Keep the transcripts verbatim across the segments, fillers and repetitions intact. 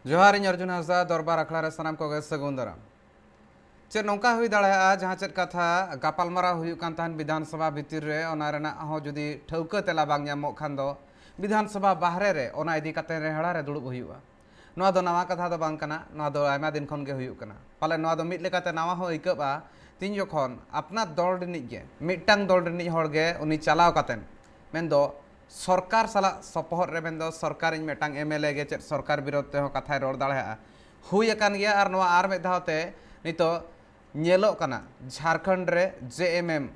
ᱡᱚᱦᱟᱨ, ᱤᱧ ᱚᱨᱡᱩᱱ ᱦᱟᱸᱥᱫᱟ, ᱫᱚᱨᱵᱟᱨ ᱟᱠᱷᱲᱟ ᱨᱮ ᱥᱟᱱᱟᱢ ᱠᱚᱜᱮ ᱥᱟᱹᱜᱩᱱ ᱫᱟᱨᱟᱢ᱾ ᱪᱮᱫ ᱱᱚᱝᱠᱟ ᱦᱩᱭ ᱫᱟᱲᱮᱭᱟᱜᱼᱟ, ᱡᱟᱦᱟᱸ ᱪᱮᱫ ᱠᱟᱛᱷᱟ ᱜᱟᱯᱟᱞᱢᱟᱨᱟᱣ ᱦᱩᱭᱩᱜ ᱠᱟᱱ ᱛᱟᱦᱮᱸᱱ ᱵᱤᱫᱷᱟᱱ ᱥᱚᱵᱷᱟ ᱵᱷᱤᱛᱤᱨ ᱨᱮ, ᱚᱱᱟ ᱨᱮᱱᱟᱜ ᱦᱚᱸ ᱡᱩᱫᱤ ᱴᱷᱟᱹᱣᱠᱟᱹ ᱛᱮᱞᱟ ᱵᱟᱝ ᱧᱟᱢᱚᱜ ᱠᱷᱟᱱ ᱫᱚ ᱵᱤᱫᱷᱟᱱ ᱥᱚᱵᱷᱟ ᱵᱟᱦᱨᱮ ᱨᱮ ᱚᱱᱟ ᱤᱫᱤ ᱠᱟᱛᱮ ᱨᱮᱦᱲᱟ ᱨᱮ ᱫᱩᱲᱩᱵ ᱦᱩᱭᱩᱜᱼᱟ? ᱱᱚᱣᱟ ᱫᱚ ᱱᱟᱣᱟ ᱠᱟᱛᱷᱟ ᱫᱚ ᱵᱟᱝ ᱠᱟᱱᱟ, ᱱᱚᱣᱟ ᱫᱚ ᱟᱭᱢᱟ ᱫᱤᱱ ᱠᱷᱚᱱ ᱜᱮ ᱦᱩᱭᱩᱜ ᱠᱟᱱᱟ᱾ ᱯᱟᱞᱮ ᱱᱚᱣᱟ ᱫᱚ ᱢᱤᱫ ᱞᱮᱠᱟᱛᱮ ᱱᱟᱣᱟ ᱦᱚᱸ ᱟᱹᱭᱠᱟᱹᱜᱼᱟ, ᱛᱤᱧ ᱡᱚᱠᱷᱚᱱ ᱟᱯᱱᱟᱨ ᱫᱚᱞ ᱨᱤᱱᱤᱡ ᱜᱮ, ᱢᱤᱫᱴᱟᱝ ᱫᱚᱞ ᱨᱤᱱᱤᱡ ᱦᱚᱲ ᱜᱮ ᱩᱱᱤ ᱪᱟᱞᱟᱣ ᱠᱟᱛᱮᱱ, ᱢᱮᱱᱫᱚ ᱥᱚᱨᱠᱟᱨ ᱥᱟᱞᱟᱜ ᱥᱚᱯᱚᱦᱚᱫ ᱨᱮ, ᱢᱮᱱᱫᱚ ᱥᱚᱨᱠᱟᱨᱤᱡ ᱢᱤᱫᱴᱟᱝ ᱮᱢ ᱮᱞ ᱮ ᱜᱮ ᱪᱮᱫ ᱥᱚᱨᱠᱟᱨ ᱵᱤᱨᱳᱫᱷ ᱛᱮᱦᱚᱸ ᱠᱟᱛᱷᱟᱭ ᱨᱚᱲ ᱫᱟᱲᱮᱭᱟᱜᱼᱟ? ᱦᱩᱭ ᱟᱠᱟᱱ ᱜᱮᱭᱟ᱾ ᱟᱨ ᱱᱚᱣᱟ ᱟᱨ ᱢᱤᱫ ᱫᱷᱟᱣ ᱛᱮ ᱱᱤᱛᱚᱜ ᱧᱮᱞᱚᱜ ᱠᱟᱱᱟ, ᱡᱷᱟᱲᱠᱷᱚᱸᱰ ᱨᱮ ᱡᱮ ᱮᱢ ᱮᱢ,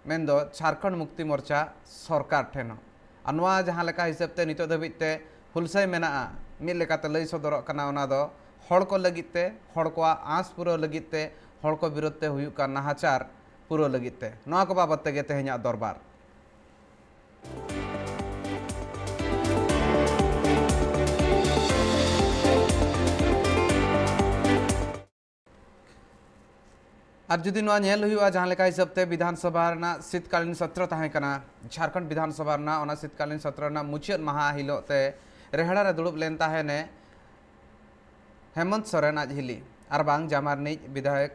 ᱢᱮᱱᱫᱚ ᱡᱷᱟᱲᱠᱷᱚᱸᱰ ᱢᱩᱠᱛᱤ ᱢᱳᱨᱪᱟ ᱥᱚᱨᱠᱟᱨ ᱴᱷᱮᱱ ᱦᱚᱸ, ᱟᱨ ᱱᱚᱣᱟ ᱡᱟᱦᱟᱸ ᱞᱮᱠᱟ ᱦᱤᱥᱟᱹᱵ ᱛᱮ ᱱᱤᱛᱚᱜ ᱫᱷᱟᱹᱵᱤᱡ ᱛᱮ ᱦᱩᱞᱥᱟᱹᱭ ᱢᱮᱱᱟᱜᱼᱟ, ᱢᱤᱫ ᱞᱮᱠᱟᱛᱮ ᱞᱟᱹᱭ ᱥᱚᱫᱚᱨᱚᱜ ᱠᱟᱱᱟ, ᱚᱱᱟ ᱫᱚ ᱦᱚᱲ ᱠᱚ ᱞᱟᱹᱜᱤᱫ ᱛᱮ, ᱦᱚᱲ ᱠᱚᱣᱟᱜ ᱟᱸᱥ ᱯᱩᱨᱟᱹᱣ ᱞᱟᱹᱜᱤᱫ ᱛᱮ, ᱦᱚᱲ ᱠᱚ ᱵᱤᱨᱳᱫᱷ ᱛᱮ ᱦᱩᱭᱩᱜ ᱠᱟᱱ ᱱᱟᱦᱟᱪᱟᱨ ᱯᱩᱨᱟᱹᱣ ᱞᱟᱹᱜᱤᱫ ᱛᱮ᱾ ᱱᱚᱣᱟ ᱠᱚ ᱵᱟᱵᱚᱫ ᱛᱮᱜᱮ ᱛᱮᱦᱮᱧᱟᱜ ᱫᱚᱨᱵᱟᱨ᱾ ᱟᱨ ᱡᱩᱫᱤ ᱱᱚᱣᱟ ᱧᱮᱞ ᱦᱩᱭᱩᱜᱼᱟ, ᱡᱟᱦᱟᱸ ᱞᱮᱠᱟ ᱦᱤᱥᱟᱹᱵ ᱛᱮ ᱵᱤᱫᱷᱟᱱ ᱥᱚᱵᱷᱟ ᱨᱮᱱᱟᱜ ᱥᱤᱛᱠᱟᱞᱤᱱ ᱥᱚᱛᱨᱚ ᱛᱟᱦᱮᱸ ᱠᱟᱱᱟ, ᱡᱷᱟᱲᱠᱷᱚᱸᱰ ᱵᱤᱫᱷᱟᱱ ᱥᱚᱵᱷᱟ ᱨᱮᱱᱟᱜ, ᱚᱱᱟ ᱥᱤᱛᱠᱟᱞᱤᱱ ᱥᱚᱛᱨᱚ ᱨᱮᱱᱟᱜ ᱢᱩᱪᱟᱹᱫ ᱢᱟᱦᱟ ᱦᱤᱞᱳᱜ ᱛᱮ ᱨᱮᱦᱲᱟ ᱨᱮ ᱫᱩᱲᱩᱵ ᱞᱮᱱ ᱛᱟᱦᱮᱱᱮ ᱦᱮᱢᱚᱱᱛ ᱥᱚᱨᱮᱱ ᱟᱡ ᱦᱤᱞᱤ ᱟᱨ ᱵᱟᱝ ᱡᱟᱢᱟ ᱨᱤᱱᱤᱡ ᱵᱤᱫᱷᱟᱭᱚᱠ᱾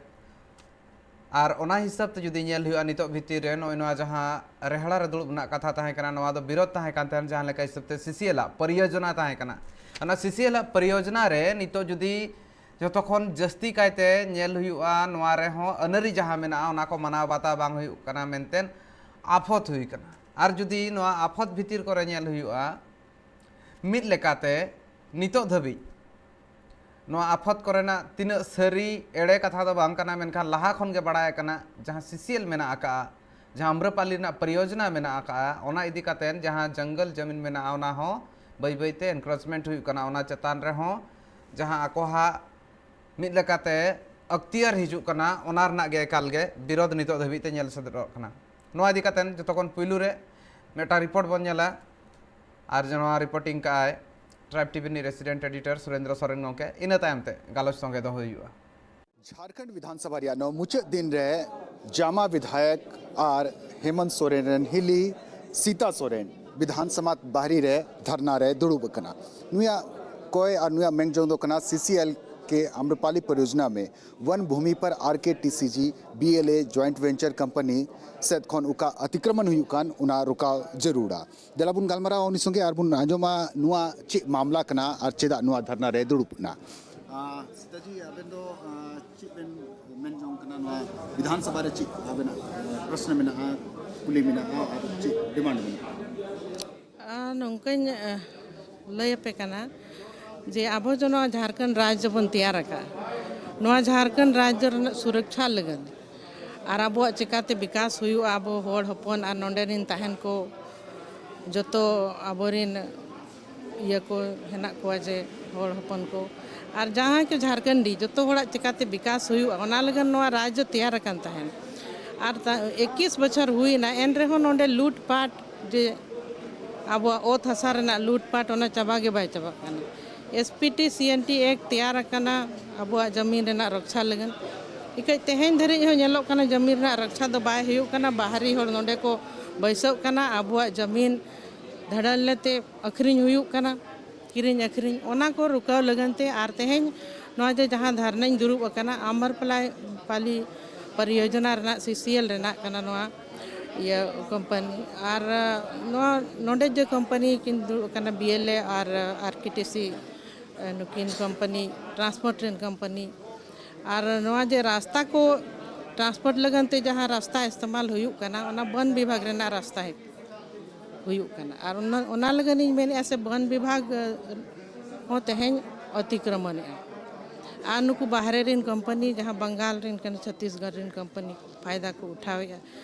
ᱟᱨ ᱚᱱᱟ ᱦᱤᱥᱟᱹᱵ ᱛᱮ ᱡᱩᱫᱤ ᱧᱮᱞ ᱦᱩᱭᱩᱜᱼᱟ, ᱱᱤᱛᱚᱜ ᱵᱷᱤᱛᱤᱨ ᱨᱮ ᱱᱚᱜᱼᱚᱭ ᱱᱚᱣᱟ ᱡᱟᱦᱟᱸ ᱨᱮᱦᱲᱟ ᱨᱮ ᱫᱩᱲᱩᱵ ᱨᱮᱱᱟᱜ ᱠᱟᱛᱷᱟ ᱛᱟᱦᱮᱸ ᱠᱟᱱᱟ, ᱱᱚᱣᱟ ᱫᱚ ᱵᱤᱨᱳᱫᱷ ᱛᱟᱦᱮᱸ ᱠᱟᱱ ᱛᱟᱦᱮᱸᱱ, ᱡᱟᱦᱟᱸ ᱞᱮᱠᱟ ᱦᱤᱥᱟᱹᱵ ᱛᱮ ᱥᱤᱥᱤᱮᱞ ᱟᱜ ᱯᱚᱨᱤᱭᱳᱡᱚᱱᱟ ᱛᱟᱦᱮᱸ ᱠᱟᱱᱟ᱾ ᱚᱱᱟ ᱥᱤᱥᱤᱮᱞ ᱟᱜ ᱯᱚᱨᱤᱭᱳᱡᱚᱱᱟ ᱨᱮ ᱱᱤᱛᱚᱜ ᱡᱩᱫᱤ ᱡᱚᱛᱚ ᱠᱷᱚᱱ ᱡᱟᱹᱥᱛᱤ ᱠᱟᱭᱛᱮ ᱧᱮᱞ ᱦᱩᱭᱩᱜᱼᱟ, ᱱᱚᱣᱟ ᱨᱮᱦᱚᱸ ᱟᱹᱱᱟᱹᱨᱤ ᱡᱟᱦᱟᱸ ᱢᱮᱱᱟᱜᱼᱟ, ᱚᱱᱟ ᱠᱚ ᱢᱟᱱᱟᱣ ᱵᱟᱛᱟᱣ ᱵᱟᱝ ᱦᱩᱭᱩᱜ ᱠᱟᱱᱟ ᱢᱮᱱᱛᱮ ᱟᱯᱷᱚᱛ ᱦᱩᱭ ᱠᱟᱱᱟ᱾ ᱟᱨ ᱡᱩᱫᱤ ᱱᱚᱣᱟ ᱟᱯᱷᱚᱛ ᱵᱷᱤᱛᱤᱨ ᱠᱚᱨᱮ ᱧᱮᱞ ᱦᱩᱭᱩᱜᱼᱟ, ᱢᱤᱫ ᱞᱮᱠᱟᱛᱮ ᱱᱤᱛᱚᱜ ᱫᱷᱟᱹᱵᱤᱡ ᱱᱚᱣᱟ ᱟᱯᱷᱚᱛ ᱠᱚᱨᱮᱱᱟᱜ ᱛᱤᱱᱟᱹᱜ ᱥᱟᱹᱨᱤ ᱮᱲᱮ ᱠᱟᱛᱷᱟ ᱫᱚ ᱵᱟᱝ ᱠᱟᱱᱟ, ᱢᱮᱱᱠᱷᱟᱱ ᱞᱟᱦᱟ ᱠᱷᱚᱱ ᱜᱮ ᱵᱟᱲᱟᱭ ᱟᱠᱟᱱᱟ, ᱡᱟᱦᱟᱸ ᱥᱤᱥᱤᱮᱞ ᱢᱮᱱᱟᱜ ᱟᱠᱟᱫᱼᱟ, ᱡᱟᱦᱟᱸ ᱟᱢᱨᱟᱯᱟᱞᱤ ᱨᱮᱱᱟᱜ ᱯᱨᱤᱭᱳᱡᱚᱱᱟ ᱢᱮᱱᱟᱜ ᱟᱠᱟᱫᱼᱟ, ᱚᱱᱟ ᱤᱫᱤ ᱠᱟᱛᱮ ᱡᱟᱦᱟᱸ ᱡᱚᱝᱜᱚᱞ ᱡᱟᱢᱤᱱ ᱢᱮᱱᱟᱜᱼᱟ, ᱚᱱᱟ ᱦᱚᱸ ᱵᱟᱹᱭ ᱵᱟᱹᱭ ᱛᱮ ᱮᱱᱠᱨᱳᱪᱢᱮᱱᱴ ᱦᱩᱭᱩᱜ ᱠᱟᱱᱟ᱾ ᱚᱱᱟ ᱪᱮᱛᱟᱱ ᱨᱮᱦᱚᱸ ᱡᱟᱦᱟᱸ ᱟᱠᱚᱣᱟᱜ ᱢᱤᱫ ᱞᱮᱠᱟᱛᱮ ᱟᱠᱛᱤᱭᱟᱨ ᱦᱤᱡᱩᱜ ᱠᱟᱱᱟ, ᱚᱱᱟ ᱨᱮᱱᱟᱜ ᱜᱮ ᱮᱠᱟᱞ ᱜᱮ ᱵᱤᱨᱳᱫᱷ ᱱᱤᱛᱚᱜ ᱫᱷᱟᱹᱵᱤᱡ ᱛᱮ ᱧᱮᱞ ᱥᱮᱴᱮᱨᱚᱜ ᱠᱟᱱᱟ᱾ ᱱᱚᱣᱟ ᱤᱫᱤ ᱠᱟᱛᱮ ᱡᱚᱛᱚ ᱠᱷᱚᱱ ᱯᱩᱭᱞᱩ ᱨᱮ ᱢᱤᱫᱴᱟᱝ ᱨᱤᱯᱳᱨᱴ ᱵᱚᱱ ᱧᱮᱞᱟ, ᱟᱨ ᱱᱚᱣᱟ ᱨᱤᱯᱳᱨᱴᱤᱝ ᱠᱟᱜᱼᱟᱭ ᱴᱨᱟᱭᱤᱵᱽ ᱴᱤᱵᱷᱤ ᱨᱤᱱᱤᱡ ᱨᱮᱥᱤᱰᱮᱱᱴ ᱮᱰᱤᱴᱚᱨ ᱥᱩᱨᱮᱱᱫᱨᱚ ᱥᱚᱨᱮᱱ ᱜᱚᱢᱠᱮ᱾ ᱤᱱᱟᱹ ᱛᱟᱭᱚᱢ ᱛᱮ ᱜᱟᱞᱚᱪ ᱥᱚᱸᱜᱮ ᱫᱚᱦᱚ ᱦᱩᱭᱩᱜᱼᱟ᱾ ᱡᱷᱟᱲᱠᱷᱚᱸᱰ ᱵᱤᱫᱷᱟᱱ ᱥᱚᱵᱷᱟ ᱨᱮᱭᱟᱜ ᱱᱚᱣᱟ ᱢᱩᱪᱟᱹᱫ ᱫᱤᱱ ᱨᱮ ᱡᱟᱢᱟ ᱵᱤᱫᱷᱟᱭᱚᱠ ᱟᱨ ᱦᱮᱢᱚᱱᱛ ᱥᱚᱨᱮᱱ ᱨᱮᱱ ᱦᱤᱞᱤ ᱥᱤᱛᱟ ᱥᱚᱨᱮᱱ ᱵᱤᱫᱷᱟᱱ ᱥᱚᱵᱷᱟ ᱵᱟᱦᱨᱤ ᱨᱮ ᱫᱷᱟᱨᱱᱟ ᱨᱮ ᱫᱩᱲᱩᱵ ᱟᱠᱟᱱᱟ᱾ ᱱᱩᱭᱟᱜ ᱚᱠᱚᱭ ᱟᱨ ᱱᱩᱭᱟᱜ ᱢᱮᱱ ᱡᱚᱝ ᱫᱚ ᱠᱟᱱᱟ, ᱥᱤᱥᱤᱮᱞ ᱠᱮ ᱟᱢᱨᱚᱯᱟᱞᱤ ᱯᱚᱨᱤᱭᱳᱡᱚᱱᱟ ᱢᱮ वन भूमि पर आरकेटीसीजी बीएलए ज्वाइंट वेंचर कंपनी ᱥᱮᱫ ᱠᱷᱚᱱ ᱚᱠᱟ ᱚᱛᱤᱠᱨᱚᱢᱚᱱ ᱦᱩᱭᱩᱜ ᱠᱟᱱ, ᱚᱱᱟ ᱨᱚᱠᱟᱣ ᱡᱟᱹᱨᱩᱲᱟ᱾ ᱫᱮᱞᱟ ᱵᱚᱱ ᱜᱟᱞᱢᱟᱨᱟᱣᱟ ᱩᱱᱤ ᱥᱚᱸᱜᱮ ᱟᱨ ᱵᱚᱱ ᱟᱸᱡᱚᱢᱟ ᱱᱚᱣᱟ ᱪᱮᱫ ᱢᱟᱢᱞᱟ ᱠᱟᱱᱟ ᱟᱨ ᱪᱮᱫᱟᱜ ᱱᱚᱣᱟ ᱫᱷᱟᱨᱱᱟ ᱨᱮ ᱫᱩᱲᱩᱵ ᱮᱱᱟ᱾ ᱥᱤᱛᱟ ᱡᱤ, ᱟᱵᱮᱱ ᱫᱚ ᱪᱮᱫ ᱵᱮᱱ ᱢᱮᱱ ᱡᱚᱝ ᱠᱟᱱᱟ? ᱱᱚᱣᱟ ᱵᱤᱫᱷᱟᱱ ᱥᱚᱵᱷᱟ ᱨᱮ ᱪᱮᱫ ᱟᱵᱮᱱᱟᱜ ᱯᱨᱚᱥᱱᱚ ᱢᱮᱱᱟᱜᱼᱟ, ᱠᱩᱞᱤ ᱢᱮᱱᱟᱜᱼᱟ ᱟᱨ ᱪᱮᱫ ᱰᱤᱢᱟᱱᱰ ᱢᱮᱱᱟᱜᱼᱟ? ᱟᱨ ᱱᱚᱝᱠᱟᱧ ᱞᱟᱹᱭ ᱟᱯᱮ ᱠᱟᱱᱟ ᱡᱮ ᱟᱵᱚ ᱡᱮ ᱱᱚᱣᱟ ᱡᱷᱟᱲᱠᱷᱚᱸᱰ ᱨᱟᱡᱽ ᱵᱚᱱ ᱛᱮᱭᱟᱨ ᱟᱠᱟᱫᱼᱟ, ᱱᱚᱣᱟ ᱡᱷᱟᱲᱠᱷᱚᱸᱰ ᱨᱟᱡᱽ ᱨᱮᱱᱟᱜ ᱥᱩᱨᱚᱠᱪᱷᱟ ᱞᱟᱹᱜᱤᱫ ᱟᱨ ᱟᱵᱚᱣᱟᱜ ᱪᱮᱠᱟᱛᱮ ᱵᱤᱠᱟᱥ ᱦᱩᱭᱩᱜᱼᱟ, ᱟᱵᱚ ᱦᱚᱲ ᱦᱚᱯᱚᱱ ᱟᱨ ᱱᱚᱰᱮ ᱨᱤᱱ ᱛᱟᱦᱮᱱ ᱠᱚ ᱡᱚᱛᱚ ᱟᱵᱚᱨᱤᱱ ᱤᱭᱟᱹ ᱠᱚ ᱦᱮᱱᱟᱜ ᱠᱚᱣᱟ ᱡᱮ ᱦᱚᱲ ᱦᱚᱯᱚᱱ ᱠᱚ ᱟᱨ ᱡᱟᱦᱟᱸᱭ ᱠᱚ ᱡᱷᱟᱲᱠᱷᱚᱸᱰᱤ, ᱡᱚᱛᱚ ᱦᱚᱲᱟᱜ ᱪᱮᱠᱟᱛᱮ ᱵᱤᱠᱟᱥ ᱦᱩᱭᱩᱜᱼᱟ, ᱚᱱᱟ ᱞᱟᱹᱜᱤᱫ ᱱᱚᱣᱟ ᱨᱟᱡᱽ ᱫᱚ ᱛᱮᱭᱟᱨ ᱟᱠᱟᱱ ᱛᱟᱦᱮᱸᱱ᱾ ᱟᱨ ᱮᱠᱤᱥ ᱵᱚᱪᱷᱚᱨ ᱦᱩᱭᱱᱟ, ᱮᱱ ᱨᱮᱦᱚᱸ ᱱᱚᱰᱮ ᱞᱩᱴᱯᱟᱴ, ᱡᱮ ᱟᱵᱚᱣᱟᱜ ᱚᱛ ᱦᱟᱥᱟ ᱨᱮᱱᱟᱜ ᱞᱩᱴᱯᱟᱴ, ᱚᱱᱟ ᱪᱟᱵᱟ ᱜᱮ ᱵᱟᱭ ᱪᱟᱵᱟᱜ ᱠᱟᱱᱟ᱾ ᱮᱥᱯᱤᱴᱤ ᱥᱤᱮᱱᱴᱤ ᱮᱠᱴ ᱛᱮᱭᱟᱨ ᱟᱠᱟᱱᱟ ᱟᱵᱚᱣᱟᱜ ᱡᱟᱢᱤᱱ ᱨᱮᱱᱟᱜ ᱨᱚᱠᱪᱷᱟ ᱞᱟᱹᱜᱤᱫ᱾ ᱤᱠᱟᱹᱡ ᱛᱮᱦᱮᱧ ᱫᱷᱟᱹᱨᱤᱡ ᱦᱚᱸ ᱧᱮᱞᱚᱜ ᱠᱟᱱᱟ, ᱡᱟᱢᱤᱱ ᱨᱮᱱᱟᱜ ᱨᱚᱠᱪᱷᱟ ᱫᱚ ᱵᱟᱭ ᱦᱩᱭᱩᱜ ᱠᱟᱱᱟ᱾ ᱵᱟᱦᱨᱤ ᱦᱚᱲ ᱱᱚᱰᱮ ᱠᱚ ᱵᱟᱹᱭᱥᱟᱹᱜ ᱠᱟᱱᱟ, ᱟᱵᱚᱣᱟᱜ ᱡᱟᱢᱤᱱ ᱫᱷᱟᱲᱟᱞ ᱞᱮᱛᱮ ᱟᱹᱠᱷᱨᱤᱧ ᱦᱩᱭᱩᱜ ᱠᱟᱱᱟ, ᱠᱤᱨᱤᱧ ᱟᱹᱠᱷᱨᱤᱧ, ᱚᱱᱟ ᱠᱚ ᱨᱩᱠᱟᱣ ᱞᱟᱹᱜᱤᱫ ᱛᱮ᱾ ᱟᱨ ᱛᱮᱦᱮᱧ ᱱᱚᱣᱟ ᱡᱮ ᱡᱟᱦᱟᱸ ᱫᱷᱟᱨᱱᱟᱧ ᱫᱩᱲᱩᱵ ᱟᱠᱟᱱᱟ, ᱟᱢᱨᱯᱟᱞᱟᱭ ᱯᱟᱞᱤ ᱯᱚᱨᱤᱭᱳᱡᱚᱱᱟ ᱨᱮᱱᱟᱜ, ᱥᱤᱥᱤᱮᱞ ᱨᱮᱱᱟᱜ ᱠᱟᱱᱟ ᱱᱚᱣᱟ ᱤᱭᱟᱹ ᱠᱳᱢᱯᱟᱱᱤ᱾ ᱟᱨ ᱱᱚᱣᱟ ᱱᱚᱰᱮ ᱡᱮ ᱠᱳᱢᱯᱟᱱᱤ ᱠᱤᱱ ᱫᱩᱲᱩᱵ ᱟᱠᱟᱱᱟ, ᱵᱤᱮᱞᱮ ᱟᱨ ᱟᱨᱠᱮᱴᱤᱥᱤ, ᱱᱩᱠᱤᱱ ᱠᱳᱢᱯᱟᱱᱤ, ᱴᱨᱟᱱᱥᱯᱳᱨᱴ ᱨᱮᱱ ᱠᱳᱢᱯᱟᱱᱤ, ᱟᱨ ᱱᱚᱣᱟ ᱡᱮ ᱨᱟᱥᱛᱟ ᱠᱚ, ᱴᱨᱟᱱᱥᱯᱳᱨᱴ ᱞᱟᱹᱜᱤᱫ ᱛᱮ ᱡᱟᱦᱟᱸ ᱨᱟᱥᱛᱟ ᱤᱥᱛᱮᱢᱟᱞ ᱦᱩᱭᱩᱜ ᱠᱟᱱᱟ, ᱚᱱᱟ ᱵᱚᱱ ᱵᱤᱵᱷᱟᱜᱽ ᱨᱮᱱᱟᱜ ᱨᱟᱥᱛᱟ ᱦᱩᱭᱩᱜ ᱠᱟᱱᱟ᱾ ᱟᱨ ᱚᱱᱟ, ᱚᱱᱟ ᱞᱟᱹᱜᱤᱫ ᱤᱧ ᱢᱮᱱᱮᱫᱼᱟ ᱥᱮ ᱵᱚᱱ ᱵᱤᱵᱷᱟᱜᱽ ᱦᱚᱸ ᱛᱮᱦᱮᱧ ᱚᱛᱤᱠᱨᱚᱢᱚᱱᱮᱫᱼᱟ᱾ ᱟᱨ ᱱᱩᱠᱩ ᱵᱟᱦᱨᱮ ᱨᱮᱱ ᱠᱳᱢᱯᱟᱱᱤ, ᱡᱟᱦᱟᱸ ᱵᱟᱝᱜᱟᱞ ᱨᱮᱱ ᱠᱟᱱᱟ, ᱪᱷᱚᱛᱤᱥᱜᱚᱲ ᱨᱮᱱ ᱠᱳᱢᱯᱟᱱᱤ ᱯᱷᱟᱭᱫᱟ ᱠᱚ ᱩᱴᱷᱟᱹᱣᱮᱫᱼᱟ᱾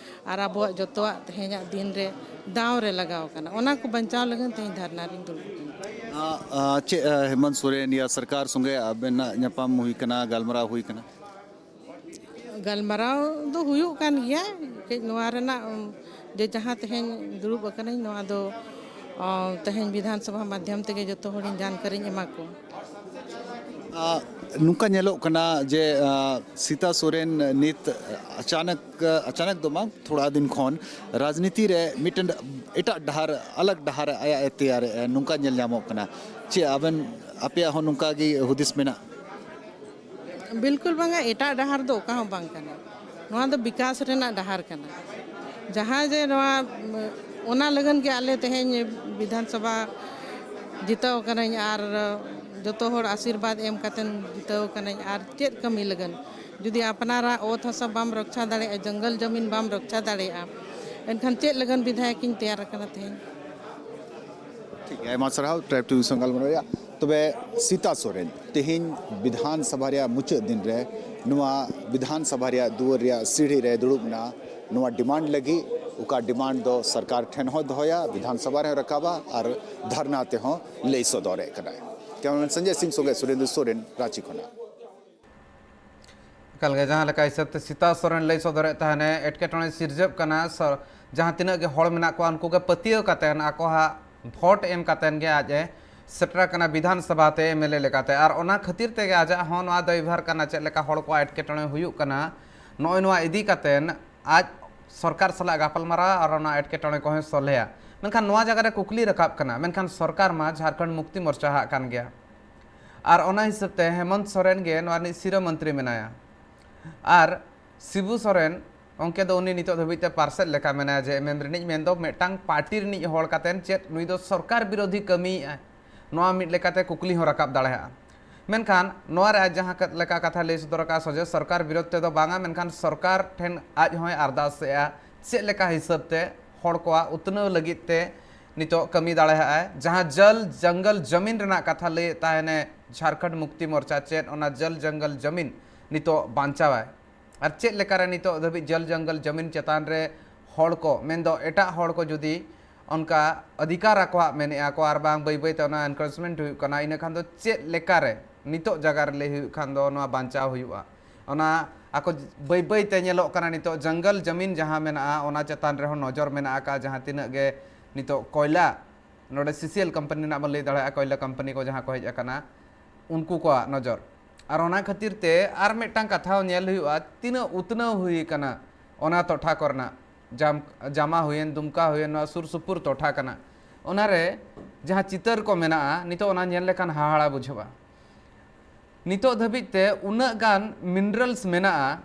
ᱟᱨ ᱟᱵᱚᱣᱟᱜ ᱡᱚᱛᱚᱣᱟᱜ ᱛᱮᱦᱮᱧᱟᱜ ᱫᱤᱱ ᱨᱮ ᱫᱟᱣ ᱨᱮ ᱞᱟᱜᱟᱣ ᱠᱟᱱᱟ, ᱚᱱᱟ ᱠᱚ ᱵᱟᱧᱪᱟᱣ ᱞᱟᱹᱜᱤᱫ ᱛᱮᱦᱮᱧ ᱫᱷᱟᱨᱱᱟ ᱨᱤᱧ ᱫᱩᱲᱩᱵ ᱠᱟᱱᱟ᱾ ᱟ, ᱟ, ᱪᱮᱫ, ᱟ, ᱦᱮᱢᱚᱱᱛ ᱥᱚᱨᱮᱱ ᱭᱟ ᱥᱚᱨᱠᱟᱨ ᱥᱚᱸᱜᱮ ᱟᱵᱮᱱᱟᱜ ᱧᱟᱯᱟᱢ ᱦᱩᱭ ᱠᱟᱱᱟ, ᱜᱟᱞᱢᱟᱨᱟᱣ ᱦᱩᱭ ᱠᱟᱱᱟ? ᱜᱟᱞᱢᱟᱨᱟᱣ ᱫᱚ ᱦᱩᱭᱩᱜ ᱠᱟᱱ ᱜᱮᱭᱟ᱾ ᱠᱟᱹᱡ ᱱᱚᱣᱟ ᱨᱮᱱᱟᱜ, ᱩᱢ, ᱡᱮ ᱡᱟᱦᱟᱸ ᱛᱮᱦᱮᱧ ᱫᱩᱲᱩᱵ ᱟᱠᱟᱱᱟᱹᱧ, ᱱᱚᱣᱟ ᱫᱚ, ᱚ, ᱛᱮᱦᱮᱧ ᱵᱤᱫᱷᱟᱱ ᱥᱚᱵᱷᱟ ᱢᱟᱫᱽᱫᱷᱚᱢ ᱛᱮᱜᱮ ᱡᱚᱛᱚ ᱦᱚᱲᱤᱧ ᱡᱟᱱᱠᱟᱨᱤᱧ ᱮᱢᱟ ᱠᱚᱣᱟ᱾ ᱟ, ᱱᱚᱝᱠᱟ ᱧᱮᱞᱚᱜ ᱠᱟᱱᱟ ᱡᱮ ᱥᱤᱛᱟ ᱥᱚᱨᱮᱱ ᱱᱤᱛ ᱟᱪᱟᱱᱚᱠ ᱟᱪᱟᱱᱚᱠ ᱫᱚ ᱵᱟᱝ, ᱛᱷᱚᱲᱟ ᱫᱤᱱ ᱠᱷᱚᱱ ᱨᱟᱡᱽᱱᱤᱛᱤ ᱨᱮ ᱢᱤᱫᱴᱮᱱ ᱮᱴᱟᱜ ᱰᱟᱦᱟᱨ, ᱟᱞᱟᱜᱽ ᱰᱟᱦᱟᱨ ᱟᱭᱟᱜ ᱮ ᱛᱮᱭᱟᱨᱮᱜᱼᱟ, ᱱᱚᱝᱠᱟ ᱧᱮᱞ ᱧᱟᱢᱚᱜ ᱠᱟᱱᱟ᱾ ᱪᱮᱫ ᱟᱵᱮᱱ, ᱟᱯᱮᱭᱟᱜ ᱦᱚᱸ ᱱᱚᱝᱠᱟ ᱜᱮ ᱦᱩᱫᱤᱥ ᱢᱮᱱᱟᱜᱼᱟ? ᱵᱤᱞᱠᱩᱞ ᱵᱟᱝᱟ, ᱮᱴᱟᱜ ᱰᱟᱦᱟᱨ ᱫᱚ ᱚᱠᱟ ᱦᱚᱸ ᱵᱟᱝ ᱠᱟᱱᱟ᱾ ᱱᱚᱣᱟ ᱫᱚ ᱵᱤᱠᱟᱥ ᱨᱮᱱᱟᱜ ᱰᱟᱦᱟᱨ ᱠᱟᱱᱟ᱾ ᱡᱟᱦᱟᱸ ᱡᱮ ᱱᱚᱣᱟ, ᱚᱱᱟ ᱞᱟᱹᱜᱤᱫ ᱜᱮ ᱟᱞᱮ ᱛᱮᱦᱮᱧ ᱵᱤᱫᱷᱟᱱ ᱥᱚᱵᱷᱟ ᱡᱤᱛᱟᱹᱣ ᱠᱟᱹᱱᱟᱹᱧ ᱟᱨ ᱡᱚᱛᱚ ᱦᱚᱲ ᱟᱥᱤᱨᱵᱟᱫᱽ ᱮᱢ ᱠᱟᱛᱮᱧ ᱡᱤᱛᱟᱹᱣ ᱠᱟᱹᱱᱟᱹᱧ᱾ ᱟᱨ ᱪᱮᱫ ᱠᱟᱹᱢᱤ ᱞᱟᱹᱜᱤᱫ? ᱡᱩᱫᱤ ᱟᱯᱱᱟᱨᱟᱜ ᱚᱛ ᱦᱟᱥᱟ ᱵᱟᱢ ᱨᱚᱠᱷᱟ ᱫᱟᱲᱮᱭᱟᱜᱼᱟ, ᱡᱚᱝᱜᱚᱞ ᱡᱚᱢᱤᱱ ᱵᱟᱢ ᱨᱚᱠᱷᱟ ᱫᱟᱲᱮᱭᱟᱜᱼᱟ, ᱮᱱᱠᱷᱟᱱ ᱪᱮᱫ ᱞᱟᱹᱜᱤᱫ ᱵᱤᱫᱷᱟᱭᱚᱠ ᱤᱧ ᱛᱮᱭᱟᱨ ᱟᱠᱟᱱᱟ ᱛᱮᱦᱮᱧ? ᱴᱷᱤᱠ ᱜᱮᱭᱟ, ᱟᱭᱢᱟ ᱥᱟᱨᱦᱟᱣ ᱴᱨᱟᱭᱤᱵᱽ ᱴᱤᱵᱷᱤ ᱥᱚᱸᱜᱮ ᱜᱟᱞᱢᱟᱨᱟᱣ ᱨᱮᱭᱟᱜ᱾ ᱛᱚᱵᱮ ᱥᱤᱛᱟ ᱥᱚᱨᱮᱱ ᱛᱮᱦᱮᱧ ᱵᱤᱫᱷᱟᱱ ᱥᱚᱵᱷᱟ ᱨᱮᱭᱟᱜ ᱢᱩᱪᱟᱹᱫ ᱫᱤᱱ ᱨᱮ ᱱᱚᱣᱟ ᱵᱤᱫᱷᱟᱱ ᱥᱚᱵᱷᱟ ᱨᱮᱭᱟᱜ ᱫᱩᱣᱟᱹᱨ ᱨᱮᱭᱟᱜ ᱥᱤᱲᱦᱤ ᱨᱮ ᱫᱩᱲᱩᱵ ᱮᱱᱟ᱾ ᱱᱚᱣᱟ ᱰᱤᱢᱟᱱᱰ ᱞᱟᱹᱜᱤᱫ ᱚᱠᱟ ᱰᱤᱢᱟᱱᱰ ᱫᱚ ᱥᱚᱨᱠᱟᱨ ᱴᱷᱮᱱ ᱦᱚᱸ ᱫᱚᱦᱚᱭᱟ, ᱵᱤᱫᱷᱟᱱ ᱥᱚᱵᱷᱟ ᱨᱮᱦᱚᱸ ᱨᱟᱠᱟᱵᱟ ᱟᱨ ᱫᱷᱟᱨᱱᱟ ᱛᱮᱦᱚᱸ ᱞᱟᱹᱭ ᱥᱚᱫᱚᱨᱮᱫ ᱠᱟᱱᱟᱭ᱾ ᱠᱮᱢᱮᱨᱟᱢᱮᱱ ᱥᱚᱧᱡᱚᱭ ᱥᱤᱝ ᱥᱚᱸᱜᱮ ᱥᱩᱨᱮᱱᱫᱨᱚ ᱥᱚᱨᱮᱱ, ᱨᱟᱸᱪᱤ ᱠᱷᱚᱱᱟᱜ᱾ ᱮᱠᱟᱞ ᱜᱮ, ᱡᱟᱦᱟᱸ ᱞᱮᱠᱟ ᱦᱤᱥᱟᱹᱵ ᱛᱮ ᱥᱤᱛᱟ ᱥᱚᱨᱮᱱ ᱞᱟᱹᱭ ᱥᱚᱫᱚᱨᱮᱫ ᱛᱟᱦᱮᱱᱮ, ᱮᱴᱠᱮᱴᱚᱬᱮ ᱥᱤᱨᱡᱟᱹᱜ ᱠᱟᱱᱟ᱾ ᱥᱚ-, ᱡᱟᱦᱟᱸ ᱛᱤᱱᱟᱹᱜ ᱜᱮ ᱦᱚᱲ ᱢᱮᱱᱟᱜ ᱠᱚᱣᱟ, ᱩᱱᱠᱩ ᱜᱮ ᱯᱟᱹᱛᱭᱟᱹᱣ ᱠᱟᱛᱮᱱ ᱟᱠᱚᱣᱟᱜ ᱵᱷᱳᱴ ᱮᱢ ᱠᱟᱛᱮᱱ ᱜᱮ ᱟᱡ ᱮ ᱥᱮᱴᱮᱨ ᱟᱠᱟᱱᱟ ᱵᱤᱫᱷᱟᱱ ᱥᱚᱵᱷᱟ ᱛᱮ ᱮᱢ ᱮᱞ ᱮ ᱞᱮᱠᱟᱛᱮ᱾ ᱟᱨ ᱚᱱᱟ ᱠᱷᱟᱹᱛᱤᱨ ᱛᱮᱜᱮ ᱟᱡᱟᱜ ᱦᱚᱸ ᱱᱚᱣᱟ ᱫᱟᱭᱵᱷᱟᱨ ᱠᱟᱱᱟ, ᱪᱮᱫ ᱞᱮᱠᱟ ᱦᱚᱲ ᱠᱚᱣᱟᱜ ᱮᱴᱠᱮᱴᱚᱬᱮ ᱦᱩᱭᱩᱜ ᱠᱟᱱᱟ, ᱱᱚᱜᱼᱚᱭ ᱱᱚᱣᱟ ᱤᱫᱤ ᱠᱟᱛᱮᱱ ᱟᱡ ᱥᱚᱨᱠᱟᱨ ᱥᱟᱞᱟᱜ ᱜᱟᱯᱟᱞᱢᱟᱨᱟᱣᱟ ᱟᱨ ᱚᱱᱟ ᱮᱴᱠᱮᱴᱚᱬᱮ ᱠᱚᱦᱚᱸᱭ ᱥᱚᱞᱦᱮᱭᱟ᱾ ᱢᱮᱱᱠᱷᱟᱱ ᱱᱚᱣᱟ ᱡᱟᱭᱜᱟ ᱨᱮ ᱠᱩᱠᱞᱤ ᱨᱟᱠᱟᱵ ᱠᱟᱱᱟ, ᱢᱮᱱᱠᱷᱟᱱ ᱥᱚᱨᱠᱟᱨ ᱢᱟ ᱡᱷᱟᱲᱠᱷᱚᱸᱰ ᱢᱩᱠᱛᱤ ᱢᱳᱨᱪᱟ ᱦᱟᱜ ᱠᱟᱱ ᱜᱮᱭᱟ᱾ ᱟᱨ ᱚᱱᱟ ᱦᱤᱥᱟᱹᱵ ᱛᱮ ᱦᱮᱢᱚᱱᱛ ᱥᱚᱨᱮᱱ ᱜᱮ ᱱᱚᱣᱟ ᱨᱤᱱᱤᱡ ᱥᱤᱨᱟᱹ ᱢᱚᱱᱛᱨᱤ ᱢᱮᱱᱟᱭᱟ᱾ ᱟᱨ ᱥᱤᱵᱩ ᱥᱚᱨᱮᱱ ᱜᱚᱢᱠᱮ ᱫᱚ ᱩᱱᱤ ᱱᱤᱛᱚᱜ ᱫᱷᱟᱹᱵᱤᱡ ᱛᱮ ᱯᱟᱨᱥᱮᱫ ᱞᱮᱠᱟ ᱢᱮᱱᱟᱭᱟ, ᱡᱮ ᱮᱢ ᱮᱢ ᱨᱤᱱᱤᱡ, ᱢᱮᱱᱫᱚ ᱢᱤᱫᱴᱟᱝ ᱯᱟᱨᱴᱤ ᱨᱤᱱᱤᱡ ᱦᱚᱲ ᱠᱟᱛᱮᱱ ᱪᱮᱫ ᱱᱩᱭ ᱫᱚ ᱥᱚᱨᱠᱟᱨ ᱵᱤᱨᱳᱫᱷᱤ ᱠᱟᱹᱢᱤᱭᱮᱫᱼᱟᱭ? ᱱᱚᱣᱟ ᱢᱤᱫ ᱞᱮᱠᱟᱛᱮ ᱠᱩᱠᱞᱤ ᱦᱚᱸ ᱨᱟᱠᱟᱵ ᱫᱟᱲᱮᱭᱟᱜᱼᱟ᱾ ᱢᱮᱱᱠᱷᱟᱱ ᱱᱚᱣᱟ ᱨᱮ ᱟᱡ ᱡᱟᱦᱟᱸ ᱠᱟ-, ᱞᱮᱠᱟ ᱠᱟᱛᱷᱟ ᱞᱟᱹᱭ ᱥᱚᱫᱚᱨ ᱟᱠᱟᱫᱼᱟ, ᱥᱚᱡᱷᱮ ᱥᱚᱨᱠᱟᱨ ᱵᱤᱨᱳᱫᱷ ᱛᱮᱫᱚ ᱵᱟᱝᱟ, ᱢᱮᱱᱠᱷᱟᱱ ᱥᱚᱨᱠᱟᱨ ᱴᱷᱮᱱ ᱟᱡ ᱦᱚᱸᱭ ᱟᱨᱫᱟᱥᱮᱜᱼᱟ, ᱪᱮᱫ ᱞᱮᱠᱟ ᱦᱤᱥᱟᱹᱵ ᱛᱮ ᱦᱚᱲ ᱠᱚᱣᱟᱜ ᱩᱛᱱᱟᱹᱣ ᱞᱟᱹᱜᱤᱫ ᱛᱮ ᱱᱤᱛᱚᱜ ᱠᱟᱹᱢᱤ ᱫᱟᱲᱮᱭᱟᱜᱼᱟᱭ᱾ ᱡᱟᱦᱟᱸ ᱡᱚᱞ ᱡᱚᱝᱜᱚᱞ ᱡᱚᱢᱤᱱ ᱨᱮᱱᱟᱜ ᱠᱟᱛᱷᱟ ᱞᱟᱹᱭᱮᱫ ᱛᱟᱦᱮᱱᱮ ᱡᱷᱟᱲᱠᱷᱚᱸᱰ ᱢᱩᱠᱛᱤ ᱢᱳᱨᱪᱟ, ᱪᱮᱫ ᱚᱱᱟ ᱡᱚᱞ ᱡᱚᱝᱜᱚᱞ ᱡᱚᱢᱤᱱ ᱱᱤᱛᱚᱜ ᱵᱟᱧᱪᱟᱣᱟᱭ? ᱟᱨ ᱪᱮᱫ ᱞᱮᱠᱟᱨᱮ ᱱᱤᱛᱚᱜ ᱫᱷᱟᱹᱵᱤᱡ ᱡᱚᱞ ᱡᱚᱝᱜᱚᱞ ᱡᱚᱢᱤᱱ ᱪᱮᱛᱟᱱ ᱨᱮ ᱦᱚᱲ ᱠᱚ, ᱢᱮᱱᱫᱚ ᱮᱴᱟᱜ ᱦᱚᱲ ᱠᱚ ᱡᱩᱫᱤ ᱚᱱᱠᱟ ᱚᱫᱷᱤᱠᱟᱨ ᱟᱠᱚᱣᱟᱜ ᱢᱮᱱᱮᱜᱼᱟ ᱠᱚ, ᱟᱨ ᱵᱟᱝ ᱵᱟᱹᱭ ᱵᱟᱹᱭ ᱛᱮ ᱚᱱᱟ ᱮᱱᱠᱨᱳᱪᱢᱮᱱᱴ ᱦᱩᱭᱩᱜ ᱠᱟᱱᱟ, ᱤᱱᱟᱹ ᱠᱷᱟᱱ ᱫᱚ ᱪᱮᱫ ᱞᱮᱠᱟᱨᱮ ᱱᱤᱛᱚᱜ ᱡᱟᱭᱜᱟ ᱨᱮ ᱞᱟᱹᱭ ᱦᱩᱭᱩᱜ ᱠᱷᱟᱱ ᱫᱚ ᱱᱚᱣᱟ ᱵᱟᱧᱪᱟᱣ ᱦᱩᱭᱩᱜᱼᱟ? ᱚᱱᱟ ᱟᱠᱚ ᱵᱟᱹᱭ ᱵᱟᱹᱭ ᱛᱮ ᱧᱮᱞᱚᱜ ᱠᱟᱱᱟ ᱱᱤᱛᱚᱜ ᱡᱚᱝᱜᱚᱞ ᱡᱚᱢᱤᱱ ᱡᱟᱦᱟᱸ ᱢᱮᱱᱟᱜᱼᱟ, ᱚᱱᱟ ᱪᱮᱛᱟᱱ ᱨᱮᱦᱚᱸ ᱱᱚᱡᱚᱨ ᱢᱮᱱᱟᱜ ᱟᱠᱟᱫᱼᱟ᱾ ᱡᱟᱦᱟᱸ ᱛᱤᱱᱟᱹᱜ ᱜᱮ ᱱᱤᱛᱚᱜ ᱠᱚᱭᱞᱟ, ᱱᱚᱰᱮ ᱥᱤ ᱥᱤ ᱮᱞ ᱠᱳᱢᱯᱟᱱᱤ ᱨᱮᱱᱟᱜ ᱵᱚᱱ ᱞᱟᱹᱭ ᱫᱟᱲᱮᱭᱟᱜᱼᱟ, ᱠᱚᱭᱞᱟ ᱠᱳᱢᱯᱟᱱᱤ ᱠᱚ ᱡᱟᱦᱟᱸ ᱠᱚ ᱦᱮᱡ ᱟᱠᱟᱱᱟ, ᱩᱱᱠᱩ ᱠᱚᱣᱟᱜ ᱱᱚᱡᱚᱨ᱾ ᱟᱨ ᱚᱱᱟ ᱠᱷᱟᱹᱛᱤᱨ ᱛᱮ ᱟᱨ ᱢᱤᱫᱴᱟᱝ ᱠᱟᱛᱷᱟ ᱦᱚᱸ ᱧᱮᱞ ᱦᱩᱭᱩᱜᱼᱟ, ᱛᱤᱱᱟᱹᱜ ᱩᱛᱱᱟᱹᱣ ᱦᱩᱭ ᱟᱠᱟᱱᱟ ᱚᱱᱟ ᱴᱚᱴᱷᱟ ᱠᱚᱨᱮᱱᱟᱜ᱾ ᱡᱟᱢ-, ᱡᱟᱢᱟ ᱦᱩᱭᱮᱱ, ᱫᱩᱢᱠᱟ ᱦᱩᱭᱮᱱ, ᱱᱚᱣᱟ ᱥᱩᱨ ᱥᱩᱯᱩᱨ ᱴᱚᱴᱷᱟ ᱠᱟᱱᱟ᱾ ᱚᱱᱟᱨᱮ ᱡᱟᱦᱟᱸ ᱪᱤᱛᱟᱹᱨ ᱠᱚ ᱢᱮᱱᱟᱜᱼᱟ, ᱱᱤᱛᱚᱜ ᱚᱱᱟ ᱧᱮᱞ ᱞᱮᱠᱷᱟᱱ ᱦᱟᱦᱟᱲᱟ ᱵᱩᱡᱷᱟᱹᱜᱼᱟ᱾ ᱱᱤᱛᱚᱜ ᱫᱷᱟᱹᱵᱤᱡ ᱛᱮ ᱩᱱᱟᱹᱜ ᱜᱟᱱ minerals ᱢᱮᱱᱟᱜᱼᱟ,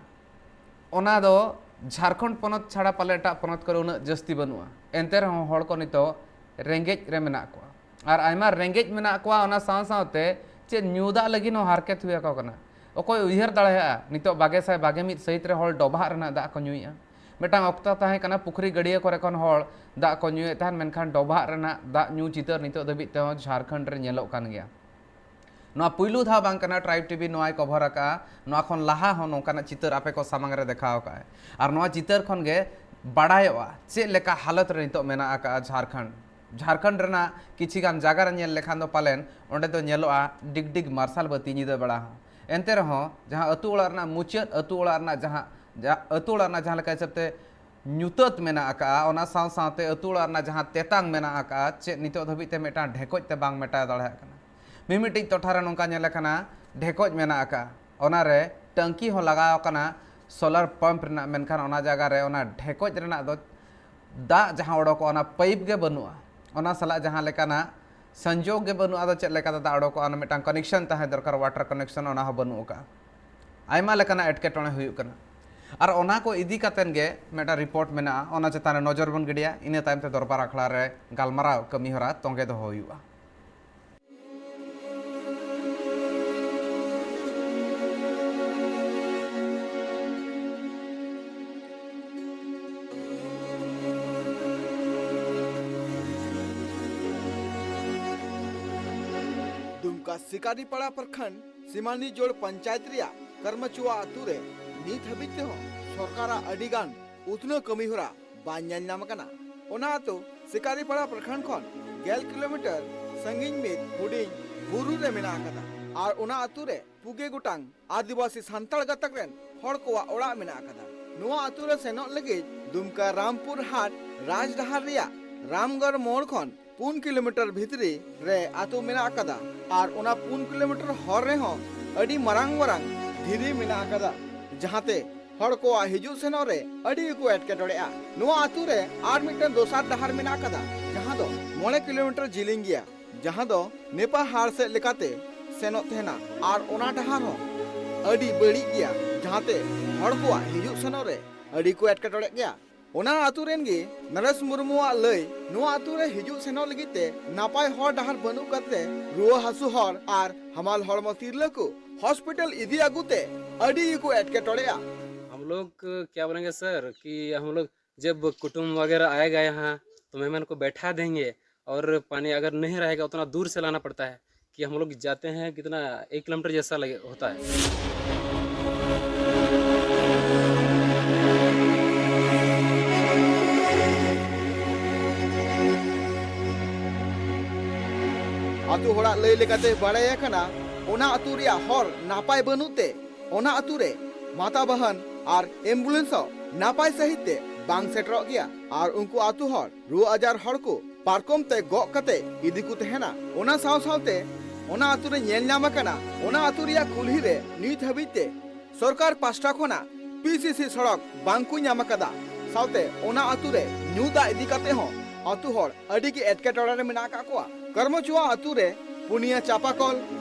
ᱚᱱᱟ ᱫᱚ ᱡᱷᱟᱲᱠᱷᱚᱸᱰ ᱯᱚᱱᱚᱛ ᱪᱷᱟᱲᱟ ᱯᱟᱞᱮ ᱮᱴᱟᱜ ᱯᱚᱱᱚᱛ ᱠᱚᱨᱮ ᱩᱱᱟᱹᱜ ᱡᱟᱹᱥᱛᱤ ᱵᱟᱹᱱᱩᱜᱼᱟ᱾ ᱮᱱᱛᱮ ᱨᱮᱦᱚᱸ ᱦᱚᱲ ᱠᱚ ᱱᱤᱛᱚᱜ ᱨᱮᱸᱜᱮᱡ ᱨᱮ ᱢᱮᱱᱟᱜ ᱠᱚᱣᱟ᱾ ᱟᱨ ᱟᱭᱢᱟ ᱨᱮᱸᱜᱮᱡ ᱢᱮᱱᱟᱜ ᱠᱚᱣᱟ, ᱚᱱᱟ ᱥᱟᱶ ᱥᱟᱶᱛᱮ ᱪᱮᱫ ᱧᱩ ᱫᱟᱜ ᱞᱟᱹᱜᱤᱫ ᱦᱚᱸ ᱦᱟᱨᱠᱮᱛ ᱦᱩᱭ ᱟᱠᱚ ᱠᱟᱱᱟ᱾ ᱚᱠᱚᱭ ᱩᱭᱦᱟᱹᱨ ᱫᱟᱲᱮᱭᱟᱜᱼᱟ, ᱱᱤᱛᱚᱜ ᱵᱟᱜᱮ ᱥᱟᱭ ᱵᱟᱜᱮ ᱢᱤᱫ ᱥᱟᱹᱦᱤᱛ ᱨᱮ ᱦᱚᱲ ᱰᱚᱵᱷᱟᱜ ᱨᱮᱱᱟᱜ ᱫᱟᱜ ᱠᱚ ᱧᱩᱭᱮᱫᱼᱟ? ᱢᱤᱫᱴᱟᱝ ᱚᱠᱛᱚ ᱛᱟᱦᱮᱸ ᱠᱟᱱᱟ, ᱯᱩᱠᱷᱨᱤ ᱜᱟᱹᱰᱭᱟᱹ ᱠᱚᱨᱮ ᱠᱷᱚᱱ ᱦᱚᱲ ᱫᱟᱜ ᱠᱚ ᱧᱩᱭᱮᱫ ᱛᱟᱦᱮᱸᱱ, ᱢᱮᱱᱠᱷᱟᱱ ᱰᱚᱵᱷᱟᱜ ᱨᱮᱱᱟᱜ ᱫᱟᱜ ᱧᱩ ᱪᱤᱛᱟᱹᱨ ᱱᱤᱛᱚᱜ ᱫᱷᱟᱹᱵᱤᱡ ᱛᱮᱦᱚᱸ ᱡᱷᱟᱲᱠᱷᱚᱸᱰ ᱨᱮ ᱧᱮᱞᱚᱜ ᱠᱟᱱ ᱜᱮᱭᱟ᱾ ᱱᱚᱣᱟ ᱯᱩᱭᱞᱩ ᱫᱷᱟᱣ ᱵᱟᱝ ᱠᱟᱱᱟ, Tribe TV ᱱᱚᱣᱟᱭ cover ᱟᱠᱟᱫᱼᱟ᱾ ᱱᱚᱣᱟ ᱠᱷᱚᱱ ᱞᱟᱦᱟ ᱦᱚᱸ ᱱᱚᱝᱠᱟᱱᱟᱜ ᱪᱤᱛᱟᱹᱨ ᱟᱯᱮ ᱠᱚ ᱥᱟᱢᱟᱝ ᱨᱮ ᱫᱮᱠᱷᱟᱣ ᱟᱠᱟᱫᱼᱟᱭ᱾ ᱟᱨ ᱱᱚᱣᱟ ᱪᱤᱛᱟᱹᱨ ᱠᱷᱚᱱ ᱜᱮ ᱵᱟᱲᱟᱭᱚᱜᱼᱟ ᱪᱮᱫ ᱞᱮᱠᱟ ᱦᱟᱞᱚᱛ ᱨᱮ ᱱᱤᱛᱚᱜ ᱢᱮᱱᱟᱜ ᱟᱠᱟᱫᱼᱟ ᱡᱷᱟᱲᱠᱷᱚᱸᱰ᱾ ᱡᱷᱟᱲᱠᱷᱚᱸᱰ ᱨᱮᱱᱟᱜ ᱠᱤᱪᱷᱤ ᱜᱟᱱ ᱡᱟᱭᱜᱟ ᱨᱮ ᱧᱮᱞ ᱞᱮᱠᱷᱟᱱ ᱫᱚ ᱯᱟᱞᱮᱱ ᱚᱸᱰᱮ ᱫᱚ ᱧᱮᱞᱚᱜᱼᱟ ᱰᱤᱜᱽ ᱰᱤᱜᱽ ᱢᱟᱨᱥᱟᱞ ᱵᱟᱹᱛᱤ ᱧᱤᱫᱟᱹ ᱵᱮᱲᱟ ᱦᱚᱸ᱾ ᱮᱱᱛᱮ ᱨᱮᱦᱚᱸ ᱡᱟᱦᱟᱸ ᱟᱹᱛᱩ ᱚᱲᱟᱜ ᱨᱮᱱᱟᱜ ᱢᱩᱪᱟᱹᱫ, ᱟᱹᱛᱩ ᱚᱲᱟᱜ ᱨᱮᱱᱟᱜ ᱡᱟᱦᱟᱸ, ᱡᱟ-, ᱟᱹᱛᱩ ᱚᱲᱟᱜ ᱨᱮᱱᱟᱜ ᱡᱟᱦᱟᱸ ᱞᱮᱠᱟ ᱦᱤᱥᱟᱹᱵ ᱛᱮ ᱧᱩᱛᱟᱹᱛ ᱢᱮᱱᱟᱜ ᱟᱠᱟᱫᱼᱟ, ᱚᱱᱟ ᱥᱟᱶ ᱥᱟᱶᱛᱮ ᱟᱹᱛᱩ ᱚᱲᱟᱜ ᱨᱮᱱᱟᱜ ᱡᱟᱦᱟᱸ ᱛᱮᱛᱟᱝ ᱢᱮᱱᱟᱜ ᱟᱠᱟᱫᱼᱟ, ᱪᱮᱫ ᱱᱤᱛᱚᱜ ᱫᱷᱟᱹᱵᱤᱡ ᱛᱮ ᱢᱤᱫᱴᱟᱝ ᱰᱷᱮᱠᱚᱡ ᱛᱮ ᱵᱟᱝ ᱢᱮᱴᱟᱣ ᱫᱟᱲᱮᱭᱟᱜ ᱠᱟᱱᱟ᱾ ᱢᱤᱢᱤᱫᱴᱤᱡ ᱴᱚᱴᱷᱟ ᱨᱮ ᱱᱚᱝᱠᱟ ᱧᱮᱞ ᱟᱠᱟᱱᱟ, ᱰᱷᱮᱠᱚᱡ ᱢᱮᱱᱟᱜ ᱟᱠᱟᱫᱼᱟ, ᱚᱱᱟᱨᱮ ᱴᱟᱝᱠᱤ ᱦᱚᱸ ᱞᱟᱜᱟᱣ ᱟᱠᱟᱱᱟ solar pump ᱨᱮᱱᱟᱜ, ᱢᱮᱱᱠᱷᱟᱱ ᱚᱱᱟ ᱡᱟᱭᱜᱟ ᱨᱮ ᱚᱱᱟ ᱰᱷᱮᱠᱚᱡ ᱨᱮᱱᱟᱜ ᱫᱚ ᱫᱟᱜ ᱡᱟᱦᱟᱸ ᱚᱰᱚᱠᱚᱜᱼᱟ, ᱚᱱᱟ pipe ᱜᱮ ᱵᱟᱹᱱᱩᱜᱼᱟ, ᱚᱱᱟ ᱥᱟᱞᱟᱜ ᱡᱟᱦᱟᱸ ᱞᱮᱠᱟᱱᱟᱜ ᱥᱚᱝᱡᱳᱜᱽ ᱜᱮ ᱵᱟᱹᱱᱩᱜᱼᱟ᱾ ᱟᱫᱚ ᱪᱮᱫ ᱞᱮᱠᱟᱛᱮ ᱫᱟᱜ ᱚᱰᱚᱠᱚᱜᱼᱟ? ᱚᱱᱟ ᱢᱤᱫᱴᱟᱝ connection ᱛᱟᱦᱮᱸ ᱫᱚᱨᱠᱟᱨ, water connection, ᱚᱱᱟ ᱦᱚᱸ ᱵᱟᱹᱱᱩᱜ ᱟᱠᱟᱫᱼᱟ᱾ ᱟᱭᱢᱟ ᱞᱮᱠᱟᱱᱟᱜ ᱮᱴᱠᱮᱴᱚᱬᱮ ᱦᱩᱭᱩᱜ ᱠᱟᱱᱟ᱾ ᱟᱨ ᱚᱱᱟ ᱠᱚ ᱤᱫᱤ ᱠᱟᱛᱮᱱ ᱜᱮ ᱢᱤᱫᱴᱟᱝ report ᱢᱮᱱᱟᱜᱼᱟ, ᱚᱱᱟ ᱪᱮᱛᱟᱱ ᱨᱮ ᱱᱚᱡᱚᱨ ᱵᱚᱱ ᱜᱤᱰᱤᱭᱟ, ᱤᱱᱟᱹ ᱛᱟᱭᱚᱢ ᱛᱮ ᱫᱚᱨᱵᱟᱨ ᱟᱠᱷᱲᱟ ᱨᱮ ᱜᱟᱞᱢᱟᱨᱟᱣ ᱠᱟᱹᱢᱤ ᱦᱚᱨᱟ ᱛᱚᱸᱜᱮ ᱫᱚᱦᱚ ᱦᱩᱭᱩᱜᱼᱟ᱾ ᱫᱩᱢᱠᱟ ᱥᱤᱠᱟᱨᱤᱯᱟᱲᱟ ᱯᱨᱚᱠᱷᱚᱸᱰ ᱥᱤᱢᱟᱱᱤ ᱡᱳᱲ ᱯᱚᱧᱪᱟᱭᱮᱛ ᱨᱮᱭᱟᱜ ᱠᱚᱨᱢᱟᱪᱩᱣᱟ ᱟᱹᱛᱩ ᱨᱮ ᱱᱤᱛ ᱦᱟᱹᱵᱤᱡ ᱛᱮᱦᱚᱸ ᱥᱚᱨᱠᱟᱨᱟᱜ ᱟᱹᱰᱤ ᱜᱟᱱ ᱩᱛᱱᱟᱹᱣ ᱠᱟᱹᱢᱤ ᱦᱚᱨᱟ ᱵᱟᱝ ᱧᱮᱞ ᱧᱟᱢ ᱟᱠᱟᱱᱟ᱾ ᱚᱱᱟ ᱟᱹᱛᱩ ᱥᱤᱠᱟᱨᱤᱯᱟᱲᱟ ᱯᱨᱚᱠᱷᱚᱸᱰ ᱠᱷᱚᱱ ᱜᱮᱞ ᱠᱤᱞᱳᱢᱤᱴᱟᱨ ᱥᱟᱺᱜᱤᱧ ᱢᱤᱫ ᱦᱩᱰᱤᱧ ᱵᱩᱨᱩ ᱨᱮ ᱢᱮᱱᱟᱜ ᱟᱠᱟᱫᱟ ᱟᱨ ᱚᱱᱟ ᱟᱹᱛᱩ ᱨᱮ ᱯᱩᱜᱮ ᱜᱚᱴᱟᱝ ᱟᱹᱫᱤᱵᱟᱹᱥᱤ ᱥᱟᱱᱛᱟᱲ ᱜᱟᱛᱟᱠ ᱨᱮᱱ ᱦᱚᱲ ᱠᱚᱣᱟᱜ ᱚᱲᱟᱜ ᱢᱮᱱᱟᱜ ᱟᱠᱟᱫᱟ᱾ ᱱᱚᱣᱟ ᱟᱹᱛᱩ ᱨᱮ ᱥᱮᱱᱚᱜ ᱞᱟᱹᱜᱤᱫ ᱫᱩᱢᱠᱟ ᱨᱟᱢᱯᱩᱨ ᱦᱟᱴ ᱨᱟᱡᱽᱰᱟᱦᱟᱨ ᱨᱮᱭᱟᱜ ᱨᱟᱢᱜᱚᱲ ᱢᱳᱲ ᱠᱷᱚᱱ ᱯᱩᱱ ᱠᱤᱞᱳᱢᱤᱴᱟᱨ ᱵᱷᱤᱛᱨᱤ ᱨᱮ ᱟᱹᱛᱩ ᱢᱮᱱᱟᱜ ᱟᱠᱟᱫᱟ ᱟᱨ ᱚᱱᱟ ᱯᱩᱱ ᱠᱤᱞᱳᱢᱤᱴᱟᱨ ᱦᱚᱨ ᱨᱮᱦᱚᱸ ᱟᱹᱰᱤ ᱢᱟᱨᱟᱝ ᱢᱟᱨᱟᱝ ᱫᱷᱤᱨᱤ ᱢᱮᱱᱟᱜ ᱟᱠᱟᱫᱟ, ᱡᱟᱦᱟᱸᱛᱮ ᱦᱚᱲ ᱠᱚᱣᱟᱜ ᱦᱤᱡᱩᱜ ᱥᱮᱱᱚᱜ ᱨᱮ ᱟᱹᱰᱤ ᱜᱮᱠᱚ ᱮᱴᱠᱮᱴᱚᱬᱮᱜᱼᱟ᱾ ᱱᱚᱣᱟ ᱟᱹᱛᱩ ᱨᱮ ᱟᱨ ᱢᱤᱫᱴᱟᱝ ᱫᱚᱥᱟᱨ ᱰᱟᱦᱟᱨ ᱢᱮᱱᱟᱜ ᱟᱠᱟᱫᱟ, ᱡᱟᱦᱟᱸ ᱫᱚ ᱢᱚᱬᱮ ᱠᱤᱞᱳᱢᱤᱴᱟᱨ ᱡᱤᱞᱤᱧ ᱜᱮᱭᱟ, ᱡᱟᱦᱟᱸ ᱫᱚ ᱱᱮᱯᱟᱦᱟᱲ ᱥᱮᱫ ᱞᱮᱠᱟᱛᱮ ᱥᱮᱱᱚᱜ ᱛᱟᱦᱮᱱᱟ᱾ ᱟᱨ ᱚᱱᱟ ᱰᱟᱦᱟᱨ ᱦᱚᱸ ᱟᱹᱰᱤ ᱵᱟᱹᱲᱤᱡ ᱜᱮᱭᱟ, ᱡᱟᱦᱟᱸᱛᱮ ᱦᱚᱲ ᱠᱚᱣᱟᱜ ᱦᱤᱡᱩᱜ ᱥᱮᱱᱚᱜ ᱨᱮ ᱟᱹᱰᱤ ᱠᱚ ᱮᱴᱠᱮᱴᱚᱬᱮᱜ ᱜᱮᱭᱟ᱾ ᱚᱱᱟ ᱟᱹᱛᱩ ᱨᱮᱱ ᱜᱮ ᱱᱚᱨᱮᱥ ᱢᱩᱨᱢᱩᱣᱟᱜ ᱞᱟᱹᱭ, ᱱᱚᱣᱟ ᱟᱹᱛᱩ ᱨᱮ ᱦᱤᱡᱩᱜ ᱥᱮᱱᱚᱜ ᱞᱟᱹᱜᱤᱫ ᱛᱮ ᱱᱟᱯᱟᱭ ᱦᱚᱨ ᱰᱟᱦᱟᱨ ᱵᱟᱹᱱᱩᱜ ᱠᱟᱛᱮ ᱨᱩᱣᱟᱹ ᱦᱟᱹᱥᱩ ᱦᱚᱲ ᱟᱨ ᱦᱟᱢᱟᱞ ᱦᱚᱲᱢᱚ ᱛᱤᱨᱞᱟᱹ ᱠᱚ ᱦᱚᱥᱯᱤᱴᱟᱞ ᱤᱫᱤ ᱟᱹᱜᱩ ᱛᱮ ᱟᱹᱰᱤ ᱜᱮᱠᱚ ᱮᱴᱠᱮᱴᱚᱬᱮᱜᱼᱟ᱾ हम लोग क्या बोलेंगे सर कि हम लोग जब कुटुंब वगैरह आएगा यहाँ तो मेहमान को बैठा देंगे और पानी अगर नहीं रहेगा उतना दूर से लाना पड़ता है कि हम लोग जाते हैं कितना एक किलोमीटर जैसा लगे होता है। ᱟᱛᱳ ᱦᱚᱲᱟᱜ ᱞᱟᱹᱭ ᱞᱮᱠᱟᱛᱮ ᱵᱟᱲᱟᱭ ᱟᱠᱟᱱᱟ, ᱚᱱᱟ ᱟᱛᱳ ᱨᱮᱭᱟᱜ ᱦᱚᱨ ᱱᱟᱯᱟᱭ ᱵᱟᱹᱱᱩᱜ ᱛᱮ ᱚᱱᱟ ᱟᱛᱳ ᱨᱮ ᱢᱟᱛᱟ ᱵᱟᱦᱟᱱ ᱟᱨ ᱮᱢᱵᱩᱞᱮᱱᱥ ᱦᱚᱸ ᱱᱟᱯᱟᱭ ᱥᱟᱹᱦᱤᱡ ᱛᱮ ᱵᱟᱝ ᱥᱮᱴᱮᱨᱚᱜ ᱜᱮᱭᱟ᱾ ᱟᱨ ᱩᱱᱠᱩ ᱟᱛᱳ ᱦᱚᱲ ᱨᱩᱣᱟᱹ ᱟᱡᱟᱨ ᱦᱚᱲ ᱠᱚ ᱯᱟᱨᱠᱚᱢ ᱛᱮ ᱜᱚᱜ ᱠᱟᱛᱮ ᱤᱫᱤ ᱠᱚ ᱛᱟᱦᱮᱱᱟ᱾ ᱚᱱᱟ ᱥᱟᱶ ᱥᱟᱶᱛᱮ ᱚᱱᱟ ᱟᱛᱳ ᱨᱮ ᱧᱮᱞ ᱧᱟᱢ ᱟᱠᱟᱱᱟ, ᱚᱱᱟ ᱟᱛᱳ ᱨᱮᱭᱟᱜ ᱠᱩᱞᱦᱤ ᱨᱮ ᱱᱤᱛ ᱦᱟᱹᱵᱤᱡ ᱛᱮ ᱥᱚᱨᱠᱟᱨ ᱯᱟᱥᱴᱟ ᱠᱷᱚᱱᱟᱜ ᱯᱤ ᱥᱤ ᱥᱤ ᱥᱚᱲᱚᱠ ᱵᱟᱝ ᱠᱚ ᱧᱟᱢ ᱟᱠᱟᱫᱟ᱾ ᱥᱟᱶᱛᱮ ᱚᱱᱟ ᱟᱛᱳ ᱨᱮ ᱧᱩ ᱫᱟᱜ ᱤᱫᱤ ᱠᱟᱛᱮ ᱦᱚᱸ ᱟᱛᱳ ᱦᱚᱲ ᱟᱹᱰᱤ ᱜᱮ ᱮᱴᱠᱮᱴᱚᱬᱮ ᱨᱮ ᱢᱮᱱᱟᱜ ᱟᱠᱟᱫ ᱠᱚᱣᱟ᱾ ᱠᱚᱨᱢᱚᱪᱩᱣᱟ ᱟᱛᱳ ᱨᱮ ᱯᱩᱱᱭᱟᱹ ᱪᱟᱯᱟ ᱠᱚᱞ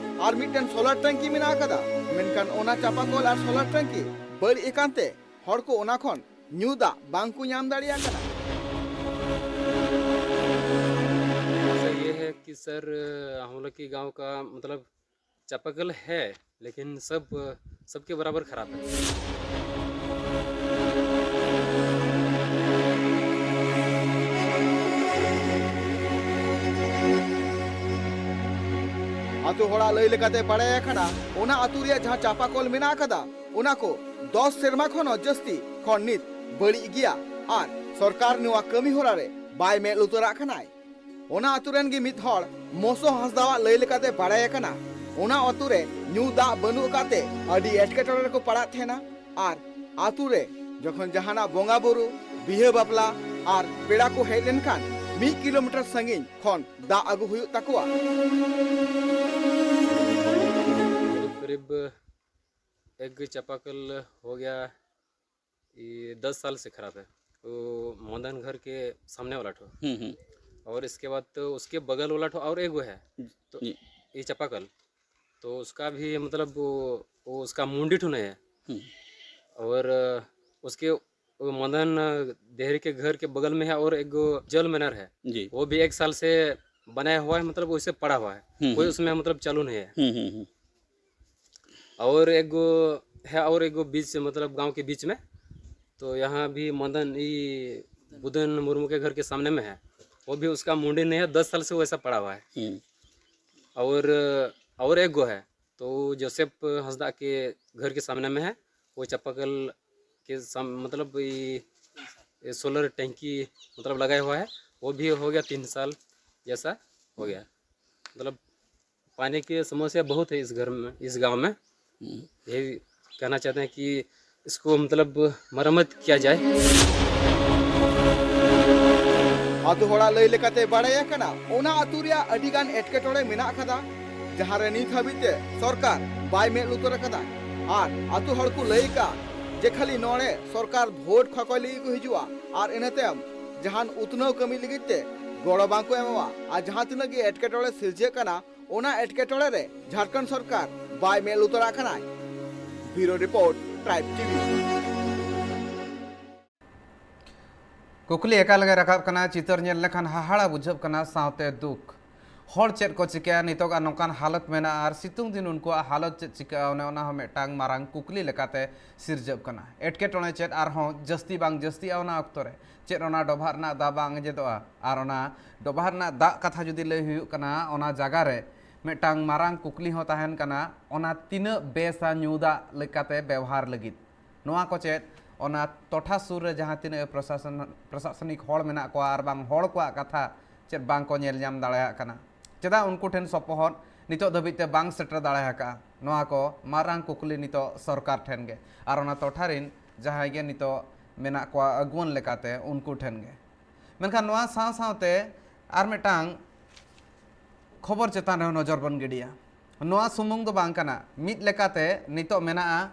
ᱟᱨ ᱢᱤᱫᱴᱮᱱ ᱥᱳᱞᱟᱨ ᱴᱮᱝᱠᱤ ᱢᱮᱱᱟᱜ ᱟᱠᱟᱫᱟ, ᱢᱮᱱᱠᱷᱟᱱ ᱚᱱᱟ ᱪᱟᱯᱟ ᱠᱚᱞ ᱟᱨ ᱥᱳᱞᱟᱨ ᱴᱮᱝᱠᱤ ᱵᱟᱹᱲᱤᱡ ᱟᱠᱟᱱ ᱛᱮ ᱦᱚᱲ ᱠᱚ ᱚᱱᱟ ᱠᱷᱚᱱ ᱧᱩ ᱫᱟᱜ ᱵᱟᱝ ᱠᱚ ᱧᱟᱢ ᱫᱟᱲᱮᱭᱟᱜ ᱠᱟᱱᱟ᱾ सर, ये है कि सर, हम लोग के गांव का मतलब चापाकल है, लेकिन सब, सबके बराबर खराब है। ᱟᱛᱳ ᱦᱚᱲᱟᱜ ᱞᱟᱹᱭ ᱞᱮᱠᱟᱛᱮ ᱵᱟᱲᱟᱭ ᱟᱠᱟᱱᱟ, ᱚᱱᱟ ᱟᱛᱳ ᱨᱮᱭᱟᱜ ᱡᱟᱦᱟᱸ ᱪᱟᱯᱟ ᱠᱚᱞ ᱢᱮᱱᱟᱜ ᱟᱠᱟᱫᱟ, ᱚᱱᱟ ᱠᱚ ᱫᱚᱥ ᱥᱮᱨᱢᱟ ᱠᱷᱚᱱ ᱦᱚᱸ ᱡᱟᱹᱥᱛᱤ ᱠᱷᱚᱱ ᱱᱤᱛ ᱵᱟᱹᱲᱤᱡ ᱜᱮᱭᱟ ᱟᱨ ᱥᱚᱨᱠᱟᱨ ᱱᱚᱣᱟ ᱠᱟᱹᱢᱤ ᱦᱚᱨᱟ ᱨᱮ ᱵᱟᱭ ᱢᱮᱫ ᱞᱩᱛᱩᱨᱟᱜ ᱠᱟᱱᱟᱭ᱾ ᱚᱱᱟ ᱟᱛᱳ ᱨᱮᱱ ᱜᱮ ᱢᱤᱫ ᱦᱚᱲ ᱢᱚᱥᱚ ᱦᱟᱸᱥᱫᱟᱣᱟᱜ ᱞᱟᱹᱭ ᱞᱮᱠᱟᱛᱮ ᱵᱟᱲᱟᱭ ᱟᱠᱟᱱᱟ, ᱚᱱᱟ ᱟᱛᱳ ᱨᱮ ᱧᱩ ᱫᱟᱜ ᱵᱟᱹᱱᱩᱜ ᱟᱠᱟᱫ ᱛᱮ ᱟᱹᱰᱤ ᱮᱴᱠᱮᱴᱚᱬᱮ ᱨᱮᱠᱚ ᱯᱟᱲᱟᱜ ᱛᱟᱦᱮᱱᱟ᱾ ᱟᱨ ᱟᱛᱳ ᱨᱮ ᱡᱚᱠᱷᱚᱱ ᱡᱟᱦᱟᱱᱟᱜ ᱵᱚᱸᱜᱟ ᱵᱩᱨᱩ, ᱵᱤᱦᱟᱹ ᱵᱟᱯᱞᱟ ᱟᱨ ᱯᱮᱲᱟ ᱠᱚ ᱦᱮᱡ ᱞᱮᱱᱠᱷᱟᱱ ᱢᱤᱫ ᱠᱤᱞᱳᱢᱤᱴᱟᱨ ᱥᱟᱺᱜᱤᱧ ᱠᱷᱚᱱ ᱫᱟᱜ ᱟᱹᱜᱩ ᱦᱩᱭᱩᱜ ᱛᱟᱠᱚᱣᱟ᱾ अब एक चापाकल हो गया, ये दस साल से खराब है। वो मदन घर के सामने वाला ठो, हम्म हम्म और इसके बाद तो उसके बगल वाला ठो और एक वो है, तो जी ये चापाकल, तो उसका भी मतलब वो, वो उसका मुंडी ठो नहीं है। हम्म और उसके, वो मदन देहरी के घर के बगल में है और एक वो जल मैनर है, जी वो भी एक साल से बनाया हुआ है, मतलब वैसे पड़ा हुआ है, हम्म, कोई हम्म। उसमें मतलब चालू नहीं है। हम्म हम्म हम्म और एक गो है, और एक गो बीच से, मतलब गांव के बीच में, तो यहाँ भी मदन, ये बुधन मुर्मू के घर के सामने में है, वो भी उसका मुंडी नहीं है, दस साल से वैसा पड़ा हुआ है। हम्म और और एक गो है, तो वो जोसेफ हंसदा के घर के सामने में है, वो चापाकल के साम, मतलब ये, ये सोलर टंकी मतलब लगाया हुआ है, वो भी हो गया तीन साल जैसा हो गया। मतलब पानी की समस्या बहुत है इस घर में, इस गांव में। हम्म यही कहना चाहते हैं कि इसको मतलब मरम्मत किया जाए। ᱟᱛᱳ ᱦᱚᱲᱟᱜ ᱞᱟᱹᱭ ᱞᱮᱠᱟᱛᱮ ᱵᱟᱲᱟᱭ ᱟᱠᱟᱱᱟ, ᱚᱱᱟ ᱟᱛᱳ ᱨᱮᱭᱟᱜ ᱟᱹᱰᱤ ᱜᱟᱱ ᱮᱴᱠᱮᱴᱚᱬᱮ ᱢᱮᱱᱟᱜ ᱟᱠᱟᱫᱟ, ᱡᱟᱦᱟᱸ ᱨᱮ ᱱᱤᱛ ᱦᱟᱹᱵᱤᱡ ᱛᱮ ᱥᱚᱨᱠᱟᱨ ᱵᱟᱭ ᱢᱮᱫ ᱞᱩᱛᱩᱨ ᱟᱠᱟᱫᱟ᱾ ᱟᱨ ᱟᱛᱳ ᱦᱚᱲ ᱠᱚ ᱞᱟᱹᱭ ᱟᱠᱟᱫ ᱡᱮ ᱠᱷᱟᱹᱞᱤ ᱱᱚᱰᱮ ᱥᱚᱨᱠᱟᱨ ᱵᱷᱳᱴ ᱠᱷᱚᱠᱚᱭ ᱞᱟᱹᱜᱤᱫ ᱠᱚ ᱦᱤᱡᱩᱜᱼᱟ ᱟᱨ ᱤᱱᱟᱹ ᱛᱟᱭᱚᱢ ᱡᱟᱦᱟᱱ ᱩᱛᱱᱟᱹᱣ ᱠᱟᱹᱢᱤ ᱞᱟᱹᱜᱤᱫ ᱛᱮ ᱜᱚᱲᱚ ᱵᱟᱝ ᱠᱚ ᱮᱢᱚᱜᱼᱟ᱾ ᱟᱨ ᱡᱟᱦᱟᱸ ᱛᱤᱱᱟᱹᱜ ᱜᱮ ᱮᱴᱠᱮᱴᱚᱬᱮ ᱥᱤᱨᱡᱟᱹᱜ ᱠᱟᱱᱟ, ᱚᱱᱟ ᱮᱴᱠᱮᱴᱚᱬᱮ ᱨᱮ ᱡᱷᱟᱲᱠᱷᱚᱸᱰ ᱥᱚᱨᱠᱟᱨ ᱵᱟᱭ ᱢᱮᱫ ᱞᱩᱛᱩᱨᱟᱜ ᱠᱟᱱᱟᱭ᱾ ᱵᱤᱭᱩᱨᱳ ᱨᱤᱯᱳᱨᱴ, ᱴᱨᱟᱭᱤᱵᱽ ᱴᱤᱵᱷᱤ᱾ ᱠᱩᱠᱞᱤ ᱮᱠᱟᱞ ᱜᱮ ᱨᱟᱠᱟᱵ ᱠᱟᱱᱟ᱾ ᱪᱤᱛᱟᱹᱨ ᱧᱮᱞ ᱞᱮᱠᱷᱟᱱ ᱦᱟᱦᱟᱲᱟ ᱵᱩᱡᱷᱟᱹᱜ ᱠᱟᱱᱟ, ᱥᱟᱶᱛᱮ ᱫᱩᱠ᱾ ᱦᱚᱲ ᱪᱮᱫ ᱠᱚ ᱪᱤᱠᱟᱹᱭᱟ, ᱱᱤᱛᱚᱜᱟᱜ ᱱᱚᱝᱠᱟᱱ ᱦᱟᱞᱚᱛ ᱢᱮᱱᱟᱜᱼᱟ ᱟᱨ ᱥᱤᱛᱩᱝ ᱫᱤᱱ ᱩᱱᱠᱩᱣᱟᱜ ᱦᱟᱞᱚᱛ ᱪᱮᱫ ᱪᱤᱠᱟᱹᱜᱼᱟ, ᱚᱱᱮ ᱚᱱᱟ ᱦᱚᱸ ᱢᱤᱫᱴᱟᱝ ᱢᱟᱨᱟᱝ ᱠᱩᱠᱞᱤ ᱞᱮᱠᱟᱛᱮ ᱥᱤᱨᱡᱟᱹᱜ ᱠᱟᱱᱟ᱾ ᱮᱴᱠᱮᱴᱚᱬᱮ ᱪᱮᱫ ᱟᱨᱦᱚᱸ ᱡᱟᱹᱥᱛᱤ ᱵᱟᱝ ᱡᱟᱹᱥᱛᱤᱜᱼᱟ ᱚᱱᱟ ᱚᱠᱛᱚ ᱨᱮ? ᱪᱮᱫ ᱚᱱᱟ ᱰᱚᱵᱷᱟᱜ ᱨᱮᱱᱟᱜ ᱫᱟᱜ ᱵᱟᱝ ᱟᱸᱡᱮᱫᱚᱜᱼᱟ? ᱟᱨ ᱚᱱᱟ ᱰᱚᱵᱷᱟᱜ ᱨᱮᱱᱟᱜ ᱫᱟᱜ ᱠᱟᱛᱷᱟ ᱡᱩᱫᱤ ᱞᱟᱹᱭ ᱦᱩᱭᱩᱜ ᱠᱟᱱᱟ, ᱚᱱᱟ ᱡᱟᱭᱜᱟ ᱨᱮ ᱢᱤᱫᱴᱟᱝ ᱢᱟᱨᱟᱝ ᱠᱩᱠᱞᱤ ᱦᱚᱸ ᱛᱟᱦᱮᱱ ᱠᱟᱱᱟ, ᱚᱱᱟ ᱛᱤᱱᱟᱹᱜ ᱵᱮᱥᱟ ᱧᱩ ᱫᱟᱜ ᱞᱮᱠᱟᱛᱮ ᱵᱮᱣᱦᱟᱨ ᱞᱟᱹᱜᱤᱫ? ᱱᱚᱣᱟ ᱠᱚ ᱪᱮᱫ ᱚᱱᱟ ᱴᱚᱴᱷᱟ ᱥᱩᱨ ᱨᱮ ᱡᱟᱦᱟᱸ ᱛᱤᱱᱟᱹᱜ ᱯᱨᱚᱥᱟᱥᱚᱱ, ᱯᱨᱚᱥᱟᱥᱚᱱᱤᱠ ᱦᱚᱲ ᱢᱮᱱᱟᱜ ᱠᱚᱣᱟ ᱟᱨ ᱵᱟᱝ ᱦᱚᱲ ᱠᱚᱣᱟᱜ ᱠᱟᱛᱷᱟ ᱪᱮᱫ ᱵᱟᱝ ᱠᱚ ᱧᱮᱞ ᱧᱟᱢ ᱫᱟᱲᱮᱭᱟᱜ ᱠᱟᱱᱟ? ᱪᱮᱫᱟᱜ ᱩᱱᱠᱩ ᱴᱷᱮᱱ ᱥᱚᱯᱚᱦᱚᱫ ᱱᱤᱛᱚᱜ ᱫᱷᱟᱹᱵᱤᱡ ᱛᱮ ᱵᱟᱝ ᱥᱮᱴᱮᱨ ᱫᱟᱲᱮ ᱟᱠᱟᱫᱼᱟ? ᱱᱚᱣᱟ ᱠᱚ ᱢᱟᱨᱟᱝ ᱠᱩᱠᱞᱤ ᱱᱤᱛᱚᱜ ᱥᱚᱨᱠᱟᱨ ᱴᱷᱮᱱ ᱜᱮ ᱟᱨ ᱚᱱᱟ ᱴᱚᱴᱷᱟ ᱨᱤᱱ ᱡᱟᱦᱟᱸᱭ ᱜᱮ ᱱᱤᱛᱚᱜ ᱢᱮᱱᱟᱜ ᱠᱚᱣᱟ ᱟᱹᱜᱩᱣᱟᱹᱱ ᱞᱮᱠᱟᱛᱮ, ᱩᱱᱠᱩ ᱴᱷᱮᱱ ᱜᱮ᱾ ᱢᱮᱱᱠᱷᱟᱱ ᱱᱚᱣᱟ ᱥᱟᱶ ᱥᱟᱶᱛᱮ ᱟᱨ ᱢᱤᱫᱴᱟᱝ ᱠᱷᱚᱵᱚᱨ ᱪᱮᱛᱟᱱ ᱨᱮᱦᱚᱸ ᱱᱚᱡᱚᱨ ᱵᱚᱱ ᱜᱤᱰᱤᱭᱟ᱾ ᱱᱚᱣᱟ ᱥᱩᱢᱩᱝ ᱫᱚ ᱵᱟᱝ ᱠᱟᱱᱟ, ᱢᱤᱫ ᱞᱮᱠᱟᱛᱮ ᱱᱤᱛᱚᱜ ᱢᱮᱱᱟᱜᱼᱟ,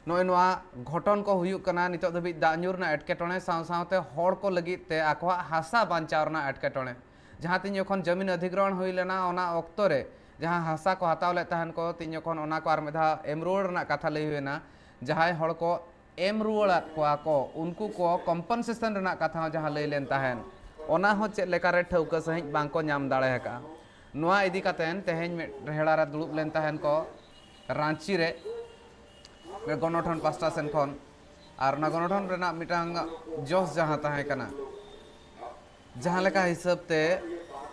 ᱱᱚᱜᱼᱚᱭ ᱱᱚᱣᱟ ᱜᱷᱚᱴᱚᱱ ᱠᱚ ᱦᱩᱭᱩᱜ ᱠᱟᱱᱟ, ᱱᱤᱛᱚᱜ ᱫᱷᱟᱹᱵᱤᱡ ᱫᱟᱜ ᱧᱩ ᱨᱮᱱᱟᱜ ᱮᱴᱠᱮᱴᱚᱬᱮ ᱥᱟᱶ ᱥᱟᱶᱛᱮ ᱦᱚᱲ ᱠᱚ ᱞᱟᱹᱜᱤᱫ ᱛᱮ ᱟᱠᱚᱣᱟᱜ ᱦᱟᱥᱟ ᱵᱟᱧᱪᱟᱣ ᱨᱮᱱᱟᱜ ᱮᱴᱠᱮᱴᱚᱬᱮ᱾ ᱡᱟᱦᱟᱸ ᱛᱤᱧ ᱡᱚᱠᱷᱚᱱ ᱡᱟᱢᱤᱱ ᱚᱫᱷᱤᱜᱨᱚᱦᱚᱱ ᱦᱩᱭ ᱞᱮᱱᱟ, ᱚᱱᱟ ᱚᱠᱛᱚ ᱨᱮ ᱡᱟᱦᱟᱸ ᱦᱟᱥᱟ ᱠᱚ ᱦᱟᱛᱟᱣ ᱞᱮᱫ ᱛᱟᱦᱮᱱ ᱠᱚ, ᱛᱤᱧ ᱡᱚᱠᱷᱚᱱ ᱚᱱᱟ ᱠᱚ ᱟᱨ ᱢᱤᱫ ᱫᱷᱟᱣ ᱮᱢ ᱨᱩᱣᱟᱹᱲ ᱨᱮᱱᱟᱜ ᱠᱟᱛᱷᱟ ᱞᱟᱹᱭ ᱦᱩᱭᱮᱱᱟ, ᱡᱟᱦᱟᱸᱭ ᱦᱚᱲ ᱠᱚ ᱮᱢ ᱨᱩᱣᱟᱹᱲᱟᱫ ᱠᱚᱣᱟ ᱠᱚ, ᱩᱱᱠᱩ ᱠᱚ ᱠᱚᱢᱯᱮᱱᱥᱮᱥᱚᱱ ᱨᱮᱱᱟᱜ ᱠᱟᱛᱷᱟ ᱦᱚᱸ ᱡᱟᱦᱟᱸ ᱞᱟᱹᱭ ᱞᱮᱱ ᱛᱟᱦᱮᱱ, ᱚᱱᱟ ᱦᱚᱸ ᱪᱮᱫ ᱞᱮᱠᱟᱨᱮ ᱴᱷᱟᱹᱣᱠᱟᱹ ᱥᱟᱺᱦᱤᱡ ᱵᱟᱝ ᱠᱚ ᱧᱟᱢ ᱫᱟᱲᱮ ᱟᱠᱟᱫᱼᱟ᱾ ᱱᱚᱣᱟ ᱤᱫᱤ ᱠᱟᱛᱮ ᱛᱮᱦᱮᱧ ᱢᱤᱫ ᱨᱮᱦᱲᱟ ᱨᱮ ᱫᱩᱲᱩᱵ ᱞᱮᱱ ᱛᱟᱦᱮᱱ ᱠᱚ ᱨᱟᱸᱪᱤ ᱨᱮ ᱜᱚᱱᱚᱴᱷᱚᱱ ᱯᱟᱥᱴᱟ ᱥᱮᱱ ᱠᱷᱚᱱ, ᱟᱨ ᱚᱱᱟ ᱜᱚᱱᱚᱴᱷᱚᱱ ᱨᱮᱱᱟᱜ ᱢᱤᱫᱴᱟᱝ ᱡᱚᱥ ᱡᱟᱦᱟᱸ ᱛᱟᱦᱮᱸ ᱠᱟᱱᱟ, ᱡᱟᱦᱟᱸ ᱞᱮᱠᱟ ᱦᱤᱥᱟᱹᱵ ᱛᱮ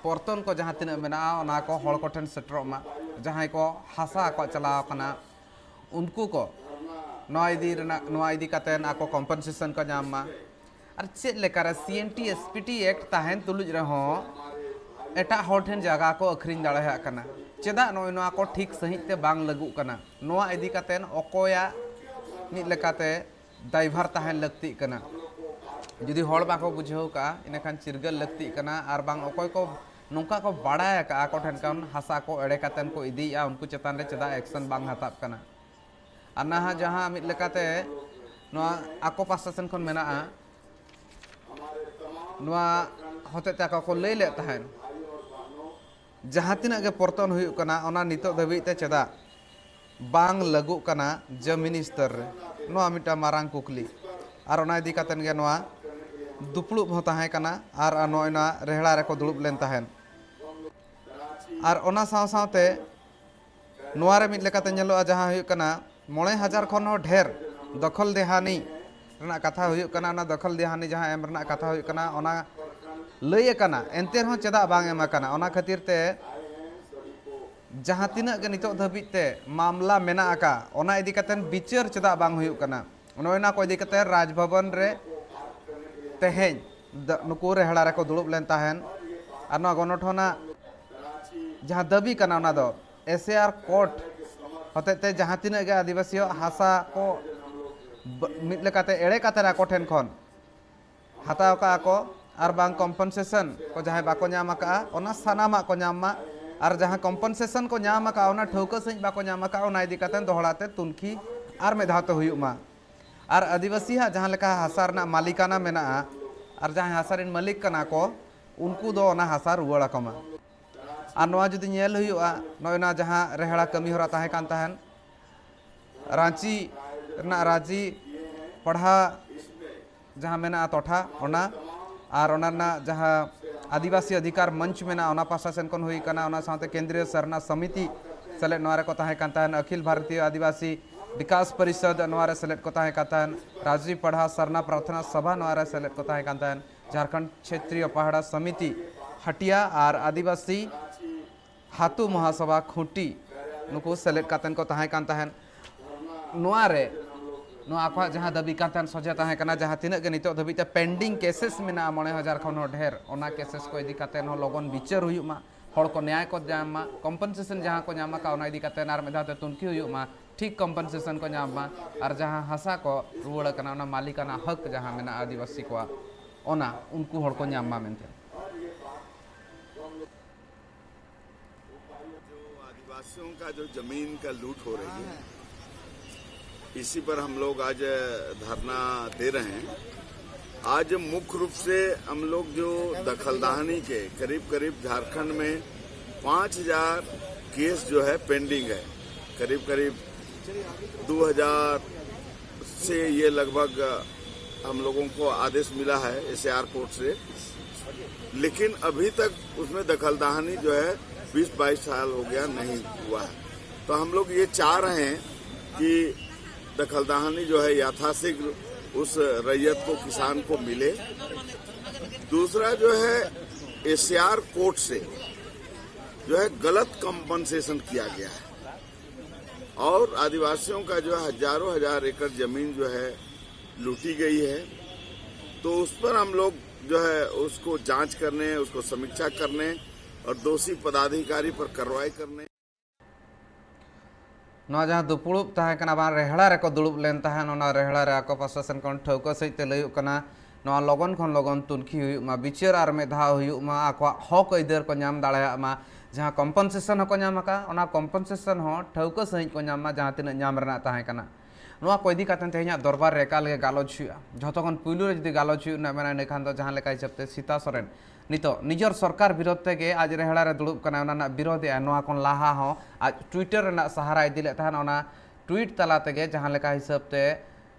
ᱯᱚᱨᱛᱚᱱ ᱠᱚ ᱡᱟᱦᱟᱸ ᱛᱤᱱᱟᱹᱜ ᱢᱮᱱᱟᱜᱼᱟ, ᱚᱱᱟ ᱠᱚ ᱦᱚᱲ ᱠᱚᱴᱷᱮᱱ ᱥᱮᱴᱮᱨᱚᱜ ᱢᱟ, ᱡᱟᱦᱟᱸᱭ ᱠᱚ ᱦᱟᱥᱟ ᱟᱠᱚᱣᱟᱜ ᱪᱟᱞᱟᱣ ᱟᱠᱟᱱᱟ, ᱩᱱᱠᱩ ᱠᱚ ᱱᱚᱣᱟ ᱤᱫᱤ ᱨᱮᱱᱟᱜ, ᱱᱚᱣᱟ ᱤᱫᱤ ᱠᱟᱛᱮ ᱟᱠᱚ ᱠᱚᱢᱯᱮᱱᱥᱮᱥᱚᱱ ᱠᱚ ᱧᱟᱢ ᱢᱟ᱾ ᱟᱨ ᱪᱮᱫ ᱞᱮᱠᱟᱨᱮ C N T S P T act ᱛᱟᱦᱮᱱ ᱛᱩᱞᱩᱡ ᱨᱮᱦᱚᱸ ᱮᱴᱟᱜ ᱦᱚᱲ ᱴᱷᱮᱱ ᱡᱟᱭᱜᱟ ᱠᱚ ᱟᱹᱠᱷᱨᱤᱧ ᱫᱟᱲᱮᱭᱟᱜ ᱠᱟᱱᱟ? ᱪᱮᱫᱟᱜ ᱱᱚᱜᱼᱚᱭ ᱱᱚᱣᱟ ᱠᱚ ᱴᱷᱤᱠ ᱥᱟᱺᱦᱤᱡ ᱛᱮ ᱵᱟᱝ ᱞᱟᱹᱜᱩᱜ ᱠᱟᱱᱟ? ᱱᱚᱣᱟ ᱤᱫᱤ ᱠᱟᱛᱮ ᱚᱠᱚᱭᱟᱜ ᱢᱤᱫ ᱞᱮᱠᱟᱛᱮ ᱫᱟᱭᱵᱷᱟᱨ ᱛᱟᱦᱮᱱ ᱞᱟᱹᱠᱛᱤᱜ ᱠᱟᱱᱟ? ᱡᱩᱫᱤ ᱦᱚᱲ ᱵᱟᱠᱚ ᱵᱩᱡᱷᱟᱹᱣ ᱠᱟᱜᱼᱟ, ᱤᱱᱟᱹᱠᱷᱟᱱ ᱪᱤᱨᱜᱟᱹᱞ ᱞᱟᱹᱠᱛᱤᱜ ᱠᱟᱱᱟ᱾ ᱟᱨ ᱵᱟᱝ ᱚᱠᱚᱭ ᱠᱚ ᱱᱚᱝᱠᱟ ᱠᱚ ᱵᱟᱲᱟᱭ ᱟᱠᱟᱫᱼᱟ, ᱟᱠᱚ ᱴᱷᱮᱱ ᱠᱷᱚᱱ ᱦᱟᱥᱟ ᱠᱚ ᱮᱲᱮ ᱠᱟᱛᱮᱱ ᱠᱚ ᱤᱫᱤᱭᱮᱫᱼᱟ, ᱩᱱᱠᱩ ᱪᱮᱛᱟᱱ ᱨᱮ ᱪᱮᱫᱟᱜ ᱮᱠᱥᱚᱱ ᱵᱟᱝ ᱦᱟᱛᱟᱜ ᱠᱟᱱᱟ? ᱟᱨ ᱱᱟᱦᱟᱜ ᱡᱟᱦᱟᱸ ᱢᱤᱫ ᱞᱮᱠᱟᱛᱮ ᱱᱚᱣᱟ ᱟᱠᱚ ᱯᱟᱥᱴᱟ ᱥᱮᱱ ᱠᱷᱚᱱ ᱢᱮᱱᱟᱜᱼᱟ, ᱱᱚᱣᱟ ᱦᱚᱛᱮᱡ ᱛᱮ ᱟᱠᱚ ᱠᱚ ᱞᱟᱹᱭ ᱞᱮᱫ ᱛᱟᱦᱮᱸᱫ, ᱡᱟᱦᱟᱸ ᱛᱤᱱᱟᱹᱜ ᱜᱮ ᱯᱚᱨᱛᱚᱱ ᱦᱩᱭᱩᱜ ᱠᱟᱱᱟ, ᱚᱱᱟ ᱱᱤᱛᱚᱜ ᱫᱷᱟᱹᱵᱤᱡ ᱛᱮ ᱪᱮᱫᱟᱜ ᱵᱟᱝ ᱞᱟᱹᱜᱩᱜ ᱠᱟᱱᱟ ᱡᱟᱹᱢᱤᱱ ᱥᱛᱚᱨ ᱨᱮ? ᱱᱚᱣᱟ ᱢᱤᱫᱴᱟᱝ ᱢᱟᱨᱟᱝ ᱠᱩᱠᱞᱤ᱾ ᱟᱨ ᱚᱱᱟ ᱤᱫᱤ ᱠᱟᱛᱮᱱ ᱜᱮ ᱱᱚᱣᱟ ᱫᱩᱯᱲᱩᱵ ᱦᱚᱸ ᱛᱟᱦᱮᱸ ᱠᱟᱱᱟ ᱟᱨ ᱱᱚᱜᱼᱚᱭ ᱱᱚᱣᱟ ᱨᱮᱦᱲᱟ ᱨᱮᱠᱚ ᱫᱩᱲᱩᱵ ᱞᱮᱱ ᱛᱟᱦᱮᱸᱫ᱾ ᱟᱨ ᱚᱱᱟ ᱥᱟᱶ ᱥᱟᱶᱛᱮ ᱱᱚᱣᱟ ᱨᱮ ᱢᱤᱫ ᱞᱮᱠᱟᱛᱮ ᱧᱮᱞᱚᱜᱼᱟ, ᱡᱟᱦᱟᱸ ᱦᱩᱭᱩᱜ ᱠᱟᱱᱟ ᱢᱚᱬᱮ ᱦᱟᱡᱟᱨ ᱠᱷᱚᱱ ᱦᱚᱸ ᱰᱷᱮᱨ ᱫᱚᱠᱷᱚᱞ ᱫᱮᱦᱟᱱᱤ ᱨᱮᱱᱟᱜ ᱠᱟᱛᱷᱟ ᱦᱩᱭᱩᱜ ᱠᱟᱱᱟ, ᱚᱱᱟ ᱫᱚᱠᱷᱚᱞ ᱫᱮᱦᱟᱱᱤ ᱡᱟᱦᱟᱸ ᱮᱢ ᱨᱮᱱᱟᱜ ᱠᱟᱛᱷᱟ ᱦᱩᱭᱩᱜ ᱠᱟᱱᱟ, ᱚᱱᱟ ᱞᱟᱹᱭ ᱟᱠᱟᱱᱟ, ᱮᱱᱛᱮ ᱨᱮᱦᱚᱸ ᱪᱮᱫᱟᱜ ᱵᱟᱝ ᱮᱢ ᱟᱠᱟᱱᱟ? ᱚᱱᱟ ᱠᱷᱟᱹᱛᱤᱨ ᱛᱮ ᱡᱟᱦᱟᱸ ᱛᱤᱱᱟᱹᱜ ᱜᱮ ᱱᱤᱛᱚᱜ ᱫᱷᱟᱹᱵᱤᱡ ᱛᱮ ᱢᱟᱢᱞᱟ ᱢᱮᱱᱟᱜ ᱟᱠᱟᱫ, ᱚᱱᱟ ᱤᱫᱤ ᱠᱟᱛᱮ ᱵᱤᱪᱟᱹᱨ ᱪᱮᱫᱟᱜ ᱵᱟᱝ ᱦᱩᱭᱩᱜ ᱠᱟᱱᱟ? ᱱᱚᱜᱼᱚᱭ ᱱᱚᱣᱟ ᱠᱚ ᱤᱫᱤ ᱠᱟᱛᱮ ᱨᱟᱡᱽ ᱵᱷᱚᱵᱚᱱ ᱨᱮ ᱛᱮᱦᱮᱧ ᱫ-, ᱱᱩᱠᱩ ᱨᱮᱦᱲᱟ ᱨᱮᱠᱚ ᱫᱩᱲᱩᱵ ᱞᱮᱱ ᱛᱟᱦᱮᱸᱱ᱾ ᱟᱨ ᱱᱚᱣᱟ ᱜᱚᱱᱚᱴᱷᱚᱱᱟᱜ ᱡᱟᱦᱟᱸ ᱫᱟᱹᱵᱤ ᱠᱟᱱᱟ, ᱚᱱᱟ ᱫᱚ ᱮᱥ ᱮ ᱟᱨ ᱠᱳᱰ ᱦᱚᱛᱮᱡ ᱛᱮ ᱡᱟᱦᱟᱸ ᱛᱤᱱᱟᱹᱜ ᱜᱮ ᱟᱹᱫᱤᱵᱟᱹᱥᱤᱭᱟᱜ ᱦᱟᱥᱟ ᱠᱚ ᱵ-, ᱢᱤᱫ ᱞᱮᱠᱟᱛᱮ ᱮᱲᱮ ᱠᱟᱛᱮ ᱟᱠᱚ ᱴᱷᱮᱱ ᱠᱷᱚᱱ ᱦᱟᱛᱟᱣ ᱠᱟᱜᱼᱟ ᱠᱚ, ᱟᱨ ᱵᱟᱝ ᱠᱚᱢᱯᱮᱱᱥᱮᱥᱚᱱ ᱠᱚ ᱡᱟᱦᱟᱸᱭ ᱵᱟᱠᱚ ᱧᱟᱢ ᱟᱠᱟᱫᱼᱟ, ᱚᱱᱟ ᱥᱟᱱᱟᱢᱟᱜ ᱠᱚ ᱧᱟᱢ ᱢᱟ᱾ ᱟᱨ ᱡᱟᱦᱟᱸ ᱠᱚᱢᱯᱮᱱᱥᱮᱥᱚᱱ ᱠᱚ ᱧᱟᱢ ᱟᱠᱟᱫᱼᱟ, ᱚᱱᱟ ᱴᱷᱟᱹᱣᱠᱟᱹ ᱥᱟᱺᱦᱤᱡ ᱵᱟᱠᱚ ᱧᱟᱢ ᱟᱠᱟᱫᱼᱟ, ᱚᱱᱟ ᱤᱫᱤ ᱠᱟᱛᱮ ᱫᱚᱦᱲᱟ ᱛᱮ ᱛᱩᱱᱠᱷᱤ ᱟᱨ ᱢᱤᱫ ᱫᱷᱟᱣ ᱛᱮ ᱦᱩᱭᱩᱜ ᱢᱟ᱾ ᱟᱨ ᱟᱹᱫᱤᱵᱟᱹᱥᱤᱭᱟᱜ ᱡᱟᱦᱟᱸ ᱞᱮᱠᱟ ᱦᱟᱥᱟ ᱨᱮᱱᱟᱜ ᱢᱟᱹᱞᱤᱠᱟᱱᱟ ᱢᱮᱱᱟᱜᱼᱟ ᱟᱨ ᱡᱟᱦᱟᱸᱭ ᱦᱟᱥᱟ ᱨᱮᱱ ᱢᱟᱹᱞᱤᱠ ᱠᱟᱱᱟ ᱠᱚ, ᱩᱱᱠᱩ ᱫᱚ ᱚᱱᱟ ᱦᱟᱥᱟ ᱨᱩᱣᱟᱹᱲ ᱟᱠᱚ ᱢᱟ᱾ ᱟᱨ ᱱᱚᱣᱟ ᱡᱩᱫᱤ ᱧᱮᱞ ᱦᱩᱭᱩᱜᱼᱟ, ᱱᱚᱜᱼᱚᱭ ᱱᱚᱣᱟ ᱡᱟᱦᱟᱸ ᱨᱮᱦᱲᱟ ᱠᱟᱹᱢᱤ ᱦᱚᱨᱟ ᱛᱟᱦᱮᱸ ᱠᱟᱱ ᱛᱟᱦᱮᱸᱱ, ᱨᱟᱸᱪᱤ ᱨᱮᱱᱟᱜ ᱨᱟᱸᱪᱤ ᱯᱟᱲᱦᱟ ᱡᱟᱦᱟᱸ ᱢᱮᱱᱟᱜᱼᱟ ᱴᱚᱴᱷᱟ, ᱚᱱᱟ ᱟᱨ ᱚᱱᱟ ᱨᱮᱱᱟᱜ ᱡᱟᱦᱟᱸ ᱟᱹᱫᱤᱵᱟᱹᱥᱤ ᱚᱫᱷᱤᱠᱟᱨ ᱢᱚᱧᱪ ᱢᱮᱱᱟᱜᱼᱟ, ᱚᱱᱟ ᱯᱟᱦᱴᱟ ᱥᱮᱱ ᱠᱷᱚᱱ ᱦᱩᱭ ᱠᱟᱱᱟ, ᱚᱱᱟ ᱥᱟᱶᱛᱮ ᱠᱮᱱᱫᱨᱤᱭᱚ ᱥᱟᱨᱱᱟ ᱥᱚᱢᱤᱛᱤ ᱥᱮᱞᱮᱫ ᱱᱚᱣᱟ ᱨᱮᱠᱚ ᱛᱟᱦᱮᱸ ᱠᱟᱱ ᱛᱟᱦᱮᱸᱱ, ᱟᱹᱠᱷᱤᱞ ᱵᱷᱟᱨᱚᱛᱤᱭᱚ ᱟᱹᱫᱤᱵᱟᱹᱥᱤ ᱵᱤᱠᱟᱥ ᱯᱚᱨᱤᱥᱚᱫᱽ ᱱᱚᱣᱟ ᱨᱮ ᱥᱮᱞᱮᱫ ᱠᱚ ᱛᱟᱦᱮᱸ ᱠᱟᱱ ᱛᱟᱦᱮᱸᱱ, ᱨᱟᱡᱽᱨᱤ ᱯᱟᱲᱦᱟ ᱥᱟᱨᱱᱟ ᱯᱨᱟᱨᱛᱷᱚᱱᱟ ᱥᱚᱵᱷᱟ ᱱᱚᱣᱟ ᱨᱮ ᱥᱮᱞᱮᱫ ᱠᱚ ᱛᱟᱦᱮᱸ ᱠᱟᱱ ᱛᱟᱦᱮᱸᱱ, ᱡᱷᱟᱲᱠᱷᱚᱸᱰ ᱪᱷᱮᱛᱨᱤᱭᱚ ᱯᱟᱦᱟᱲᱟ ᱥᱚᱢᱤᱛᱤ ᱦᱟᱹᱴᱤᱭᱟ ᱟᱨ ᱟᱹᱫᱤᱵᱟᱹᱥᱤ ᱦᱟᱛᱩ ᱢᱚᱦᱟᱥᱚᱵᱷᱟ ᱠᱷᱩᱸᱴᱤ, ᱱᱩᱠᱩ ᱥᱮᱞᱮᱫ ᱠᱟᱛᱮᱱ ᱠᱚ ᱛᱟᱦᱮᱸ ᱠᱟᱱ ᱛᱟᱦᱮᱸᱱ᱾ ᱱᱚᱣᱟ ᱨᱮ ᱱᱚᱣᱟ ᱟᱠᱚᱣᱟᱜ ᱡᱟᱦᱟᱸ ᱫᱟᱹᱵᱤ ᱠᱟᱱ ᱛᱟᱦᱮᱸᱱ ᱥᱚᱡᱷᱮ ᱛᱟᱦᱮᱸ ᱠᱟᱱᱟ, ᱡᱟᱦᱟᱸ ᱛᱤᱱᱟᱹᱜ ᱜᱮ ᱱᱤᱛᱚᱜ ᱫᱷᱟᱹᱵᱤᱡ ᱛᱮ ᱯᱮᱱᱰᱤᱝ ᱠᱮᱥᱮᱥ ᱢᱮᱱᱟᱜᱼᱟ ᱢᱚᱬᱮ ᱦᱟᱡᱟᱨ ᱠᱷᱚᱱ ᱦᱚᱸ ᱰᱷᱮᱨ, ᱚᱱᱟ ᱠᱮᱥᱮᱥ ᱠᱚ ᱤᱫᱤ ᱠᱟᱛᱮ ᱦᱚᱸ ᱞᱚᱜᱚᱱ ᱵᱤᱪᱟᱹᱨ ᱦᱩᱭᱩᱜ ᱢᱟ, ᱦᱚᱲ ᱠᱚ ᱱᱮᱭᱟᱭ ᱠᱚ ᱧᱟᱢ ᱢᱟ, ᱠᱚᱢᱯᱮᱱᱥᱮᱥᱚᱱ ᱡᱟᱦᱟᱸ ᱠᱚ ᱧᱟᱢ ᱟᱠᱟᱫ ᱚᱱᱟ ᱤᱫᱤ ᱠᱟᱛᱮ ᱟᱨ ᱢᱤᱫ ᱫᱷᱟᱣ ᱛᱮ ᱛᱩᱱᱠᱷᱤ ᱦᱩᱭᱩᱜ ᱢᱟ, ᱴᱷᱤᱠ ᱠᱚᱢᱯᱮᱱᱥᱮᱥᱚᱱ ᱠᱚ ᱧᱟᱢ ᱢᱟ, ᱟᱨ ᱡᱟᱦᱟᱸ ᱦᱟᱥᱟ ᱠᱚ ᱨᱩᱣᱟᱹᱲ ᱟᱠᱟᱱᱟ ᱚᱱᱟ ᱢᱟᱹᱞᱤᱠᱟᱱᱟ ᱦᱚᱠ ᱡᱟᱦᱟᱸ ᱢᱮᱱᱟᱜᱼᱟ ᱟᱹᱫᱤᱵᱟᱹᱥᱤ ᱠᱚᱣᱟᱜ, ᱚᱱᱟ ᱩᱱᱠᱩ ᱦᱚᱲ ᱠᱚ ᱧᱟᱢ ᱢᱟ ᱢᱮᱱᱛᱮ᱾ जो आदिवासियों का जो जमीन का लूट हो रही है, इसी पर हम लोग आज धरना दे रहे हैं। आज मुख्य रूप से हम लोग जो दखलदाहनी के करीब करीब झारखंड में पाँच हज़ार केस जो है पेंडिंग है, करीब करीब दो हज़ार से ये लगभग हम लोगों को आदेश मिला है एसएआर कोर्ट से, लेकिन अभी तक उसमें दखलदाहनी जो है बीस बाईस साल हो गया, नहीं हुआ है। तो हम लोग ये चाह रहे हैं कि दखलदाहनी जो है यथाशीघ्र उस रैयत को, किसान को मिले। दूसरा जो है एसएआर कोर्ट से जो है गलत कॉम्पनसेशन किया गया है और आदिवासियों का जो है हजारों हजार एकड़ जमीन जो है लूटी गई है, तो उस पर हम लोग जो है उसको जांच करने, उसको समीक्षा करने और दोषी पदाधिकारी पर कार्रवाई करने। ᱱᱚᱣᱟ ᱡᱟᱦᱟᱸ ᱫᱩᱯᱲᱩᱵ ᱛᱟᱦᱮᱸ ᱠᱟᱱᱟ, ᱵᱟᱝ ᱨᱮᱦᱲᱟ ᱨᱮᱠᱚ ᱫᱩᱲᱩᱵ ᱞᱮᱱ ᱛᱟᱦᱮᱸᱱ, ᱚᱱᱟ ᱨᱮᱦᱲᱟ ᱨᱮ ᱟᱠᱚ ᱯᱟᱥᱴᱟ ᱥᱮᱱ ᱠᱷᱚᱱ ᱴᱷᱟᱹᱣᱠᱟᱹ ᱥᱟᱺᱦᱤᱡ ᱛᱮ ᱞᱟᱹᱭᱚᱜ ᱠᱟᱱᱟ, ᱱᱚᱣᱟ ᱞᱚᱜᱚᱱ ᱠᱷᱚᱱ ᱞᱚᱜᱚᱱ ᱛᱩᱱᱠᱷᱤ ᱦᱩᱭᱩᱜ ᱢᱟ, ᱵᱤᱪᱟᱹᱨ ᱟᱨ ᱢᱤᱫ ᱫᱷᱟᱣ ᱦᱩᱭᱩᱜ ᱢᱟ, ᱟᱠᱚᱣᱟᱜ ᱦᱚᱠ ᱟᱹᱭᱫᱟᱹᱨ ᱠᱚ ᱧᱟᱢ ᱫᱟᱲᱮᱭᱟᱜ ᱢᱟ᱾ ᱡᱟᱦᱟᱸ ᱠᱚᱢᱯᱚᱱᱥᱮᱥᱚᱱ ᱦᱚᱸᱠᱚ ᱧᱟᱢ ᱟᱠᱟᱫ, ᱚᱱᱟ ᱠᱚᱢᱯᱚᱱᱥᱮᱥᱚᱱ ᱦᱚᱸ ᱴᱷᱟᱹᱣᱠᱟᱹ ᱥᱟᱺᱦᱤᱡ ᱠᱚ ᱧᱟᱢ ᱢᱟ, ᱡᱟᱦᱟᱸ ᱛᱤᱱᱟᱹᱜ ᱧᱟᱢ ᱨᱮᱱᱟᱜ ᱛᱟᱦᱮᱸ ᱠᱟᱱᱟ᱾ ᱱᱚᱣᱟ ᱠᱚ ᱤᱫᱤ ᱠᱟᱛᱮ ᱛᱮᱦᱮᱧᱟᱜ ᱫᱚᱨᱵᱟᱨ ᱨᱮ ᱮᱠᱟᱞ ᱜᱮ ᱜᱟᱞᱚᱪ ᱦᱩᱭᱩᱜᱼᱟ᱾ ᱡᱷᱚᱛᱚ ᱠᱷᱚᱱ ᱯᱩᱭᱞᱩ ᱨᱮ ᱡᱩᱫᱤ ᱜᱟᱞᱚᱪ ᱦᱩᱭᱩᱜ ᱨᱮᱱᱟᱜ ᱢᱮᱱᱟ, ᱤᱱᱟᱹ ᱠᱷᱟᱱ ᱫᱚ ᱡᱟᱦᱟᱸ ᱞᱮᱠᱟ ᱦᱤᱥᱟᱹᱵ ᱛᱮ ᱥᱤᱛᱟ ᱥᱚᱨᱮᱱ ᱱᱤᱛᱚᱜ ᱱᱤᱡᱚᱨ ᱥᱚᱨᱠᱟᱨ ᱵᱤᱨᱳᱫᱷ ᱛᱮᱜᱮ ᱟᱡ ᱨᱮᱦᱲᱟ ᱨᱮ ᱫᱩᱲᱩᱵ ᱠᱟᱱᱟᱭ, ᱚᱱᱟ ᱨᱮᱱᱟᱜ ᱵᱤᱨᱳᱫᱷ ᱮᱫᱟᱭ᱾ ᱱᱚᱣᱟ ᱠᱷᱚᱱ ᱞᱟᱦᱟ ᱦᱚᱸ ᱟᱡ ᱴᱩᱭᱴᱟᱨ ᱨᱮᱱᱟᱜ ᱥᱟᱦᱟᱨᱟ ᱤᱫᱤ ᱞᱮᱫ ᱛᱟᱦᱮᱸᱱ, ᱚᱱᱟ ᱴᱩᱭᱤᱴ ᱛᱟᱞᱟ ᱛᱮᱜᱮ ᱡᱟᱦᱟᱸ ᱞᱮᱠᱟ ᱦᱤᱥᱟᱹᱵ ᱛᱮ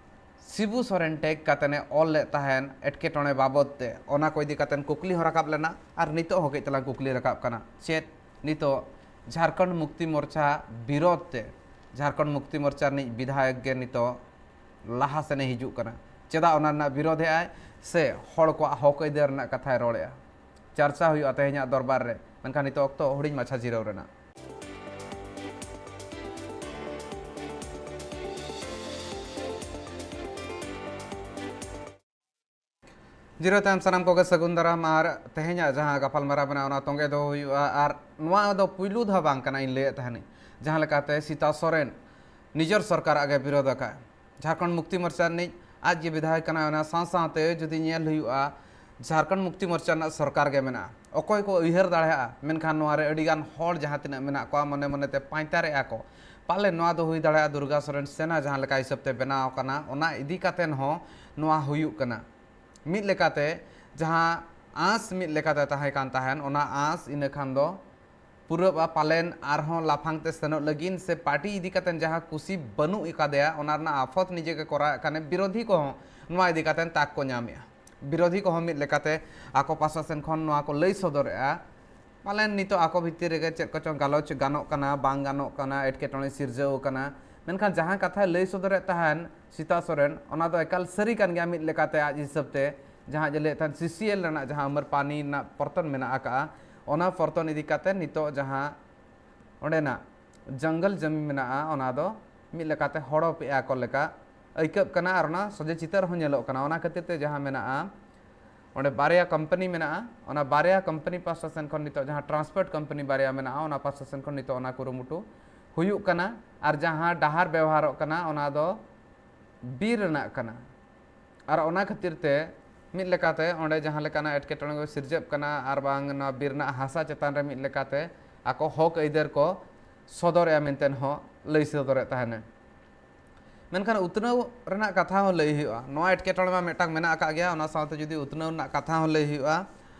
ᱥᱤᱵᱩ ᱥᱚᱨᱮᱱ ᱴᱮᱜᱽ ᱠᱟᱛᱮᱱᱮ ᱚᱞ ᱞᱮᱫ ᱛᱟᱦᱮᱸᱱ ᱮᱴᱠᱮᱴᱚᱬᱮ ᱵᱟᱵᱚᱫ ᱛᱮ, ᱚᱱᱟ ᱠᱚ ᱤᱫᱤ ᱠᱟᱛᱮᱱ ᱠᱩᱠᱞᱤ ᱦᱚᱸ ᱨᱟᱠᱟᱵ ᱞᱮᱱᱟ᱾ ᱟᱨ ᱱᱤᱛᱚᱜ ᱦᱚᱸ ᱠᱟᱹᱡ ᱛᱟᱞᱟᱝ ᱠᱩᱠᱞᱤ ᱨᱟᱠᱟᱵ ᱠᱟᱱᱟ, ᱪᱮᱫ ᱱᱤᱛᱚᱜ ᱡᱷᱟᱲᱠᱷᱚᱸᱰ ᱢᱩᱠᱛᱤ ᱢᱳᱨᱪᱟ ᱵᱤᱨᱳᱫᱷ ᱛᱮ ᱡᱷᱟᱲᱠᱷᱚᱸᱰ ᱢᱩᱠᱛᱤ ᱢᱳᱨᱪᱟ ᱨᱤᱱᱤᱡ ᱵᱤᱫᱷᱟᱭᱚᱠ ᱜᱮ ᱱᱤᱛᱚᱜ ᱞᱟᱦᱟ ᱥᱮᱱᱮ ᱦᱤᱡᱩᱜ ᱠᱟᱱᱟ? ᱪᱮᱫᱟᱜ ᱚᱱᱟ ᱨᱮᱱᱟᱜ ᱵᱤᱨᱳᱫᱷ ᱮᱫᱟᱭ ᱥᱮ ᱦᱚᱲ ᱠᱚᱣᱟᱜ ᱦᱚᱠ ᱟᱹᱭᱫᱟᱹᱨ ᱨᱮᱱᱟᱜ ᱠᱟᱛᱷᱟᱭ ᱨᱚᱲᱮᱫᱼᱟ? ᱪᱟᱨᱪᱟ ᱦᱩᱭᱩᱜᱼᱟ ᱛᱮᱦᱮᱧᱟᱜ ᱫᱚᱨᱵᱟᱨ ᱨᱮ᱾ ᱢᱮᱱᱠᱷᱟᱱ ᱱᱤᱛᱚᱜ ᱚᱠᱛᱚ ᱦᱩᱰᱤᱧ ᱢᱟᱪᱷᱟ ᱡᱤᱨᱟᱹᱣ ᱨᱮᱱᱟᱜ᱾ ᱡᱤᱨᱟᱹᱣ ᱛᱟᱭᱚᱢ ᱥᱟᱱᱟᱢ ᱠᱚᱜᱮ ᱥᱟᱹᱜᱩᱱ ᱫᱟᱨᱟᱢ᱾ ᱟᱨ ᱛᱮᱦᱮᱧᱟᱜ ᱡᱟᱦᱟᱸ ᱜᱟᱯᱟᱞᱢᱟᱨᱟᱣ ᱢᱮᱱᱟᱜᱼᱟ, ᱚᱱᱟ ᱛᱚᱸᱜᱮ ᱫᱚᱦᱚ ᱦᱩᱭᱩᱜᱼᱟ᱾ ᱟᱨ ᱱᱚᱣᱟ ᱫᱚ ᱯᱩᱭᱞᱩ ᱫᱷᱟᱣ ᱵᱟᱝ ᱠᱟᱱᱟ, ᱤᱧ ᱞᱟᱹᱭᱮᱫ ᱛᱟᱦᱮᱱᱤᱧ, ᱡᱟᱦᱟᱸ ᱞᱮᱠᱟᱛᱮ ᱥᱤᱛᱟ ᱥᱚᱨᱮᱱ ᱱᱤᱡᱚᱨ ᱥᱚᱨᱠᱟᱨᱟᱜ ᱜᱮ ᱵᱤᱨᱳᱫᱷ ᱟᱠᱟᱫ᱾ ᱡᱷᱟᱲᱠᱷᱚᱸᱰ ᱢᱩᱠᱛᱤ ᱢᱳᱨᱪᱟ ᱨᱤᱱᱤᱡ ᱟᱡ ᱜᱮ ᱵᱤᱫᱷᱟᱭᱚᱠ ᱠᱟᱱᱟᱭ᱾ ᱚᱱᱟ ᱥᱟᱶ ᱥᱟᱶᱛᱮ ᱡᱩᱫᱤ ᱧᱮᱞ ᱦᱩᱭᱩᱜᱼᱟ, ᱡᱷᱟᱲᱠᱷᱚᱸᱰ ᱢᱩᱠᱛᱤ ᱢᱳᱨᱪᱟ ᱨᱮᱱᱟᱜ ᱥᱚᱨᱠᱟᱨ ᱜᱮ ᱢᱮᱱᱟᱜᱼᱟ᱾ ᱚᱠᱚᱭ ᱠᱚ ᱩᱭᱦᱟᱹᱨ ᱫᱟᱲᱮᱭᱟᱜᱼᱟ, ᱢᱮᱱᱠᱷᱟᱱ ᱱᱚᱣᱟ ᱨᱮ ᱟᱹᱰᱤ ᱜᱟᱱ ᱦᱚᱲ ᱡᱟᱦᱟᱸ ᱛᱤᱱᱟᱹᱜ ᱢᱮᱱᱟᱜ ᱠᱚᱣᱟ, ᱢᱚᱱᱮ ᱢᱚᱱᱮᱛᱮ ᱯᱟᱸᱭᱛᱟᱨᱮᱜᱼᱟ ᱠᱚ, ᱯᱟᱞᱮ ᱱᱚᱣᱟ ᱫᱚ ᱦᱩᱭ ᱫᱟᱲᱮᱭᱟᱜᱼᱟ ᱫᱩᱨᱜᱟ ᱥᱚᱨᱮᱱ ᱥᱮᱱᱟ ᱡᱟᱦᱟᱸ ᱞᱮᱠᱟ ᱦᱤᱥᱟᱹᱵ ᱛᱮ ᱵᱮᱱᱟᱣ ᱟᱠᱟᱱᱟ, ᱚᱱᱟ ᱤᱫᱤ ᱠᱟᱛᱮᱱ ᱦᱚᱸ ᱱᱚᱣᱟ ᱦᱩᱭᱩᱜ ᱠᱟᱱᱟ᱾ ᱢᱤᱫ ᱞᱮᱠᱟᱛᱮ ᱡᱟᱦᱟᱸ ᱟᱸᱥ ᱢᱤᱫ ᱞᱮᱠᱟᱛᱮ ᱛᱟᱦᱮᱸ ᱠᱟᱱ ᱛᱟᱦᱮᱱ, ᱚᱱᱟ ᱟᱸᱥ ᱤᱱᱟᱹ ᱠᱷᱟᱱ ᱫᱚ ᱯᱩᱨᱟᱹᱜᱼᱟ, ᱯᱟᱞᱮᱱ ᱟᱨᱦᱚᱸ ᱞᱟᱯᱷᱟᱝ ᱛᱮ ᱥᱮᱱᱚᱜ ᱞᱟᱹᱜᱤᱫ ᱥᱮ ᱯᱟᱨᱴᱤ ᱤᱫᱤ ᱠᱟᱛᱮ ᱡᱟᱦᱟᱸ ᱠᱩᱥᱤ ᱵᱟᱹᱱᱩᱜ ᱟᱠᱟᱫᱮᱭᱟ, ᱚᱱᱟ ᱨᱮᱱᱟᱜ ᱟᱯᱷᱚᱛ ᱱᱤᱡᱮ ᱜᱮ ᱠᱚᱨᱟᱣᱮᱫ ᱠᱷᱟᱱᱮ, ᱵᱤᱨᱳᱫᱷᱤ ᱠᱚᱦᱚᱸ ᱱᱚᱣᱟ ᱤᱫᱤ ᱠᱟᱛᱮ ᱛᱟᱠ ᱠᱚ ᱧᱟᱢᱮᱜᱼᱟ᱾ ᱵᱤᱨᱳᱫᱷᱤ ᱠᱚᱦᱚᱸ ᱢᱤᱫ ᱞᱮᱠᱟᱛᱮ ᱟᱠᱚ ᱯᱟᱥᱴᱟ ᱥᱮᱱ ᱠᱷᱚᱱ ᱱᱚᱣᱟ ᱠᱚ ᱞᱟᱹᱭ ᱥᱚᱫᱚᱨᱮᱜᱼᱟ, ᱯᱟᱞᱮᱱ ᱱᱤᱛᱚᱜ ᱟᱠᱚ ᱵᱷᱤᱛᱤᱨ ᱨᱮᱜᱮ ᱪᱮᱫ ᱠᱚᱪᱚᱝ ᱜᱟᱞᱚᱪ ᱜᱟᱱᱚᱜ ᱠᱟᱱᱟ, ᱵᱟᱝ ᱜᱟᱱᱚᱜ ᱠᱟᱱᱟ, ᱮᱴᱠᱮᱴᱚᱬᱮ ᱥᱤᱨᱡᱟᱹᱣ ᱟᱠᱟᱱᱟ᱾ ᱢᱮᱱᱠᱷᱟᱱ ᱡᱟᱦᱟᱸ ᱠᱟᱛᱷᱟᱭ ᱞᱟᱹᱭ ᱥᱚᱫᱚᱨᱮᱫ ᱛᱟᱦᱮᱱ ᱥᱤᱛᱟ ᱥᱚᱨᱮᱱ, ᱚᱱᱟ ᱫᱚ ᱮᱠᱟᱞ ᱥᱟᱹᱨᱤ ᱠᱟᱱ ᱜᱮᱭᱟ ᱢᱤᱫ ᱞᱮᱠᱟᱛᱮ ᱟᱡ ᱦᱤᱥᱟᱹᱵ ᱛᱮ᱾ ᱡᱟᱦᱟᱸ ᱡᱮ ᱞᱟᱹᱭᱮᱫ ᱛᱟᱦᱮᱱ ᱥᱤᱥᱤᱮᱞ ᱨᱮᱱᱟᱜ ᱡᱟᱦᱟᱸ ᱟᱢᱟᱨ ᱯᱟᱱᱤ ᱨᱮᱱᱟᱜ ᱯᱚᱨᱛᱚᱱ ᱢᱮᱱᱟᱜ ᱟᱠᱟᱫᱼᱟ, ᱚᱱᱟ ᱯᱚᱨᱛᱚᱱ ᱤᱫᱤ ᱠᱟᱛᱮ ᱱᱤᱛᱚᱜ ᱡᱟᱦᱟᱸ ᱚᱸᱰᱮᱱᱟᱜ ᱡᱚᱝᱜᱚᱞ ᱡᱚᱢᱤ ᱢᱮᱱᱟᱜᱼᱟ, ᱚᱱᱟ ᱫᱚ ᱢᱤᱫ ᱞᱮᱠᱟᱛᱮ ᱦᱚᱲᱚᱯᱮᱜᱼᱟ ᱠᱚ ᱞᱮᱠᱟ ᱟᱹᱭᱠᱟᱹᱜ ᱠᱟᱱᱟ ᱟᱨ ᱚᱱᱟ ᱥᱚᱡᱷᱮ ᱪᱤᱛᱟᱹᱨ ᱦᱚᱸ ᱧᱮᱞᱚᱜ ᱠᱟᱱᱟ᱾ ᱚᱱᱟ ᱠᱷᱟᱹᱛᱤᱨ ᱛᱮ ᱡᱟᱦᱟᱸ ᱢᱮᱱᱟᱜᱼᱟ, ᱚᱸᱰᱮ ᱵᱟᱨᱭᱟ ᱠᱳᱢᱯᱟᱱᱤ ᱢᱮᱱᱟᱜᱼᱟ, ᱚᱱᱟ ᱵᱟᱨᱭᱟ ᱠᱳᱢᱯᱟᱱᱤ ᱯᱟᱥᱴᱟ ᱥᱮᱱ ᱠᱷᱚᱱ ᱱᱤᱛᱚᱜ ᱡᱟᱦᱟᱸ ᱴᱨᱟᱱᱥᱯᱳᱨᱴ ᱠᱳᱢᱯᱟᱱᱤ ᱵᱟᱨᱭᱟ ᱢᱮᱱᱟᱜᱼᱟ, ᱚᱱᱟ ᱯᱟᱥᱴᱟ ᱥᱮᱱ ᱠᱷᱚᱱ ᱱᱤᱛᱚᱜ ᱚᱱᱟ ᱠᱩᱨᱩᱢᱩᱴᱩ ᱦᱩᱭᱩᱜ ᱠᱟᱱᱟ᱾ ᱟᱨ ᱡᱟᱦᱟᱸ ᱰᱟᱦᱟᱨ ᱵᱮᱣᱦᱟᱨᱚᱜ ᱠᱟᱱᱟ, ᱚᱱᱟ ᱫᱚ ᱵᱤᱨ ᱨᱮᱱᱟᱜ ᱠᱟᱱᱟ᱾ ᱟᱨ ᱚᱱᱟ ᱠᱷᱟᱹᱛᱤᱨ ᱛᱮ ᱢᱤᱫ ᱞᱮᱠᱟᱛᱮ ᱚᱸᱰᱮ ᱡᱟᱦᱟᱸ ᱞᱮᱠᱟᱱᱟᱜ ᱮᱴᱠᱮᱴᱚᱬᱮ ᱠᱚ ᱥᱤᱨᱡᱟᱹᱜ ᱠᱟᱱᱟ ᱟᱨ ᱵᱟᱝ ᱱᱚᱣᱟ ᱵᱤᱨ ᱨᱮᱱᱟᱜ ᱦᱟᱥᱟ ᱪᱮᱛᱟᱱ ᱨᱮ ᱢᱤᱫ ᱞᱮᱠᱟᱛᱮ ᱟᱠᱚ ᱦᱚᱠ ᱟᱹᱭᱫᱟᱹᱨ ᱠᱚ ᱥᱚᱫᱚᱨᱮᱜᱼᱟ ᱢᱮᱱᱛᱮ ᱦᱚᱸ ᱞᱟᱹᱭ ᱥᱚᱫᱚᱨᱮᱫ ᱛᱟᱦᱮᱱᱟ᱾ ᱢᱮᱱᱠᱷᱟᱱ ᱩᱛᱱᱟᱹᱣ ᱨᱮᱱᱟᱜ ᱠᱟᱛᱷᱟ ᱦᱚᱸ ᱞᱟᱹᱭ ᱦᱩᱭᱩᱜᱼᱟ᱾ ᱱᱚᱣᱟ ᱮᱴᱠᱮᱴᱚᱬᱮ ᱢᱟ ᱢᱤᱫᱴᱟᱝ ᱢᱮᱱᱟᱜ ᱟᱠᱟᱫ ᱜᱮᱭᱟ, ᱚᱱᱟ ᱥᱟᱶᱛᱮ ᱡᱩᱫᱤ ᱩᱛᱱᱟᱹᱣ ᱨᱮᱱᱟᱜ ᱠᱟᱛᱷᱟ ᱦᱚᱸ ᱞᱟᱹᱭ ᱦᱩᱭᱩᱜᱼᱟ,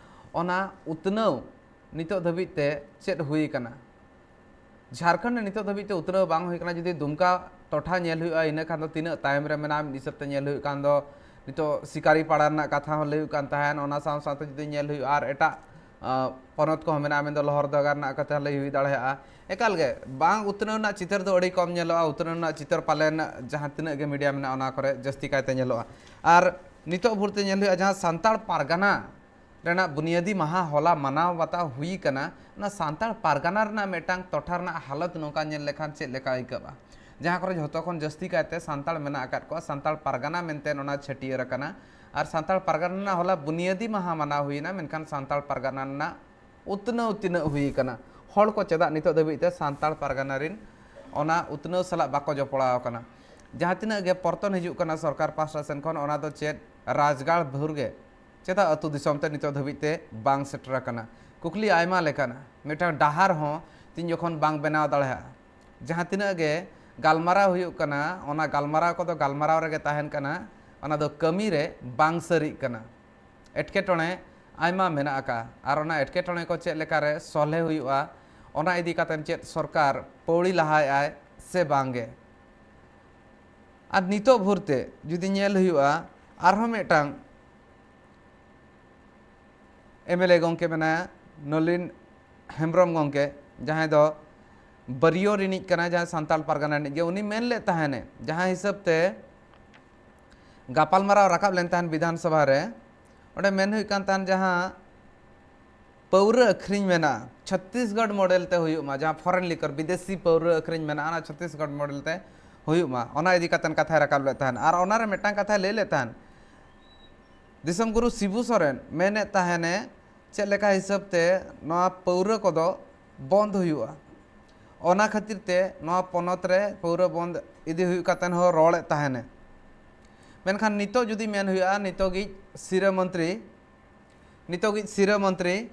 ᱚᱱᱟ ᱩᱛᱱᱟᱹᱣ ᱱᱤᱛᱚᱜ ᱫᱷᱟᱹᱵᱤᱡ ᱛᱮ ᱪᱮᱫ ᱦᱩᱭ ᱟᱠᱟᱱᱟ? ᱡᱷᱟᱲᱠᱷᱚᱸᱰ ᱨᱮ ᱱᱤᱛᱚᱜ ᱫᱷᱟᱹᱵᱤᱡ ᱛᱮ ᱩᱛᱱᱟᱹᱣ ᱵᱟᱝ ᱦᱩᱭ ᱟᱠᱟᱱᱟ᱾ ᱡᱩᱫᱤ ᱫᱩᱢᱠᱟ ᱴᱚᱴᱷᱟ ᱧᱮᱞ ᱦᱩᱭᱩᱜᱼᱟ, ᱤᱱᱟᱹ ᱠᱷᱟᱱ ᱫᱚ ᱛᱤᱱᱟᱹᱜ ᱛᱟᱭᱚᱢ ᱨᱮ ᱢᱮᱱᱟᱜᱼᱟ, ᱢᱤᱫ ᱦᱤᱥᱟᱹᱵ ᱛᱮ ᱧᱮᱞ ᱦᱩᱭᱩᱜ ᱠᱷᱟᱱ ᱫᱚ ᱱᱤᱛᱚᱜ ᱥᱤᱠᱟᱨᱤ ᱯᱟᱲᱟ ᱨᱮᱱᱟᱜ ᱠᱟᱛᱷᱟ ᱦᱚᱸ ᱞᱟᱹᱭ ᱦᱩᱭᱩᱜ ᱠᱟᱱ ᱛᱟᱦᱮᱸᱱ, ᱚᱱᱟ ᱥᱟᱶ ᱥᱟᱶᱛᱮ ᱡᱩᱫᱤ ᱧᱮᱞ ᱦᱩᱭᱩᱜᱼᱟ ᱟᱨ ᱮᱴᱟᱜ, ᱟᱸ, ᱯᱚᱱᱚᱛ ᱠᱚᱦᱚᱸ ᱢᱮᱱᱟᱜᱼᱟ, ᱢᱮᱱᱫᱚ ᱞᱚᱦᱚᱨᱫᱟᱜᱟ ᱨᱮᱱᱟᱜ ᱠᱟᱛᱷᱟ ᱞᱟᱹᱭ ᱦᱩᱭ ᱫᱟᱲᱮᱭᱟᱜᱼᱟ᱾ ᱮᱠᱟᱞ ᱜᱮ ᱵᱟᱝ ᱩᱛᱱᱟᱹᱣ ᱨᱮᱱᱟᱜ ᱪᱤᱛᱟᱹᱨ ᱫᱚ ᱟᱹᱰᱤ ᱠᱚᱢ ᱧᱮᱞᱚᱜᱼᱟ, ᱩᱛᱱᱟᱹᱣ ᱨᱮᱱᱟᱜ ᱪᱤᱛᱟᱹᱨ ᱯᱟᱞᱮᱱ ᱡᱟᱦᱟᱸ ᱛᱤᱱᱟᱹᱜ ᱜᱮ ᱢᱤᱰᱤᱭᱟ ᱢᱮᱱᱟᱜᱼᱟ ᱚᱱᱟ ᱠᱚᱨᱮ ᱡᱟᱹᱥᱛᱤ ᱠᱟᱭᱛᱮ ᱧᱮᱞᱚᱜᱼᱟ᱾ ᱟᱨ ᱱᱤᱛᱚᱜ ᱵᱷᱳᱨ ᱛᱮ ᱧᱮᱞ ᱦᱩᱭᱩᱜᱼᱟ ᱡᱟᱦᱟᱸ ᱥᱟᱱᱛᱟᱲ ᱯᱟᱨᱜᱟᱱᱟ ᱨᱮᱱᱟᱜ ᱵᱩᱱᱤᱭᱟᱹᱫᱤ ᱢᱟᱦᱟ ᱦᱚᱞᱟ ᱢᱟᱱᱟᱣ ᱵᱟᱛᱟᱣ ᱦᱩᱭ ᱠᱟᱱᱟ, ᱚᱱᱟ ᱥᱟᱱᱛᱟᱲ ᱯᱟᱨᱜᱟᱱᱟ ᱨᱮᱱᱟᱜ ᱢᱤᱫᱴᱟᱝ ᱴᱚᱴᱷᱟ ᱨᱮᱱᱟᱜ ᱦᱟᱞᱚᱛ ᱱᱚᱝᱠᱟ ᱧᱮᱞ ᱞᱮᱠᱷᱟᱱ ᱪᱮᱫ ᱞᱮᱠᱟ ᱟᱹᱭᱠᱟᱹᱜᱼᱟ? ᱡᱟᱦᱟᱸ ᱠᱚᱨᱮ ᱡᱷᱚᱛᱚ ᱠᱷᱚᱱ ᱡᱟᱹᱥᱛᱤ ᱠᱟᱭᱛᱮ ᱥᱟᱱᱛᱟᱲ ᱢᱮᱱᱟᱜ ᱟᱠᱟᱫ ᱠᱚᱣᱟ, ᱥᱟᱱᱛᱟᱲ ᱯᱟᱨᱜᱟᱱᱟ ᱢᱮᱱᱛᱮ ᱚᱱᱟ ᱪᱷᱟᱹᱴᱭᱟᱹᱨ ᱟᱠᱟᱱᱟ, ᱟᱨ ᱥᱟᱱᱛᱟᱲ ᱯᱟᱨᱜᱟᱱᱟ ᱨᱮᱱᱟᱜ ᱦᱚᱞᱟ ᱵᱩᱱᱤᱭᱟᱹᱫᱤ ᱢᱟᱦᱟ ᱢᱟᱱᱟᱣ ᱦᱩᱭᱱᱟ, ᱢᱮᱱᱠᱷᱟᱱ ᱥᱟᱱᱛᱟᱲ ᱯᱟᱨᱜᱟᱱᱟ ᱨᱮᱱᱟᱜ ᱩᱛᱱᱟᱹᱣ ᱛᱤᱱᱟᱹᱜ ᱦᱩᱭ ᱟᱠᱟᱱᱟ? ᱦᱚᱲ ᱠᱚ ᱪᱮᱫᱟᱜ ᱱᱤᱛᱚᱜ ᱫᱷᱟᱹᱵᱤᱡ ᱛᱮ ᱥᱟᱱᱛᱟᱲ ᱯᱟᱨᱜᱟᱱᱟ ᱨᱤᱱ ᱚᱱᱟ ᱩᱛᱱᱟᱹᱣ ᱥᱟᱞᱟᱜ ᱵᱟᱠᱚ ᱡᱚᱯᱲᱟᱣ ᱟᱠᱟᱱᱟ? ᱡᱟᱦᱟᱸ ᱛᱤᱱᱟᱹᱜ ᱜᱮ ᱯᱚᱨᱛᱚᱱ ᱦᱤᱡᱩᱜ ᱠᱟᱱᱟ ᱥᱚᱨᱠᱟᱨ ᱯᱟᱦᱴᱟ ᱥᱮᱱ ᱠᱷᱚᱱ, ᱚᱱᱟ ᱫᱚ ᱪᱮᱫ ᱨᱟᱡᱽᱜᱟᱲ ᱵᱷᱳᱨ ᱜᱮ ᱪᱮᱫᱟᱜ ᱟᱹᱛᱩ ᱫᱤᱥᱚᱢ ᱛᱮ ᱱᱤᱛᱚᱜ ᱫᱷᱟᱹᱵᱤᱡ ᱛᱮ ᱵᱟᱝ ᱥᱮᱴᱮᱨ ᱟᱠᱟᱱᱟ? ᱠᱩᱠᱞᱤ ᱟᱭᱢᱟ ᱞᱮᱠᱟᱱᱟ᱾ ᱢᱤᱫᱴᱟᱝ ᱰᱟᱦᱟᱨ ᱦᱚᱸ ᱛᱤᱱ ᱡᱚᱠᱷᱚᱱ ᱵᱟᱝ ᱵᱮᱱᱟᱣ ᱫᱟᱲᱮᱭᱟᱜᱼᱟ, ᱡᱟᱦᱟᱸ ᱛᱤᱱᱟᱹᱜ ᱜᱮ ᱜᱟᱞᱢᱟᱨᱟᱣ ᱦᱩᱭᱩᱜ ᱠᱟᱱᱟ, ᱚᱱᱟ ᱜᱟᱞᱢᱟᱨᱟᱣ ᱠᱚᱫᱚ ᱜᱟᱞᱢᱟᱨᱟᱣ ᱨᱮᱜᱮ ᱛᱟᱦᱮᱱ ᱠᱟᱱᱟ, ᱚᱱᱟ ᱫᱚ ᱠᱟᱹᱢᱤ ᱨᱮ ᱵᱟᱝ ᱥᱟᱹᱨᱤᱜ ᱠᱟᱱᱟ᱾ ᱮᱴᱠᱮᱴᱚᱬᱮ ᱟᱭᱢᱟ ᱢᱮᱱᱟᱜ ᱟᱠᱟᱫᱼᱟ, ᱟᱨ ᱚᱱᱟ ᱮᱴᱠᱮᱴᱚᱬᱮ ᱠᱚ ᱪᱮᱫ ᱞᱮᱠᱟᱨᱮ ᱥᱚᱞᱦᱮ ᱦᱩᱭᱩᱜᱼᱟ, ᱚᱱᱟ ᱤᱫᱤ ᱠᱟᱛᱮᱫ ᱪᱮᱫ ᱥᱚᱨᱠᱟᱨ ᱯᱟᱹᱣᱲᱤ ᱞᱟᱦᱟᱭᱮᱫᱼᱟᱭ ᱥᱮ ᱵᱟᱝ ᱜᱮ? ᱟᱨ ᱱᱤᱛᱚᱜ ᱵᱷᱳᱨ ᱛᱮ ᱡᱩᱫᱤ ᱧᱮᱞ ᱦᱩᱭᱩᱜᱼᱟ, ᱟᱨᱦᱚᱸ ᱢᱤᱫᱴᱟᱝ ᱮᱢ ᱮᱞ ᱮ ᱜᱚᱢᱠᱮ ᱢᱮᱱᱟᱭᱟ, ᱱᱚᱞᱤᱱ ᱦᱮᱢᱵᱨᱚᱢ ᱜᱚᱢᱠᱮ, ᱡᱟᱦᱟᱸᱭ ᱫᱚ ᱵᱟᱹᱨᱤᱭᱚ ᱨᱤᱱᱤᱡ ᱠᱟᱱᱟᱭ, ᱡᱟᱦᱟᱸᱭ ᱥᱟᱱᱛᱟᱲ ᱯᱟᱨᱜᱟᱱᱟ ᱨᱤᱱᱤᱡ ᱜᱮ, ᱩᱱᱤ ᱢᱮᱱ ᱞᱮᱫ ᱛᱟᱦᱮᱱᱮ, ᱡᱟᱦᱟᱸ ᱦᱤᱥᱟᱹᱵ ᱛᱮ ᱜᱟᱯᱟᱞᱢᱟᱨᱟᱣ ᱨᱟᱠᱟᱵ ᱞᱮᱱ ᱛᱟᱦᱮᱱ ᱵᱤᱫᱷᱟᱱ ᱥᱚᱵᱷᱟ ᱨᱮ, ᱚᱸᱰᱮ ᱢᱮᱱ ᱦᱩᱭᱩᱜ ᱠᱟᱱ ᱛᱟᱦᱮᱱ, ᱡᱟᱦᱟᱸ ᱯᱟᱹᱣᱨᱟᱹ ᱟᱹᱠᱷᱨᱤᱧ ᱢᱮᱱᱟᱜᱼᱟ, ᱪᱷᱚᱛᱛᱤᱥᱜᱚᱲ ᱢᱚᱰᱮᱞ ᱛᱮ ᱦᱩᱭᱩᱜ ᱢᱟ, ᱡᱟᱦᱟᱸ ᱯᱷᱚᱨᱮᱱ ᱞᱤᱠᱚᱨ, ᱵᱤᱫᱮᱥᱤ ᱯᱟᱹᱣᱨᱟᱹ ᱟᱹᱠᱷᱨᱤᱧ ᱢᱮᱱᱟᱜᱼᱟ, ᱚᱱᱟ ᱪᱷᱚᱛᱛᱤᱥᱜᱚᱲ ᱢᱚᱰᱮᱞ ᱛᱮ ᱦᱩᱭᱩᱜ ᱢᱟ, ᱚᱱᱟ ᱤᱫᱤ ᱠᱟᱛᱮᱱ ᱠᱟᱛᱷᱟᱭ ᱨᱟᱠᱟᱵ ᱞᱮᱫ ᱛᱟᱦᱮᱱ᱾ ᱟᱨ ᱚᱱᱟᱨᱮ ᱢᱤᱫᱴᱟᱝ ᱠᱟᱛᱷᱟᱭ ᱞᱟᱹᱭ ᱞᱮᱫ ᱛᱟᱦᱮᱱ, ᱫᱤᱥᱚᱢ ᱜᱩᱨᱩ ᱥᱤᱵᱩ ᱥᱚᱨᱮᱱ ᱢᱮᱱᱮᱫ ᱛᱟᱦᱮᱱᱮ, ᱪᱮᱫ ᱞᱮᱠᱟ ᱦᱤᱥᱟᱹᱵ ᱛᱮ ᱱᱚᱣᱟ ᱯᱟᱹᱣᱨᱟᱹ ᱠᱚᱫᱚ ᱵᱚᱱᱫ ᱦᱩᱭᱩᱜᱼᱟ, ᱚᱱᱟ ᱠᱷᱟᱹᱛᱤᱨ ᱛᱮ ᱱᱚᱣᱟ ᱯᱚᱱᱚᱛ ᱨᱮ ᱯᱟᱹᱣᱨᱟᱹ ᱵᱚᱱᱫ ᱤᱫᱤ ᱦᱩᱭᱩᱜ ᱠᱟᱛᱮᱱ ᱦᱚᱸ ᱨᱚᱲᱮᱫ ᱛᱟᱦᱮᱱᱮ᱾ ᱢᱮᱱᱠᱷᱟᱱ ᱱᱤᱛᱚᱜ ᱡᱩᱫᱤ ᱢᱮᱱ ᱦᱩᱭᱩᱜᱼᱟ, ᱱᱤᱛᱚᱜᱤᱡ ᱥᱤᱨᱟᱹ ᱢᱚᱱᱛᱨᱤ, ᱱᱤᱛᱚᱜᱤᱡ ᱥᱤᱨᱟᱹ ᱢᱚᱱᱛᱨᱤ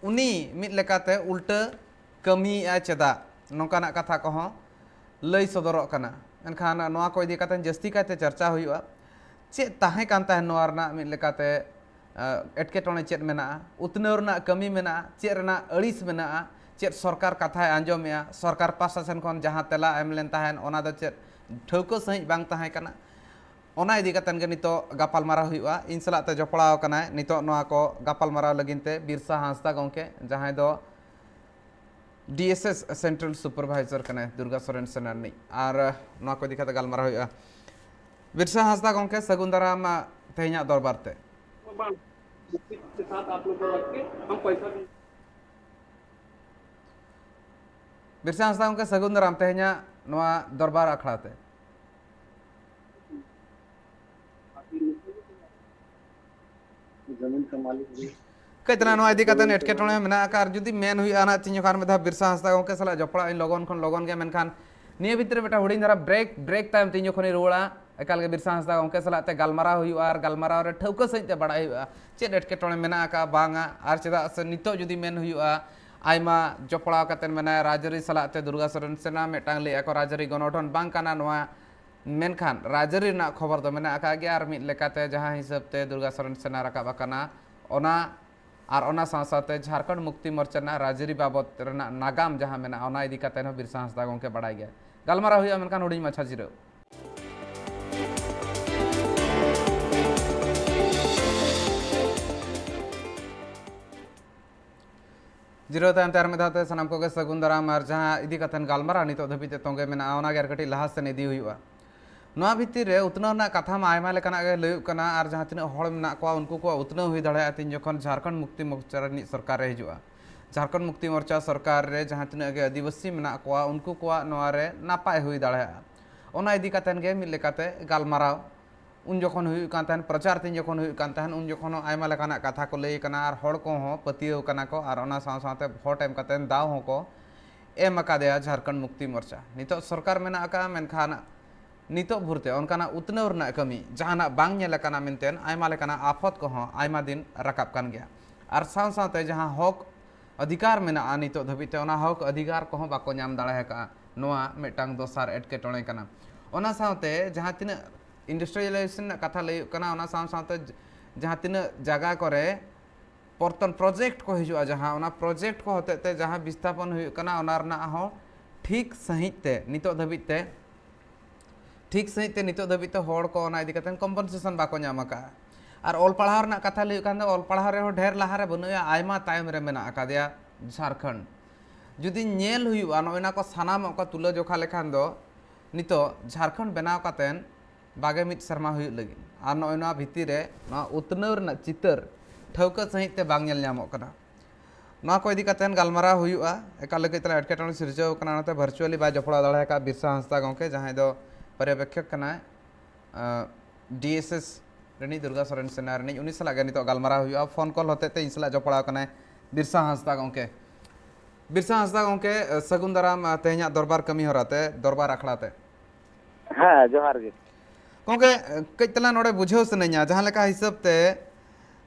ᱩᱱᱤ ᱢᱤᱫ ᱞᱮᱠᱟᱛᱮ ᱩᱞᱴᱟᱹ ᱠᱟᱹᱢᱤᱭᱮᱫᱼᱟᱭ ᱪᱮᱫᱟᱜ, ᱱᱚᱝᱠᱟᱱᱟᱜ ᱠᱟᱛᱷᱟ ᱠᱚᱦᱚᱸ ᱞᱟᱹᱭ ᱥᱚᱫᱚᱨᱚᱜ ᱠᱟᱱᱟ᱾ ᱮᱱᱠᱷᱟᱱ ᱱᱚᱣᱟ ᱠᱚ ᱤᱫᱤ ᱠᱟᱛᱮ ᱡᱟᱹᱥᱛᱤ ᱠᱟᱭᱛᱮ ᱪᱟᱨᱪᱟ ᱦᱩᱭᱩᱜᱼᱟ᱾ ᱪᱮᱫ ᱛᱟᱦᱮᱸ ᱠᱟᱱ ᱛᱟᱦᱮᱸᱫ ᱱᱚᱣᱟ ᱨᱮᱱᱟᱜ ᱢᱤᱫ ᱞᱮᱠᱟᱛᱮ, ᱮᱴᱠᱮᱴᱚᱬᱮ ᱪᱮᱫ ᱢᱮᱱᱟᱜᱼᱟ, ᱩᱛᱱᱟᱹᱣ ᱨᱮᱱᱟᱜ ᱠᱟᱹᱢᱤ ᱢᱮᱱᱟᱜᱼᱟ, ᱪᱮᱫ ᱨᱮᱱᱟᱜ ᱟᱹᱲᱤᱥ ᱢᱮᱱᱟᱜᱼᱟ, ᱪᱮᱫ ᱥᱚᱨᱠᱟᱨ ᱠᱟᱛᱷᱟᱭ ᱟᱸᱡᱚᱢᱮᱜᱼᱟ, ᱥᱚᱨᱠᱟᱨ ᱯᱟᱦᱴᱟ ᱥᱮᱱ ᱠᱷᱚᱱ ᱡᱟᱦᱟᱸ ᱛᱮᱞᱟ ᱮᱢ ᱞᱮᱱ ᱛᱟᱦᱮᱸᱫ ᱚᱱᱟ ᱫᱚ ᱪᱮᱫ ᱴᱷᱟᱹᱣᱠᱟᱹ ᱥᱟᱺᱦᱤᱡ ᱵᱟᱝ ᱛᱟᱦᱮᱸ ᱠᱟᱱᱟ, ᱚᱱᱟ ᱤᱫᱤ ᱠᱟᱛᱮᱱ ᱜᱮ ᱱᱤᱛᱚᱜ ᱜᱟᱯᱟᱞᱢᱟᱨᱟᱣ ᱦᱩᱭᱩᱜᱼᱟ᱾ ᱤᱧ ᱥᱟᱞᱟᱜ ᱛᱮ ᱡᱚᱯᱲᱟᱣ ᱟᱠᱟᱱᱟᱭ ᱱᱤᱛᱚᱜ ᱱᱚᱣᱟ ᱠᱚ ᱜᱟᱯᱟᱞᱢᱟᱨᱟᱣ ᱞᱟᱹᱜᱤᱫ ᱛᱮ ᱵᱤᱨᱥᱟ ᱦᱟᱸᱥᱫᱟ ᱜᱚᱢᱠᱮ, ᱡᱟᱦᱟᱸᱭ ᱫᱚ D S S Central Supervisor ᱠᱟᱱᱟᱭ ᱫᱩᱨᱜᱟ ᱥᱚᱨᱮᱱ ᱥᱮᱱᱟ ᱨᱤᱱᱤᱡ᱾ ᱟᱨ ᱱᱚᱣᱟ ᱠᱚ ᱤᱫᱤ ᱠᱟᱛᱮ ᱜᱟᱞᱢᱟᱨᱟᱣ ᱦᱩᱭᱩᱜᱼᱟ᱾ ᱵᱤᱨᱥᱟ ᱦᱟᱸᱥᱫᱟ ᱜᱚᱢᱠᱮ, ᱥᱟᱹᱜᱩᱱ ᱫᱟᱨᱟᱢ ᱛᱮᱦᱮᱧᱟᱜ ᱫᱚᱨᱵᱟᱨ ᱛᱮ᱾ ᱵᱤᱨᱥᱟ ᱦᱟᱸᱥᱫᱟ ᱜᱚᱢᱠᱮ, ᱥᱟᱹᱜᱩᱱ ᱫᱟᱨᱟᱢ ᱛᱮᱦᱮᱧᱟᱜ ᱱᱚᱣᱟ ᱫᱚᱨᱵᱟᱨ ᱟᱠᱷᱲᱟ ᱛᱮ᱾ ᱠᱟᱹᱡ ᱛᱟᱞᱟᱝ ᱱᱚᱣᱟ ᱤᱫᱤ ᱠᱟᱛᱮ ᱮᱴᱠᱮᱴᱚᱬᱮ ᱢᱮᱱᱟᱜ ᱟᱠᱟᱫ, ᱟᱨ ᱡᱩᱫᱤ ᱢᱮᱱ ᱦᱩᱭᱩᱜᱼᱟ ᱱᱟᱜ, ᱛᱤᱧ ᱡᱚᱠᱷᱚᱱ ᱢᱤᱫ ᱫᱷᱟᱣ ᱵᱤᱨᱥᱟ ᱦᱟᱸᱥᱫᱟ ᱜᱚᱢᱠᱮ ᱥᱟᱞᱟᱜ ᱡᱚᱯᱲᱟᱜ ᱤᱧ ᱞᱚᱜᱚᱱ ᱠᱷᱚᱱ ᱞᱚᱜᱚᱱ ᱜᱮ, ᱢᱮᱱᱠᱷᱟᱱ ᱱᱤᱭᱟᱹ ᱵᱷᱤᱛᱨᱤ ᱨᱮ ᱢᱤᱫᱴᱟᱝ ᱦᱩᱰᱤᱧ ᱫᱷᱟᱨᱟ ᱵᱨᱮᱠ, ᱵᱨᱮᱠ ᱛᱟᱭᱚᱢ ᱛᱤᱧ ᱡᱚᱠᱷᱚᱱᱤᱧ ᱨᱩᱣᱟᱹᱲᱟ, ᱮᱠᱟᱞ ᱜᱮ ᱵᱤᱨᱥᱟ ᱦᱟᱸᱥᱫᱟ ᱜᱚᱢᱠᱮ ᱥᱟᱞᱟᱜ ᱛᱮ ᱜᱟᱞᱢᱟᱨᱟᱣ ᱦᱩᱭᱩᱜᱼᱟ, ᱟᱨ ᱜᱟᱞᱢᱟᱨᱟᱣ ᱨᱮ ᱴᱷᱟᱹᱣᱠᱟᱹ ᱥᱟᱺᱦᱤᱡ ᱛᱮ ᱵᱟᱲᱟᱭ ᱦᱩᱭᱩᱜᱼᱟ ᱪᱮᱫ ᱮᱴᱠᱮᱴᱚᱬᱮ ᱢᱮᱱᱟᱜ ᱟᱠᱟᱫᱼᱟ ᱵᱟᱝᱟ, ᱟᱨ ᱪᱮᱫᱟᱜ ᱥᱮ ᱱᱤᱛᱚᱜ ᱡᱩᱫᱤ ᱢᱮᱱ ᱦᱩᱭᱩᱜᱼᱟ, ᱟᱭᱢᱟ ᱡᱚᱯᱲᱟᱣ ᱠᱟᱛᱮ ᱢᱮᱱᱟᱭᱟ ᱨᱟᱡᱽᱟᱹᱨᱤ ᱥᱟᱞᱟᱜ ᱛᱮ ᱫᱩᱨᱜᱟ ᱥᱚᱨᱮᱱ ᱥᱮᱱᱟ, ᱢᱤᱫᱴᱟᱝ ᱞᱟᱹᱭᱮᱫᱼᱟ ᱠᱚ ᱨᱟᱡᱽᱟᱹᱨᱤ ᱜᱚᱱᱚᱴᱷᱚᱱ ᱵᱟᱝ ᱠᱟᱱᱟ ᱱᱚᱣᱟ, ᱢᱮᱱᱠᱷᱟᱱ ᱨᱟᱡᱽᱟᱹᱨᱤ ᱨᱮᱱᱟᱜ ᱠᱷᱚᱵᱚᱨ ᱫᱚ ᱢᱮᱱᱟᱜ ᱟᱠᱟᱫ ᱜᱮᱭᱟ, ᱟᱨ ᱢᱤᱫ ᱞᱮᱠᱟᱛᱮ ᱡᱟᱦᱟᱸ ᱦᱤᱥᱟᱹᱵ ᱛᱮ ᱫᱩᱨᱜᱟ ᱥᱚᱨᱮᱱ ᱥᱮᱱᱟ ᱨᱟᱠᱟᱵ ᱟᱠᱟᱱᱟ, ᱚᱱᱟ ᱟᱨ ᱚᱱᱟ ᱥᱟᱶ ᱥᱟᱶᱛᱮ ᱡᱷᱟᱲᱠᱷᱚᱸᱰ ᱢᱩᱠᱛᱤ ᱢᱳᱨᱪᱟ ᱨᱮᱱᱟᱜ ᱨᱟᱡᱽᱟᱹᱨᱤ ᱵᱟᱵᱚᱛ ᱨᱮᱱᱟᱜ ᱱᱟᱜᱟᱢ ᱡᱟᱦᱟᱸ ᱢᱮᱱᱟᱜᱼᱟ, ᱚᱱᱟ ᱤᱫᱤ ᱠᱟᱛᱮ ᱦᱚᱸ ᱵᱤᱨᱥᱟ ᱦᱟᱸᱥᱫᱟ ᱜᱚᱢᱠᱮ ᱵᱟᱲᱟᱭ ᱜᱮᱭᱟ᱾ ᱜᱟᱞᱢᱟᱨᱟᱣ ᱦᱩᱭᱩᱜᱼᱟ, ᱢᱮᱱᱠᱷᱟᱱ ᱦᱩᱰᱤᱧ ᱢᱟᱪᱷᱟ ᱡᱤᱨᱟᱹᱣ᱾ ᱡᱤᱨᱟᱹᱣ ᱛᱟᱭᱚᱢ ᱛᱮ ᱟᱨ ᱢᱤᱫ ᱫᱷᱟᱣ ᱛᱮ ᱥᱟᱱᱟᱢ ᱠᱚᱜᱮ ᱥᱟᱹᱜᱩᱱ ᱫᱟᱨᱟᱢ, ᱟᱨ ᱡᱟᱦᱟᱸ ᱤᱫᱤ ᱠᱟᱛᱮ ᱜᱟᱞᱢᱟᱨᱟᱣ ᱱᱤᱛᱚᱜ ᱫᱷᱟᱹᱵᱤᱡ ᱛᱮ ᱛᱚᱸᱜᱮ ᱢᱮᱱᱟᱜᱼᱟ, ᱚᱱᱟ ᱜᱮ ᱟᱨ ᱠᱟᱹᱴᱤᱡ ᱞᱟᱦᱟ ᱥᱮᱱ ᱤᱫᱤ ᱦᱩᱭᱩᱜᱼᱟ᱾ ᱱᱚᱣᱟ ᱵᱷᱤᱛᱤᱨ ᱨᱮ ᱩᱛᱱᱟᱹᱣ ᱨᱮᱱᱟᱜ ᱠᱟᱛᱷᱟ ᱢᱟ ᱟᱭᱢᱟ ᱞᱮᱠᱟᱱᱟᱜ ᱜᱮ ᱞᱟᱹᱭᱩᱜ ᱠᱟᱱᱟ, ᱟᱨ ᱡᱟᱦᱟᱸ ᱛᱤᱱᱟᱹᱜ ᱦᱚᱲ ᱢᱮᱱᱟᱜ ᱠᱚᱣᱟ ᱩᱱᱠᱩ ᱠᱚᱣᱟᱜ ᱩᱛᱱᱟᱹᱣ ᱦᱩᱭ ᱫᱟᱲᱮᱭᱟᱜᱼᱟ ᱛᱤᱧ ᱡᱚᱠᱷᱚᱱ ᱡᱷᱟᱲᱠᱷᱚᱸᱰ ᱢᱩᱠᱛᱤ ᱢᱳᱨᱪᱟ ᱨᱤᱱᱤᱡ ᱥᱚᱨᱠᱟᱨ ᱨᱮ ᱦᱤᱡᱩᱜᱼᱟ᱾ ᱡᱷᱟᱲᱠᱷᱚᱸᱰ ᱢᱩᱠᱛᱤ ᱢᱳᱨᱪᱟ ᱥᱚᱨᱠᱟᱨ ᱨᱮ ᱡᱟᱦᱟᱸ ᱛᱤᱱᱟᱹᱜ ᱜᱮ ᱟᱹᱫᱤᱵᱟᱹᱥᱤ ᱢᱮᱱᱟᱜ ᱠᱚᱣᱟ ᱩᱱᱠᱩ ᱠᱚᱣᱟᱜ ᱱᱚᱣᱟ ᱨᱮ ᱱᱟᱯᱟᱭ ᱦᱩᱭ ᱫᱟᱲᱮᱭᱟᱜᱼᱟ, ᱚᱱᱟ ᱤᱫᱤ ᱠᱟᱛᱮᱱ ᱜᱮ ᱢᱤᱫ ᱞᱮᱠᱟᱛᱮ ᱜᱟᱞᱢᱟᱨᱟᱣ ᱩᱱ ᱡᱚᱠᱷᱚᱱ ᱦᱩᱭᱩᱜ ᱠᱟᱱ ᱛᱟᱦᱮᱱ, ᱯᱨᱚᱪᱟᱨ ᱛᱤᱧ ᱡᱚᱠᱷᱚᱱ ᱦᱩᱭᱩᱜ ᱠᱟᱱ ᱛᱟᱦᱮᱱ, ᱩᱱ ᱡᱚᱠᱷᱚᱱ ᱦᱚᱸ ᱟᱭᱢᱟ ᱞᱮᱠᱟᱱᱟᱜ ᱠᱟᱛᱷᱟ ᱠᱚ ᱞᱟᱹᱭ ᱠᱟᱱᱟ, ᱟᱨ ᱦᱚᱲ ᱠᱚᱦᱚᱸ ᱯᱟᱹᱛᱭᱟᱹᱣ ᱠᱟᱱᱟ ᱠᱚ, ᱟᱨ ᱚᱱᱟ ᱥᱟᱶ ᱥᱟᱶᱛᱮ ᱵᱷᱳᱴ ᱮᱢ ᱠᱟᱛᱮ ᱫᱟᱣ ᱦᱚᱸᱠᱚ ᱮᱢ ᱟᱠᱟᱫᱮᱭᱟ ᱡᱷᱟᱲᱠᱷᱚᱸᱰ ᱢᱩᱠᱛᱤ ᱢᱳᱨᱪᱟ᱾ ᱱᱤᱛᱚᱜ ᱥᱚᱨᱠᱟᱨ ᱢᱮᱱᱟᱜ ᱟᱠᱟᱫᱼᱟ, ᱢᱮᱱᱠᱷᱟᱱ ᱱᱤᱛᱚᱜ ᱵᱷᱳᱨ ᱛᱮ ᱚᱱᱠᱟᱱᱟᱜ ᱩᱛᱱᱟᱹᱣ ᱨᱮᱱᱟᱜ ᱠᱟᱹᱢᱤ ᱡᱟᱦᱟᱱᱟᱜ ᱵᱟᱝ ᱧᱮᱞ ᱟᱠᱟᱱᱟ ᱢᱮᱱᱛᱮ ᱟᱭᱢᱟ ᱞᱮᱠᱟᱱᱟᱜ ᱟᱯᱷᱚᱛ ᱠᱚᱦᱚᱸ ᱟᱭᱢᱟ ᱫᱤᱱ ᱨᱟᱠᱟᱵ ᱠᱟᱱ ᱜᱮᱭᱟ᱾ ᱟᱨ ᱥᱟᱶ ᱥᱟᱶᱛᱮ ᱡᱟᱦᱟᱸ ᱦᱚᱠ ᱚᱫᱷᱤᱠᱟᱨ ᱢᱮᱱᱟᱜᱼᱟ ᱱᱤᱛᱚᱜ ᱫᱷᱟᱹᱵᱤᱡ ᱛᱮ, ᱚᱱᱟ ᱦᱚᱠ ᱚᱫᱷᱤᱠᱟᱨ ᱠᱚᱦᱚᱸ ᱵᱟᱠᱚ ᱧᱟᱢ ᱫᱟᱲᱮ ᱟᱠᱟᱫᱼᱟ᱾ ᱱᱚᱣᱟ ᱢᱤᱫᱴᱟᱝ ᱫᱚᱥᱟᱨ ᱮᱴᱠᱮᱴᱚᱬᱮ ᱠᱟᱱᱟ᱾ ᱚᱱᱟ ᱥᱟᱶᱛᱮ ᱡᱟᱦᱟᱸ ᱛᱤᱱᱟᱹᱜ ᱤᱱᱰᱟᱥᱴᱨᱤᱭᱟᱞᱟᱭᱡᱮᱥᱚᱱ ᱨᱮᱱᱟᱜ ᱠᱟᱛᱷᱟ ᱞᱟᱹᱭᱚᱜ ᱠᱟᱱᱟ, ᱚᱱᱟ ᱥᱟᱶ ᱥᱟᱶᱛᱮ ᱡᱟᱦᱟᱸ ᱛᱤᱱᱟᱹᱜ ᱡᱟᱭᱜᱟ ᱠᱚᱨᱮ ᱯᱚᱨᱛᱚᱱ ᱯᱨᱚᱡᱮᱠᱴ ᱠᱚ ᱦᱤᱡᱩᱜᱼᱟ, ᱡᱟᱦᱟᱸ ᱚᱱᱟ ᱯᱨᱚᱡᱮᱠᱴ ᱠᱚ ᱦᱚᱛᱮᱡ ᱛᱮ ᱡᱟᱦᱟᱸ ᱵᱤᱥᱛᱷᱟᱯᱚᱱ ᱦᱩᱭᱩᱜ ᱠᱟᱱᱟ, ᱚᱱᱟ ᱨᱮᱱᱟᱜ ᱦᱚᱸ ᱴᱷᱤᱠ ᱥᱟᱺᱦᱤᱡ ᱛᱮ ᱱᱤᱛᱚᱜ ᱫᱷᱟᱹᱵᱤᱡ ᱛᱮ ᱴᱷᱤᱠ ᱥᱟᱺᱦᱤᱡ ᱛᱮ ᱱᱤᱛᱚᱜ ᱫᱷᱟᱹᱵᱤᱡ ᱛᱮ ᱦᱚᱲ ᱠᱚ ᱚᱱᱟ ᱤᱫᱤ ᱠᱟᱛᱮ ᱠᱚᱢᱯᱮᱱᱥᱮᱥᱚᱱ ᱵᱟᱠᱚ ᱧᱟᱢ ᱟᱠᱟᱫᱼᱟ᱾ ᱟᱨ ᱚᱞ ᱯᱟᱲᱦᱟᱣ ᱨᱮᱱᱟᱜ ᱠᱟᱛᱷᱟ ᱞᱟᱹᱭ ᱦᱩᱭᱩᱜ ᱠᱷᱟᱱ ᱫᱚ, ᱚᱞ ᱯᱟᱲᱦᱟᱣ ᱨᱮᱦᱚᱸ ᱰᱷᱮᱨ ᱞᱟᱦᱟ ᱨᱮ ᱵᱟᱹᱱᱩᱜᱼᱟ, ᱟᱭᱢᱟ ᱛᱟᱭᱚᱢ ᱨᱮ ᱢᱮᱱᱟᱜ ᱟᱠᱟᱫᱮᱭᱟ ᱡᱷᱟᱲᱠᱷᱚᱸᱰ᱾ ᱡᱩᱫᱤ ᱧᱮᱞ ᱦᱩᱭᱩᱜᱼᱟ, ᱱᱚᱜᱼᱚᱭ ᱱᱟ ᱠᱚ ᱥᱟᱱᱟᱢᱟᱜ ᱠᱚ ᱛᱩᱞᱟᱹ ᱡᱚᱠᱷᱟ ᱞᱮᱠᱷᱟᱱ ᱫᱚ, ᱱᱤᱛᱚᱜ ᱡᱷᱟᱲᱠᱷᱚᱸᱰ ᱵᱮᱱᱟᱣ ᱠᱟᱛᱮ ᱵᱟᱜᱮ ᱢᱤᱫ ᱥᱮᱨᱢᱟ ᱦᱩᱭᱩᱜ ᱞᱟᱹᱜᱤᱫ, ᱟᱨ ᱱᱚᱜᱼᱚᱭ ᱱᱚᱣᱟ ᱵᱷᱤᱛᱤᱨ ᱨᱮ ᱱᱚᱣᱟ ᱩᱛᱱᱟᱹᱣ ᱨᱮᱱᱟᱜ ᱪᱤᱛᱟᱹᱨ ᱴᱷᱟᱹᱣᱠᱟᱹ ᱥᱟᱺᱦᱤᱡ ᱛᱮ ᱵᱟᱝ ᱧᱮᱞ ᱧᱟᱢᱚᱜ ᱠᱟᱱᱟ᱾ ᱱᱚᱣᱟ ᱠᱚ ᱤᱫᱤ ᱠᱟᱛᱮ ᱜᱟᱞᱢᱟᱨᱟᱣ ᱦᱩᱭᱩᱜᱼᱟ᱾ ᱮᱠᱟᱞ ᱞᱟᱹᱜᱤᱫ ᱛᱟᱞᱟ ᱮᱴᱠᱮᱴᱚᱬᱮ ᱥᱤᱨᱡᱟᱹᱣ ᱠᱟᱱᱟ, ᱚᱱᱟᱛᱮ ᱵᱷᱟᱨᱪᱩᱣᱟᱞᱤ ᱵᱟᱭ ᱡᱚᱯᱲᱟᱣ ᱫᱟᱲᱮ ᱟᱠᱟᱫ ᱵᱤᱨᱥᱟ ᱦᱟᱸᱥᱫᱟ ᱜᱚᱢᱠᱮ, ᱡᱟᱦᱟᱸᱭ ᱫᱚ ᱯᱚᱨᱭᱚᱵᱮᱠᱠᱷᱚᱠ ᱠᱟᱱᱟᱭ, ᱟᱸ, ᱰᱤ ᱮᱥ ᱮᱥ ᱨᱤᱱᱤᱡ, ᱫᱩᱨᱜᱟ ᱥᱚᱨᱮᱱ ᱥᱮᱱᱟ ᱨᱤᱱᱤᱡ, ᱩᱱᱤ ᱥᱟᱞᱟᱜ ᱜᱮ ᱱᱤᱛᱚᱜ ᱜᱟᱞᱢᱟᱨᱟᱣ ᱦᱩᱭᱩᱜᱼᱟ᱾ ᱯᱷᱳᱱ ᱠᱚᱞ ᱦᱚᱛᱮᱡ ᱛᱮ ᱤᱧ ᱥᱟᱞᱟᱜ ᱡᱚᱯᱲᱟᱣ ᱠᱟᱱᱟᱭ ᱵᱤᱨᱥᱟ ᱦᱟᱸᱥᱫᱟ ᱜᱚᱢᱠᱮ᱾ ᱵᱤᱨᱥᱟ ᱦᱟᱸᱥᱫᱟ ᱜᱚᱢᱠᱮ, ᱥᱟᱹᱜᱩᱱ ᱫᱟᱨᱟᱢ, ᱟᱸ, ᱛᱮᱦᱮᱧᱟᱜ ᱫᱚᱨᱵᱟᱨ ᱠᱟᱹᱢᱤ ᱦᱚᱨᱟ ᱛᱮ, ᱫᱚᱨᱵᱟᱨ ᱟᱠᱷᱲᱟ ᱛᱮ᱾ ᱦᱮᱸ, ᱡᱚᱦᱟᱨ ᱜᱮ᱾ ᱜᱚᱢᱠᱮ, ᱠᱟᱹᱡ ᱛᱟᱞᱟᱝ ᱱᱚᱰᱮ ᱵᱩᱡᱷᱟᱹᱣ ᱥᱟᱱᱟᱧᱟ, ᱡᱟᱦᱟᱸ ᱞᱮᱠᱟ ᱦᱤᱥᱟᱹᱵ ᱛᱮ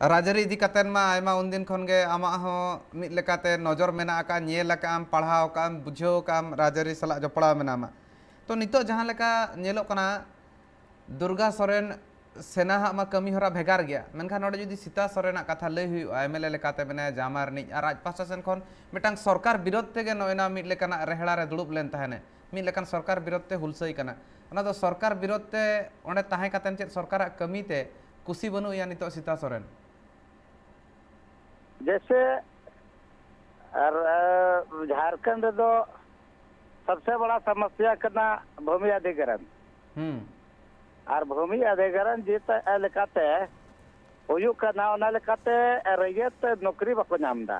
ᱨᱟᱡᱽᱟᱹᱨᱤ ᱤᱫᱤ ᱠᱟᱛᱮᱫ ᱢᱟ ᱟᱭᱢᱟ ᱩᱱᱫᱤᱱ ᱠᱷᱚᱱ ᱜᱮ ᱟᱢᱟᱜ ᱦᱚᱸ ᱢᱤᱫ ᱞᱮᱠᱟᱛᱮ ᱱᱚᱡᱚᱨ ᱢᱮᱱᱟᱜ ᱟᱠᱟᱫ, ᱧᱮᱞ ᱟᱠᱟᱫ ᱟᱢ, ᱯᱟᱲᱦᱟᱣ ᱟᱠᱟᱫ ᱟᱢ, ᱵᱩᱡᱷᱟᱹᱣ ᱟᱠᱟᱫ ᱟᱢ, ᱨᱟᱡᱽᱟᱹᱨᱤ ᱥᱟᱞᱟᱜ ᱡᱚᱯᱲᱟᱣ ᱢᱮᱱᱟᱢᱟ᱾ ᱛᱚ ᱱᱤᱛᱚᱜ ᱡᱟᱦᱟᱸ ᱞᱮᱠᱟ ᱧᱮᱞᱚᱜ ᱠᱟᱱᱟ, ᱫᱩᱨᱜᱟ ᱥᱚᱨᱮᱱ ᱥᱮᱱᱟ ᱦᱟᱜ ᱢᱟ ᱠᱟᱹᱢᱤ ᱦᱚᱨᱟ ᱵᱷᱮᱜᱟᱨ ᱜᱮᱭᱟ, ᱢᱮᱱᱠᱷᱟᱱ ᱱᱚᱰᱮ ᱡᱩᱫᱤ ᱥᱤᱛᱟ ᱥᱚᱨᱮᱱᱟᱜ ᱠᱟᱛᱷᱟ ᱞᱟᱹᱭ ᱦᱩᱭᱩᱜᱼᱟ, ᱮᱢ ᱮᱞ ᱮ ᱞᱮᱠᱟᱛᱮ ᱢᱮᱱᱟᱭᱟ ᱡᱟᱢᱟ ᱨᱤᱱᱤᱡ, ᱟᱨ ᱟᱡ ᱯᱟᱥᱴᱟ ᱥᱮᱱ ᱠᱷᱚᱱ ᱢᱤᱫᱴᱟᱝ ᱥᱚᱨᱠᱟᱨ ᱵᱤᱨᱳᱫᱷ ᱛᱮᱜᱮ ᱱᱚᱜᱼᱚᱭ ᱱᱟ ᱢᱤᱫ ᱞᱮᱠᱟᱱᱟᱜ ᱨᱮᱦᱲᱟ ᱨᱮ ᱫᱩᱲᱩᱵ ᱞᱮᱱ ᱛᱟᱦᱮᱱᱮ, ᱢᱤᱫ ᱞᱮᱠᱟᱱ ᱥᱚᱨᱠᱟᱨ ᱵᱤᱨᱳᱫᱷ ᱛᱮ ᱦᱩᱞᱥᱟᱹᱭ ᱠᱟᱱᱟ᱾ ᱚᱱᱟ ᱫᱚ ᱥᱚᱨᱠᱟᱨ ᱵᱤᱨᱳᱫᱷ ᱛᱮ ᱚᱸᱰᱮ ᱛᱟᱦᱮᱸ ᱠᱟᱛᱮᱫ ᱪᱮᱫ ᱥᱚᱨᱠᱟᱨᱟᱜ ᱠᱟᱹᱢᱤ ᱛᱮ ᱠᱩᱥᱤ ᱵᱟᱹᱱᱩᱜ ᱮᱭᱟ ᱱᱤᱛᱚᱜ ᱥᱤᱛᱟ ᱥᱚᱨᱮᱱ? ᱡᱮᱭᱥᱮ ᱟᱨ, ᱟᱨ ᱡᱷᱟᱲᱠᱷᱚᱸᱰ ᱨᱮᱫᱚ ᱥᱚᱵᱥᱮ ᱵᱟᱲᱟ ᱥᱚᱢᱚᱥᱭᱟ ᱠᱟᱱᱟ ᱵᱷᱩᱢᱤ ᱚᱫᱷᱤᱜᱨᱚᱦᱚᱱ᱾ ᱦᱩᱸ᱾ ᱟᱨ ᱵᱷᱩᱢᱤ ᱚᱫᱷᱤᱜᱨᱚᱦᱚᱱ ᱡᱮ ᱛᱟ-, ᱞᱮᱠᱟᱛᱮ ᱦᱩᱭᱩᱜ ᱠᱟᱱᱟ, ᱚᱱᱟ ᱞᱮᱠᱟᱛᱮ ᱨᱮᱸᱜᱮᱡ ᱛᱮ ᱱᱚᱠᱨᱤ ᱵᱟᱠᱚ ᱧᱟᱢ ᱮᱫᱟ,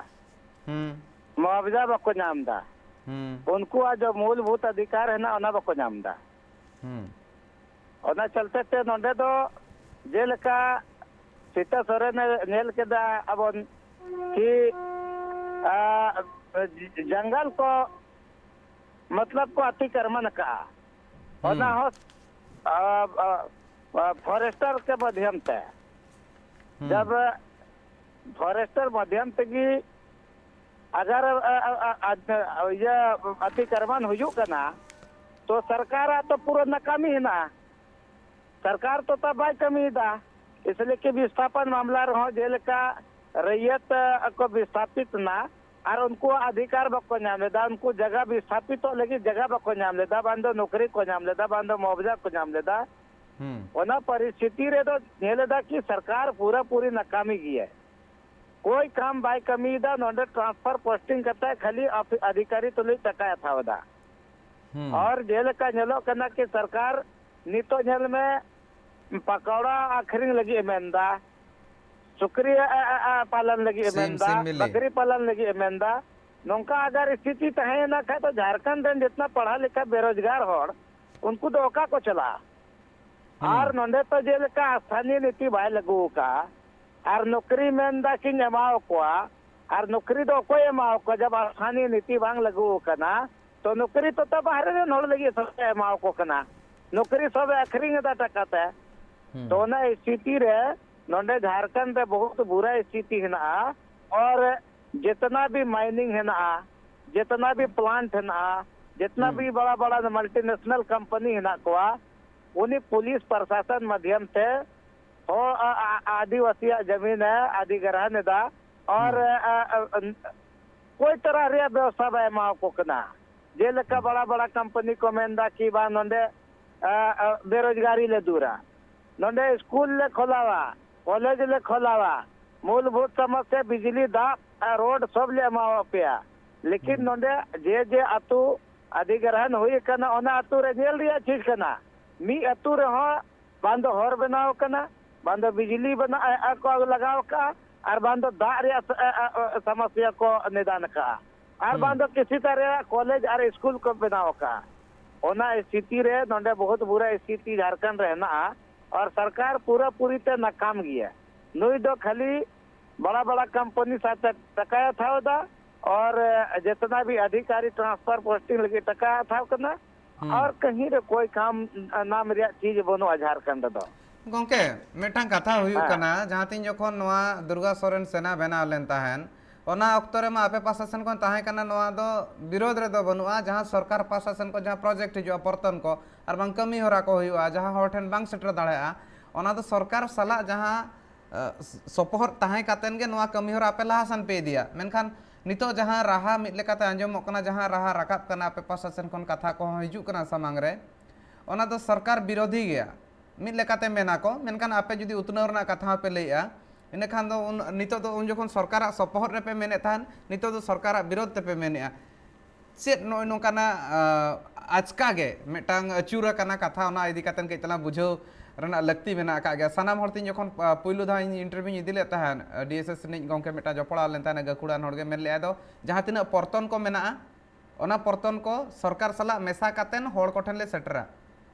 ᱦᱩᱸ᱾ ᱢᱩᱟᱵᱤᱡᱟ ᱵᱟᱠᱚ ᱧᱟᱢ ᱮᱫᱟ, ᱦᱩᱸ᱾ ᱩᱱᱠᱩᱣᱟᱜ ᱡᱚ ᱢᱩᱞᱵᱷᱩᱛ ᱚᱫᱷᱤᱠᱟᱨ ᱦᱮᱱᱟᱜ, ᱚᱱᱟ ᱵᱟᱠᱚ ᱧᱟᱢ ᱮᱫᱟ᱾ ᱦᱩᱸ᱾ ᱚᱱᱟ ᱪᱚᱞᱛᱮ ᱛᱮ ᱱᱚᱰᱮ ᱫᱚ ᱡᱮᱞᱮᱠᱟ ᱥᱤᱛᱟ ᱥᱚᱨᱮᱱᱮ ᱧᱮᱞ ᱠᱮᱫᱟ ᱟᱵᱚᱱ ᱠᱤ, ᱟ, ᱡᱟᱝᱜᱟᱞ ᱠᱚ ᱢᱚᱛᱞᱚᱵ ᱠᱚ ᱟᱛᱤᱠᱨᱚᱢᱚᱱ ᱟᱠᱟᱫᱼᱟ, ᱦᱩᱸ᱾ ᱚᱱᱟ ᱦᱚᱸ आ, आ, आ, फॉरेस्टर के माध्यम से। हम्म। जब फॉरेस्टर माध्यम से कि अगर, आ, आ, आ, आ, ये अतिक्रमण हुई करना, तो सरकार आ तो पूरा नाकामी है ना। सरकार तो तब भाई कमी दा, इसलिए कि विस्थापन मामला रहो, जेलका रैयत को विस्थापित ना, ᱟᱨ ᱩᱱᱠᱩᱣᱟᱜ ᱚᱫᱷᱤᱠᱟᱨ ᱵᱟᱠᱚ ᱧᱟᱢ ᱞᱮᱫᱟ, ᱩᱱᱠᱩ ᱡᱟᱭᱜᱟ ᱵᱤᱥᱛᱷᱟᱯᱤᱛᱚᱜ ᱞᱟᱹᱜᱤᱫ ᱡᱟᱭᱜᱟ ᱵᱟᱠᱚ ᱧᱟᱢ ᱞᱮᱫᱟ, ᱵᱟᱝ ᱫᱚ ᱱᱚᱠᱨᱤ ᱠᱚ ᱧᱟᱢ ᱞᱮᱫᱟ, ᱵᱟᱝ ᱫᱚ ᱢᱩᱟᱣᱡᱟ ᱠᱚ ᱧᱟᱢ ᱞᱮᱫᱟ᱾ ᱦᱩᱸ᱾ ᱚᱱᱟ ᱯᱚᱨᱤᱥᱛᱷᱤᱛᱤ ᱨᱮᱫᱚ ᱧᱮᱞ ᱮᱫᱟ ᱠᱤ ᱥᱚᱨᱠᱟᱨ ᱯᱩᱨᱟᱹᱯᱩᱨᱤ ᱱᱟᱠᱟᱢᱤ ᱜᱮᱭᱟ, ᱠᱳᱭ ᱠᱟᱢ ᱵᱟᱭ ᱠᱟᱹᱢᱤᱭᱮᱫᱟ᱾ ᱱᱚᱰᱮ transfer posting ᱠᱟᱛᱮ ᱠᱷᱟᱹᱞᱤ ᱟᱯ-, ᱟᱫᱷᱤᱠᱟᱨᱤ ᱛᱩᱞᱩᱡ ᱴᱟᱠᱟᱭ ᱦᱟᱛᱟᱣ ᱮᱫᱟ᱾ ᱦᱩᱸ᱾ ᱟᱨ ᱡᱮᱞᱮᱠᱟ ᱧᱮᱞᱚᱜ ᱠᱟᱱᱟ ᱠᱤ ᱥᱚᱨᱠᱟᱨ ᱱᱤᱛᱚᱜ ᱧᱮᱞ ᱢᱮ, ᱯᱟᱠᱚᱲᱟ ᱟᱹᱠᱷᱨᱤᱧ ᱞᱟᱹᱜᱤᱫ ᱮ ᱢᱮᱱᱫᱟ, ᱥᱩᱠᱨᱤ, ᱟ, ᱟ, ᱟ, ᱯᱟᱞᱚᱱ ᱞᱟᱹᱜᱤᱫ ᱮ ᱥᱤᱢ, ᱢᱮᱱᱫᱟ, ᱥᱤᱢ ᱵᱤᱞᱤ᱾ ᱵᱟᱠᱨᱤ ᱯᱟᱞᱚᱱ ᱞᱟᱹᱜᱤᱫ ᱮ ᱢᱮᱱᱫᱟ᱾ ᱱᱚᱝᱠᱟ ᱟᱜᱟᱨ ᱥᱛᱷᱤᱛᱤ ᱛᱟᱦᱮᱸᱭᱮᱱᱟ ᱠᱷᱟᱡ ᱫᱚ ᱡᱷᱟᱲᱠᱷᱚᱸᱰ ᱨᱮᱱ ᱡᱤᱛᱱᱟ ᱯᱟᱲᱦᱟ ᱞᱮᱠᱷᱟ ᱵᱮᱨᱳᱡᱽᱜᱟᱨ ᱦᱚᱲ, ᱩᱱᱠᱩ ᱫᱚ ᱚᱠᱟ ᱠᱚ ᱪᱟᱞᱟᱜᱼᱟ? ᱦᱩᱸ᱾ ᱟᱨ ᱱᱚᱰᱮ ᱛᱚ ᱡᱮᱞᱮᱠᱟ ᱥᱛᱷᱟᱱᱤᱭᱚ ᱱᱤᱛᱤ ᱵᱟᱭ ᱞᱟᱹᱜᱩ ᱟᱠᱟᱫᱼᱟ, ᱟᱨ ᱱᱚᱠᱨᱤ ᱢᱮᱱᱫᱟ ᱠᱤᱧ ᱮᱢᱟᱣ ᱠᱚᱣᱟ, ᱟᱨ ᱱᱚᱠᱨᱤ ᱫᱚ ᱚᱠᱚᱭ ᱮᱢᱟᱣ ᱠᱚᱣᱟ ᱡᱟᱵ ᱥᱛᱷᱟᱱᱤᱭᱚ ᱱᱤᱛᱤ ᱵᱟᱝ ᱞᱟᱹᱜᱩ ᱟᱠᱟᱱᱟ? ᱛᱚ ᱱᱚᱠᱨᱤ ᱛᱚ ᱛᱟ ᱵᱟᱦᱨᱮ ᱨᱮᱱ ᱦᱚᱲ ᱞᱟᱹᱜᱤᱫ ᱥᱚᱨᱠᱟᱨ ᱮᱢᱟᱣ ᱠᱚ ᱠᱟᱱᱟ, ᱱᱚᱠᱨᱤ ᱥᱚᱵ ᱮ ᱟᱹᱠᱷᱨᱤᱧ ᱮᱫᱟ ᱴᱟᱠᱟ ᱛᱮ᱾ ᱦᱩᱸ᱾ ᱛᱚ ᱚᱱᱟ ᱥᱛᱷᱤᱛᱤ ᱨᱮ ᱱᱚᱰᱮ ᱡᱷᱟᱲᱠᱷᱚᱸᱰ ᱨᱮ ᱵᱚᱦᱩᱛ ᱵᱩᱨᱟ ᱥᱛᱷᱤᱛᱤ ᱦᱮᱱᱟᱜᱼᱟ, ᱟᱨ ᱡᱮᱛᱱᱟ ᱵᱤ mining ᱦᱮᱱᱟᱜᱼᱟ, ᱡᱮᱛᱱᱟ ᱵᱤ plant ᱦᱮᱱᱟᱜᱼᱟ, ᱡᱮᱛᱱᱟ ᱦᱩᱸ᱾ ᱵᱤ ᱵᱟᱲᱟ ᱵᱟᱲᱟ multinational company ᱦᱮᱱᱟᱜ ᱠᱚᱣᱟ, ᱩᱱᱤ ᱯᱩᱞᱤᱥ ᱯᱨᱚᱥᱟᱥᱚᱱ ᱢᱟᱫᱷᱭᱚᱢ ᱛᱮ ᱦᱚᱲ, ᱟ, ᱟ, ᱟᱹᱫᱤᱵᱟᱹᱥᱤᱭᱟᱜ ᱡᱟᱹᱢᱤᱱ ᱮ ᱚᱫᱷᱤᱜᱨᱚᱦᱚᱱ ᱮᱫᱟ, ᱟᱨ, ᱦᱩᱸ᱾ ᱟ, ᱟ, ᱟ, ᱠᱳᱭ ᱛᱚᱨᱟᱦ ᱨᱮᱭᱟᱜ ᱵᱮᱵᱚᱥᱛᱷᱟ ᱵᱟᱭ ᱮᱢᱟᱣᱟᱠᱚ ᱠᱟᱱᱟ᱾ ᱡᱮᱞᱮᱠᱟ ᱦᱩᱸ᱾ ᱵᱟᱲᱟ ᱵᱟᱲᱟ ᱠᱳᱢᱯᱟᱱᱤ ᱠᱚ ᱢᱮᱱᱫᱟ ᱠᱤ ᱵᱟᱝ ᱱᱚᱰᱮ, ᱟ, ᱟ, ᱵᱮᱨᱳᱡᱽᱜᱟᱨᱤ ᱞᱮ ᱫᱩᱨᱟ, ᱱᱚᱰᱮ ᱥᱠᱩᱞ ᱞᱮ ᱠᱷᱚᱞᱟᱣᱟ, ᱠᱚᱞᱮᱡᱽ ᱞᱮ ᱠᱷᱚᱞᱟᱣᱟ, ᱢᱩᱞᱵᱷᱩᱛ ᱥᱚᱢᱚᱥᱭᱟ ᱵᱤᱡᱽᱞᱤ, ᱫᱟᱜ, ᱟ, ᱨᱳᱰ ᱥᱚᱵ ᱞᱮ ᱮᱢᱟᱣᱟᱯᱮᱭᱟ᱾ ᱞᱮᱠᱤᱱ ᱦᱩᱸ᱾ ᱱᱚᱰᱮ ᱡᱮ ᱡᱮ ᱟᱹᱛᱩ ᱚᱫᱷᱤᱜᱨᱚᱦᱚᱱ ᱦᱩᱭ ᱟᱠᱟᱱᱟ, ᱚᱱᱟ ᱟᱹᱛᱩ ᱨᱮ ᱧᱮᱞ ᱨᱮᱭᱟᱜ ᱪᱮᱫ ᱠᱟᱱᱟ? ᱢᱤᱫ ᱟᱹᱛᱩ ᱨᱮᱦᱚᱸ ᱵᱟᱝ ᱫᱚ ᱦᱚᱨ ᱵᱮᱱᱟᱣ ᱠᱟᱱᱟ, ᱵᱟᱝ ᱫᱚ ᱵᱤᱡᱽᱞᱤ ᱵᱮᱱᱟᱣ, ᱮ, ᱮ, ᱠᱚ ᱞᱟᱜᱟᱣ ᱠᱟᱜᱼᱟ, ᱟᱨ ᱵᱟᱝ ᱫᱚ ᱫᱟᱜ ᱨᱮᱭᱟᱜ ᱥ-, ᱮ, ᱮ, ᱮ, ᱥᱚᱢᱚᱥᱭᱟ ᱠᱚ ᱱᱤᱫᱟᱱ ᱠᱟᱜᱼᱟ, ᱟᱨ ᱦᱩᱸ᱾ ᱵᱟᱝ ᱫᱚ ᱠᱤᱥᱤ ᱛᱟᱨ ᱨᱮᱭᱟᱜ ᱠᱚᱞᱮᱡᱽ ᱟᱨ ᱥᱠᱩᱞ ᱠᱚ ᱵᱮᱱᱟᱣ ᱠᱟᱜᱼᱟ᱾ ᱚᱱᱟ ᱥᱛᱷᱤᱛᱤ ᱨᱮ ᱱᱚᱰᱮ ᱵᱚᱦᱩᱛ ᱵᱩᱨᱟ ᱥᱛᱷᱤᱛᱤ ᱡᱷᱟᱲᱠᱷᱚᱸᱰ ᱨᱮ ᱦᱮᱱᱟᱜᱼᱟ, ᱟᱨ ᱥᱚᱨᱠᱟᱨ ᱯᱩᱨᱟᱹ ᱯᱩᱨᱤ ᱛᱮ ᱱᱟᱠᱟᱢ ᱜᱮᱭᱟ᱾ ᱱᱩᱭ ᱫᱚ ᱠᱷᱟᱹᱞᱤ ᱵᱟᱲᱟ ᱵᱟᱲᱟ ᱠᱳᱢᱯᱟᱱᱤ ᱥᱟᱶᱛᱮ ᱴᱟᱠᱟᱭ ᱦᱟᱛᱟᱣ ᱮᱫᱟ, ᱟᱨ, ᱮ, ᱡᱮᱛᱱᱟ ᱵᱤ ᱚᱫᱷᱤᱠᱟᱨᱤ transfer posting ᱞᱟᱹᱜᱤᱫ ᱴᱟᱠᱟᱭ ᱦᱟᱛᱟᱣ ᱠᱟᱱᱟ, ᱟᱨ ᱠᱟᱹᱦᱤ ᱨᱮ ᱠᱚᱭ ᱠᱟᱢ ᱱᱟᱢ ᱨᱮᱭᱟᱜ ᱪᱤᱡᱽ ᱵᱟᱹᱱᱩᱜᱼᱟ ᱡᱷᱟᱨᱠᱷᱚᱸᱰ ᱨᱮᱫᱚ᱾ ᱜᱚᱝᱠᱮ, ᱢᱤᱫᱴᱟᱝ ᱠᱟᱛᱷᱟ ᱦᱩᱭᱩᱜ ᱦᱮᱸ᱾ ᱠᱟᱱᱟ, ᱡᱟᱦᱟᱸ ᱛᱤᱱ ᱡᱚᱠᱷᱚᱱ ᱱᱚᱣᱟ ᱫᱩᱨᱜᱟ ᱥᱚᱨᱮᱱ ᱥᱮᱱᱟ ᱵᱮᱱᱟᱣ ᱞᱮᱱ ᱛᱟᱦᱮᱸᱱ, ᱚᱱᱟ ᱚᱠᱛᱚ ᱨᱮᱢᱟ ᱟᱯᱮ ᱯᱟᱦᱴᱟ ᱥᱮᱱ ᱠᱷᱚᱱ ᱛᱟᱦᱮᱸ ᱠᱟᱱᱟ, ᱱᱚᱣᱟ ᱫᱚ ᱵᱤᱨᱳᱫᱷ ᱨᱮᱫᱚ ᱵᱟᱹᱱᱩᱜᱼᱟ, ᱡᱟᱦᱟᱸ ᱥᱚᱨᱠᱟᱨ ᱯᱟᱦᱴᱟ ᱥᱮᱱ ᱠᱷᱚᱱ ᱡᱟᱦᱟᱸ project ᱦᱤᱡᱩᱜᱼᱟ, ᱯᱚᱨᱛᱚᱱ ᱠᱚ ᱟᱨ ᱵᱟᱝ ᱠᱟᱹᱢᱤ ᱦᱚᱨᱟ ᱠᱚ ᱦᱩᱭᱩᱜᱼᱟ, ᱡᱟᱦᱟᱸ ᱦᱚᱲ ᱴᱷᱮᱱ ᱵᱟᱝ ᱥᱮᱴᱮᱨ ᱫᱟᱲᱮᱭᱟᱜᱼᱟ, ᱚᱱᱟ ᱫᱚ ᱥᱚᱨᱠᱟᱨ ᱥᱟᱞᱟᱜ ᱡᱟᱦᱟᱸ, ᱮ, ᱥᱚᱯᱚᱦᱚᱫ ᱛᱟᱦᱮᱸ ᱠᱟᱛᱮᱱ ᱜᱮ ᱱᱚᱣᱟ ᱠᱟᱹᱢᱤ ᱦᱚᱨᱟ ᱟᱯᱮ ᱞᱟᱦᱟ ᱥᱮᱱ ᱯᱮ ᱤᱫᱤᱭᱟ᱾ ᱢᱮᱱᱠᱷᱟᱱ ᱱᱤᱛᱚᱜ ᱡᱟᱦᱟᱸ ᱨᱟᱦᱟ ᱢᱤᱫ ᱞᱮᱠᱟᱛᱮ ᱟᱸᱡᱚᱢᱚᱜ ᱠᱟᱱᱟ, ᱡᱟᱦᱟᱸ ᱨᱟᱦᱟ ᱨᱟᱠᱟᱵ ᱠᱟᱱᱟ, ᱟᱯᱮ ᱯᱟᱦᱴᱟ ᱥᱮᱱ ᱠᱷᱚᱱ ᱠᱟᱛᱷᱟ ᱠᱚᱦᱚᱸ ᱦᱤᱡᱩᱜ ᱠᱟᱱᱟ ᱥᱟᱢᱟᱝ ᱨᱮ, ᱚᱱᱟ ᱫᱚ ᱥᱚᱨᱠᱟᱨ ᱵᱤᱨᱳᱫᱷᱤ ᱜᱮᱭᱟ ᱢᱤᱫ ᱞᱮᱠᱟᱛᱮ ᱢᱮᱱᱟ ᱠᱚ᱾ ᱢᱮᱱᱠᱷᱟᱱ ᱟᱯᱮ ᱡᱩᱫᱤ ᱩᱛᱱᱟᱹᱣ ᱨᱮᱱᱟᱜ ᱠᱟᱛᱷᱟ ᱦᱚᱸᱯᱮ ᱞᱟᱹᱭᱮᱜᱼᱟ, ᱤᱱᱟᱹᱠᱷᱟᱱ ᱫᱚ ᱩᱱ, ᱱᱤᱛᱚᱜ ᱫᱚ ᱩᱱ ᱡᱚᱠᱷᱚᱱ ᱥᱚᱨᱠᱟᱨᱟᱜ ᱥᱚᱯᱚᱦᱚᱫ ᱨᱮᱯᱮ ᱢᱮᱱᱮᱫ ᱛᱟᱦᱮᱱ, ᱱᱤᱛᱚᱜ ᱫᱚ ᱥᱚᱨᱠᱟᱨᱟᱜ ᱵᱤᱨᱳᱫᱷ ᱛᱮᱯᱮ ᱢᱮᱱᱮᱫᱼᱟ᱾ ᱪᱮᱫ ᱱᱚᱜᱼᱚᱭ ᱱᱚᱝᱠᱟᱱᱟᱜ, ᱟ, ᱟᱪᱠᱟ ᱜᱮ ᱢᱤᱫᱴᱟᱝ ᱟᱹᱪᱩᱨ ᱟᱠᱟᱱᱟ ᱠᱟᱛᱷᱟ, ᱚᱱᱟ ᱤᱫᱤ ᱠᱟᱛᱮ ᱠᱟᱹᱡ ᱛᱟᱞᱟᱝ ᱵᱩᱡᱷᱟᱹᱣ ᱨᱮᱱᱟᱜ ᱞᱟᱹᱠᱛᱤ ᱢᱮᱱᱟᱜ ᱟᱠᱟᱫ ᱜᱮᱭᱟ᱾ ᱥᱟᱱᱟᱢ ᱦᱚᱲ ᱴᱷᱮᱱ ᱡᱚᱠᱷᱚᱱ, ᱟ, ᱯᱩᱭᱞᱩ ᱫᱷᱟᱣ ᱤᱧ interview ᱤᱧ ᱤᱫᱤ ᱞᱮᱫ ᱛᱟᱦᱮᱸᱫ, ᱟ, D S S ᱨᱤᱱᱤᱡ ᱜᱚᱢᱠᱮ ᱢᱤᱫᱴᱟᱝ ᱡᱚᱯᱲᱟᱣ ᱞᱮᱱ ᱛᱟᱦᱮᱸᱫ, ᱜᱟᱹᱠᱷᱩᱲᱟᱱ ᱦᱚᱲ ᱜᱮ ᱢᱮᱱ ᱞᱮᱫᱼᱟᱭ, ᱫᱚ ᱡᱟᱦᱟᱸ ᱛᱤᱱᱟᱹᱜ ᱯᱚᱨᱛᱚᱱ ᱠᱚ ᱢᱮᱱᱟᱜᱼᱟ, ᱚᱱᱟ ᱯᱚᱨᱛᱚᱱ ᱠᱚ ᱥᱚᱨᱠᱟᱨ ᱥᱟᱞᱟᱜ ᱢᱮᱥᱟ ᱠᱟᱛᱮᱱ ᱦᱚᱲ ᱠᱚᱴᱷᱮᱱ ᱞᱮ ᱥᱮᱴᱮᱨᱟ᱾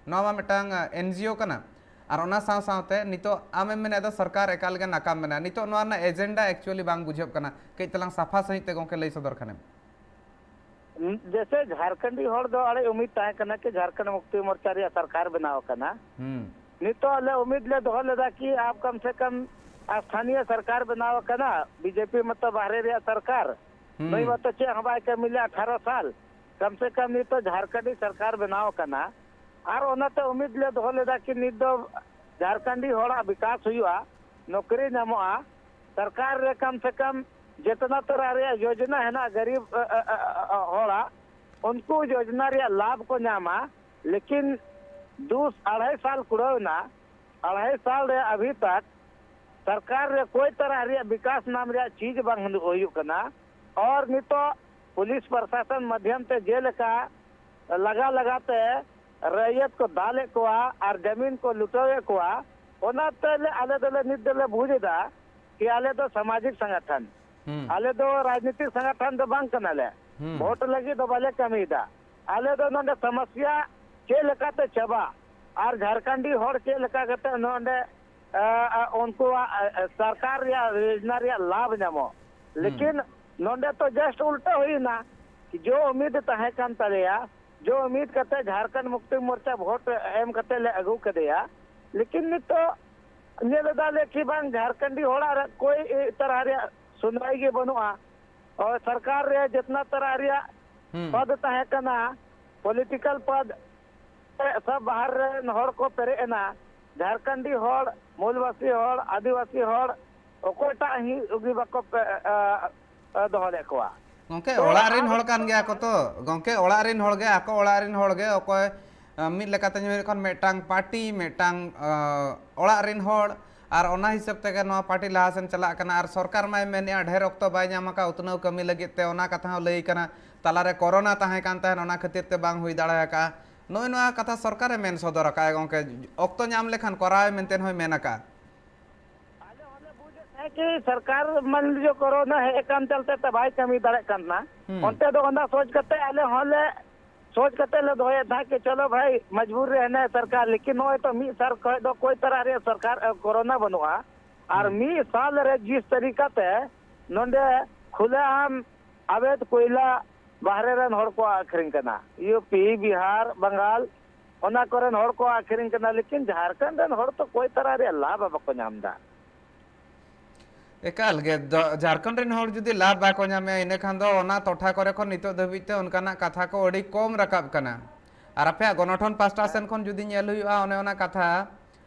ᱱᱚᱣᱟ ᱢᱟ ᱢᱤᱫᱴᱟᱝ, ᱟ, N G O ᱠᱟᱱᱟ᱾ ᱟᱨ ᱚᱱᱟ ᱥᱟᱶ ᱥᱟᱶᱛᱮ ᱱᱤᱛᱚᱜ ᱟᱢᱮᱢ ᱢᱮᱱᱮᱫ ᱫᱚ ᱥᱚᱨᱠᱟᱨ ᱮᱠᱟᱞ ᱜᱮ ᱱᱟᱠᱟᱢ ᱢᱮᱱᱟᱜᱼᱟ᱾ ᱱᱤᱛᱚᱜ ᱱᱚᱣᱟ ᱨᱮᱱᱟᱜ agenda actually ᱵᱟᱝ ᱵᱩᱡᱷᱟᱹᱜ ᱠᱟᱱᱟ᱾ ᱠᱟᱹᱡ ᱛᱟᱞᱟᱝ ᱥᱟᱯᱷᱟ ᱥᱟᱺᱦᱤᱡ ᱛᱮ ᱜᱚᱢᱠᱮ ᱞᱟᱹᱭ ᱥᱚᱫᱚᱨ ᱠᱷᱟᱱᱮᱢ᱾ ᱡᱮᱥᱮ ᱡᱷᱟᱨᱠᱷᱚᱸᱰᱤ ᱦᱚᱲ ᱫᱚ ᱟᱹᱰᱤ ᱩᱢᱤᱫ ᱛᱟᱦᱮᱸ ᱠᱟᱱᱟ ᱠᱤ ᱡᱷᱟᱨᱠᱷᱚᱸᱰ ᱢᱩᱠᱛᱤ ᱢᱳᱨᱪᱟ ᱨᱮᱭᱟᱜ ᱥᱚᱨᱠᱟᱨ ᱵᱮᱱᱟᱣ ᱟᱠᱟᱱᱟ᱾ ᱦᱩᱸ᱾ ᱱᱤᱛᱚᱜ ᱟᱞᱮ ᱩᱢᱤᱫ ᱞᱮ ᱫᱚᱦᱚ ᱞᱮᱫᱟ ᱠᱤ ᱟᱯ ᱠᱟᱢ ᱥᱮ ᱠᱟᱢ ᱥᱛᱷᱟᱱᱤᱭᱚ ᱥᱚᱨᱠᱟᱨ ᱵᱮᱱᱟᱣ ᱟᱠᱟᱱᱟ, B J P ᱢᱟᱛᱚ ᱵᱟᱦᱨᱮ ᱨᱮᱭᱟᱜ ᱥᱚᱨᱠᱟᱨ, ᱦᱩᱸ᱾ ᱱᱩᱭ ᱢᱟᱛᱚ ᱪᱮᱫ ᱦᱚᱸ ᱵᱟᱭ ᱠᱟᱹᱢᱤ ᱞᱮᱫᱟ ᱟᱴᱷᱟᱨᱚ ᱥᱟᱞ, ᱠᱟᱢ ᱥᱮ ᱠᱟᱢ ᱱᱤᱛᱚᱜ ᱡᱷᱟᱨᱠᱷᱚᱸᱰᱤ ᱥᱚᱨᱠᱟᱨ ᱵᱮᱱᱟᱣ ᱟᱠᱟᱱᱟ᱾ ᱟᱨ ᱚᱱᱟᱛᱮ ᱩᱢᱤᱫ ᱞᱮ ᱫᱚᱦᱚ ᱞᱮᱫᱟ ᱠᱤ ᱱᱤᱛ ᱫᱚ ᱡᱷᱟᱨᱠᱷᱚᱸᱰᱤ ᱦᱚᱲᱟᱜ ᱵᱤᱠᱟᱥ ᱦᱩᱭᱩᱜᱼᱟ, ᱱᱚᱠᱨᱤ ᱧᱟᱢᱚᱜᱼᱟ, ᱥᱚᱨᱠᱟᱨ ᱨᱮ ᱠᱟᱢ ᱥᱮ ᱠᱟᱢ ᱡᱮᱛᱱᱟ ᱛᱚᱨᱟ ᱨᱮᱭᱟᱜ ᱭᱳᱡᱚᱱᱟ ᱦᱮᱱᱟᱜᱼᱟ ᱜᱟᱨᱤᱵ, ᱟ, ᱟ, ᱟ, ᱟ, ᱦᱚᱲᱟᱜ, ᱩᱱᱠᱩ ᱭᱳᱡᱚᱱᱟ ᱨᱮᱭᱟᱜ ᱞᱟᱵᱷ ᱠᱚ ᱧᱟᱢᱟ᱾ ᱞᱮᱠᱤᱱ ᱫᱩ ᱟᱲᱟᱭ ᱥᱟᱞ ᱠᱩᱲᱟᱹᱣ ᱮᱱᱟ, ᱟᱲᱟᱭ ᱥᱟᱞ ᱨᱮ ᱟᱵᱷᱤ ᱛᱟᱠ ᱥᱚᱨᱠᱟᱨ ᱨᱮ ᱠᱚᱭ ᱛᱟᱨᱟ ᱨᱮᱭᱟᱜ ᱵᱤᱠᱟᱥ ᱱᱟᱢ ᱨᱮᱭᱟᱜ ᱪᱤᱡᱽ ᱵᱟᱝ ᱦᱩᱭᱩᱜ ᱠᱟᱱᱟ᱾ ᱟᱨ ᱱᱤᱛᱚᱜ ᱯᱩᱞᱤᱥ ᱯᱨᱚᱥᱟᱥᱚᱱ ᱢᱟᱫᱷᱭᱚᱢ ᱛᱮ ᱡᱮᱞᱮᱠᱟ ᱞᱟᱜᱟ ᱞᱟᱜᱟ ᱛᱮ ᱨᱟᱹᱭᱭᱟᱹᱛ ᱠᱚ ᱫᱟᱞᱮᱫ ᱠᱚᱣᱟ ᱟᱨ ᱡᱟᱢᱤᱱ ᱠᱚ ᱞᱩᱴᱟᱹᱣᱮᱫ ᱠᱚᱣᱟ, ᱚᱱᱟᱛᱮ ᱞᱮ, ᱟᱞᱮ ᱫᱚᱞᱮ ᱱᱤᱛ ᱫᱚᱞᱮ ᱵᱩᱡᱽ ᱮᱫᱟ ᱠᱤ ᱟᱞᱮ ᱫᱚ ᱥᱟᱢᱟᱡᱤᱠ ᱥᱚᱝᱜᱚᱴᱷᱚᱱ, ᱦᱩᱸ᱾ ᱟᱞᱮ ᱫᱚ ᱨᱟᱡᱽᱱᱤᱛᱤᱠ ᱥᱚᱝᱜᱚᱴᱷᱚᱱ ᱫᱚ ᱵᱟᱝ ᱠᱟᱱᱟᱞᱮ᱾ ᱦᱩᱸ᱾ ᱵᱷᱳᱴ ᱞᱟᱹᱜᱤᱫ ᱫᱚ ᱵᱟᱞᱮ ᱠᱟᱹᱢᱤᱭᱮᱫᱟ᱾ ᱟᱞᱮ ᱫᱚ ᱱᱚᱰᱮ ᱥᱚᱢᱚᱥᱭᱟ ᱪᱮᱫ ᱞᱮᱠᱟᱛᱮ ᱪᱟᱵᱟ ᱟᱨ ᱡᱷᱟᱨᱠᱷᱚᱸᱰᱤ ᱦᱚᱲ ᱪᱮᱫ ᱞᱮᱠᱟ ᱠᱟᱛᱮ ᱱᱚᱰᱮ, ᱟ, ᱟ, ᱩᱱᱠᱩᱣᱟᱜ, ᱟ, ᱟ, ᱥᱚᱨᱠᱟᱨ ᱨᱮᱭᱟᱜ ᱭᱳᱡᱽᱱᱟ ᱨᱮᱭᱟᱜ ᱞᱟᱵᱷ ᱧᱟᱢᱚᱜ᱾ ᱦᱩᱸ᱾ ᱞᱮᱠᱤᱱ ᱱᱚᱰᱮ ᱛᱚ just ᱩᱞᱴᱟᱹ ᱦᱩᱭᱱᱟ, ᱡᱚ ᱩᱢᱤᱫ ᱛᱟᱦᱮᱸ ᱠᱟᱱ ᱛᱟᱞᱮᱭᱟ ᱡᱚ ᱩᱢᱤᱫ ᱠᱟᱛᱮ ᱡᱷᱟᱨᱠᱷᱚᱸᱰ ᱢᱩᱠᱛᱤ ᱢᱳᱨᱪᱟ ᱵᱷᱳᱴ ᱮᱢ ᱠᱟᱛᱮ ᱞᱮ ᱟᱹᱜᱩ ᱠᱮᱫᱮᱭᱟ᱾ ᱞᱮᱠᱤᱱ ᱱᱤᱛᱚᱜ ᱧᱮᱞ ᱮᱫᱟ ᱞᱮ ᱠᱤ ᱵᱟᱝ, ᱡᱷᱟᱨᱠᱷᱚᱸᱰᱤ ᱦᱚᱲᱟᱜ ᱨᱮ ᱠᱳᱭ ᱛᱟᱨᱟ ᱨᱮᱭᱟᱜ ᱥᱩᱱᱣᱟᱭ ᱜᱮ ᱵᱟᱹᱱᱩᱜᱼᱟ᱾ ᱦᱳᱭ, ᱥᱚᱨᱠᱟᱨ ᱨᱮ ᱡᱤᱛᱱᱟ ᱛᱟᱨᱟ ᱨᱮᱭᱟᱜ ᱦᱩᱸ᱾ ᱯᱚᱫ ᱛᱟᱦᱮᱸ ᱠᱟᱱᱟ, ᱯᱚᱞᱤᱴᱤᱠᱟᱞ ᱯᱚᱫ, ᱥᱚᱵ ᱵᱟᱦᱟᱨ ᱨᱮᱱ ᱦᱚᱲ ᱠᱚ ᱯᱮᱨᱮᱡ ᱮᱱᱟ᱾ ᱡᱷᱟᱨᱠᱷᱚᱸᱰᱤ ᱦᱚᱲ, ᱢᱩᱞᱵᱟᱥᱤ ᱦᱚᱲ, ᱟᱹᱫᱤᱵᱟᱹᱥᱤ ᱦᱚᱲ, ᱚᱠᱚᱭᱴᱟᱜ ᱦᱤ-, ᱜᱮ ᱵᱟᱠᱚ ᱯᱮ-, ᱟ, ᱟ, ᱫᱚᱦᱚ ᱞᱮᱫ ᱠᱚᱣᱟ᱾ ᱜᱚᱝᱠᱮ, ᱛᱚ ᱚᱲᱟᱜ ᱨᱮᱱ ᱟᱨ ᱦᱚᱲ ᱠᱟᱱ ᱜᱮᱭᱟ ᱠᱚ ᱛᱚ᱾ ᱜᱚᱝᱠᱮ, ᱚᱲᱟᱜ ᱨᱮᱱ ᱦᱚᱲ ᱜᱮ, ᱟᱠᱚ ᱚᱲᱟᱜ ᱨᱮᱱ ᱦᱚᱲ ᱜᱮ, ᱚᱠᱚᱭ, ᱟ, ᱢᱤᱫ ᱞᱮᱠᱟᱛᱮ ᱧᱮᱞ ᱞᱮᱠᱷᱟᱱ ᱢᱤᱫᱴᱟᱝ ᱯᱟᱨᱴᱤ, ᱢᱤᱫᱴᱟᱝ, ᱟ, ᱚᱲᱟᱜ ᱨᱮᱱ ᱦᱚᱲ, ᱟᱨ ᱚᱱᱟ ᱦᱤᱥᱟᱹᱵ ᱛᱮᱜᱮ ᱱᱚᱣᱟ ᱯᱟᱨᱴᱤ ᱞᱟᱦᱟ ᱥᱮᱱ ᱪᱟᱞᱟᱜ ᱠᱟᱱᱟ᱾ ᱟᱨ ᱥᱚᱨᱠᱟᱨ ᱢᱟᱭ ᱢᱮᱱᱮᱫᱼᱟ, ᱰᱷᱮᱨ ᱚᱠᱛᱚ ᱵᱟᱭ ᱧᱟᱢ ᱟᱠᱟᱫ ᱩᱛᱱᱟᱹᱣ ᱠᱟᱹᱢᱤ ᱞᱟᱹᱜᱤᱫ ᱛᱮ, ᱚᱱᱟ ᱠᱟᱛᱷᱟ ᱦᱚᱸ ᱞᱟᱹᱭ ᱠᱟᱱᱟ᱾ ᱛᱟᱞᱟᱨᱮ ᱠᱚᱨᱳᱱᱟ ᱛᱟᱦᱮᱸ ᱠᱟᱱ ᱛᱟᱦᱮᱸᱫ, ᱚᱱᱟ ᱠᱷᱟᱹᱛᱤᱨ ᱛᱮ ᱵᱟᱝ ᱦᱩᱭ ᱫᱟᱲᱮ ᱟᱠᱟᱫᱼᱟ᱾ ᱱᱚᱜᱼᱚᱭ ᱱᱚᱣᱟ ᱠᱟᱛᱷᱟ ᱥᱚᱨᱠᱟᱨᱮ ᱢᱮᱱ ᱥᱚᱫᱚᱨ ᱟᱠᱟᱫᱼᱟ, ᱜᱚᱝᱠᱮ, ᱚᱠᱛᱚ ᱧᱟᱢ ᱞᱮᱠᱷᱟᱱ ᱠᱚᱨᱟᱣ ᱢᱮᱱᱛᱮ ᱦᱚᱸᱭ ᱢᱮᱱ ᱟᱠᱟᱫᱼᱟ᱾ ᱟᱞᱮ ᱦᱚᱸᱞᱮ ᱵᱩᱡᱮᱫ ᱛᱟᱦᱮᱸᱫ ᱠᱤ ᱥᱚᱨᱠᱟᱨ ᱢᱟᱱ ᱞᱤᱡᱤᱭᱮ ᱠᱳᱨᱳᱱᱟ ᱦᱮᱡ ᱟᱠᱟᱱ ᱪᱟᱞᱛᱮ ᱛᱮ ᱵᱟᱭ ᱠᱟᱹᱢᱤ ᱫᱟᱲᱮᱭᱟᱜ ᱠᱟᱱᱟ᱾ ᱦᱩᱸ᱾ ᱚᱱᱛᱮ ᱫᱚ ᱚᱱᱟ ᱥᱚᱪ ᱠᱟᱛᱮ ᱟᱞᱮ ᱦᱚᱸᱞᱮ ᱥᱚᱪ ᱠᱟᱛᱮ ᱞᱮ ᱫᱚᱦᱚᱭᱮᱫ ᱛᱟᱦᱮᱸᱫ ᱠᱤ ᱪᱚᱞᱚ ᱵᱷᱟᱭ ᱢᱚᱡᱽᱵᱩᱨ ᱨᱮ ᱦᱮᱱᱟᱭ ᱥᱚᱨᱠᱟᱨ, ᱞᱮᱠᱤᱱ ᱱᱚᱜᱼᱚᱭ ᱛᱚ ᱢᱤᱫ ᱥᱟᱞ ᱠᱷᱚᱱ ᱫᱚ ᱠᱳᱭ ᱛᱟᱨᱟ ᱨᱮᱭᱟᱜ ᱥᱚᱨᱠᱟᱨ, ᱮ, ᱠᱳᱨᱳᱱᱟ ᱵᱟᱹᱱᱩᱜᱼᱟ᱾ ᱟᱨ ᱦᱩᱸ᱾ ᱢᱤᱫ ᱥᱟᱞ ᱨᱮ ᱡᱤᱥ ᱛᱟᱹᱨᱤᱠᱟ ᱛᱮ ᱱᱚᱰᱮ ᱠᱷᱩᱞᱟᱹ ᱟᱢ ᱟᱵᱮᱫ ᱠᱚᱭᱞᱟ ᱵᱟᱦᱨᱮ ᱨᱮᱱ ᱦᱚᱲ ᱠᱚ ᱟᱹᱠᱷᱨᱤᱧ ᱠᱟᱱᱟ, ᱭᱩ ᱯᱤ, ᱵᱤᱦᱟᱨ, ᱵᱟᱝᱜᱟᱞ, ᱚᱱᱟ ᱠᱚᱨᱮᱱ ᱦᱚᱲ ᱠᱚ ᱟᱹᱠᱷᱨᱤᱧ ᱠᱟᱱᱟ, ᱞᱮᱠᱤᱱ ᱡᱷᱟᱲᱠᱷᱚᱸᱰ ᱨᱮᱱ ᱦᱚᱲ ᱛᱚ ᱠᱚᱭ ᱛᱟᱨᱟ ᱨᱮᱭᱟᱜ ᱞᱟᱵᱷ ᱦᱚᱸ ᱵᱟᱠᱚ ᱧᱟᱢ ᱮᱫᱟ᱾ ᱮᱠᱟᱞ ᱜᱮ, ᱫᱚ-, ᱡᱷᱟᱲᱠᱷᱚᱸᱰ ᱨᱮᱱ ᱦᱚᱲ ᱡᱩᱫᱤ ᱞᱟᱵᱷ ᱵᱟᱠᱚ ᱧᱟᱢᱮᱜᱼᱟ, ᱤᱱᱟᱹ ᱠᱷᱟᱱ ᱫᱚ ᱚᱱᱟ ᱴᱚᱴᱷᱟ ᱠᱚᱨᱮ ᱠᱷᱚᱱ ᱱᱤᱛᱚᱜ ᱫᱷᱟᱹᱵᱤᱡ ᱛᱮ ᱚᱱᱠᱟᱱᱟᱜ ᱠᱟᱛᱷᱟ ᱠᱚ ᱟᱹᱰᱤ ᱠᱚᱢ ᱨᱟᱠᱟᱵ ᱠᱟᱱᱟ᱾ ᱟᱨ ᱟᱯᱮᱭᱟᱜ ᱜᱚᱱᱚᱴᱷᱚᱱ ᱯᱟᱥᱴᱟ ᱥᱮᱱ ᱠᱷᱚᱱ ᱡᱩᱫᱤ ᱧᱮᱞ ᱦᱩᱭᱩᱜᱼᱟ, ᱚᱱᱮ ᱚᱱᱟ ᱠᱟᱛᱷᱟ,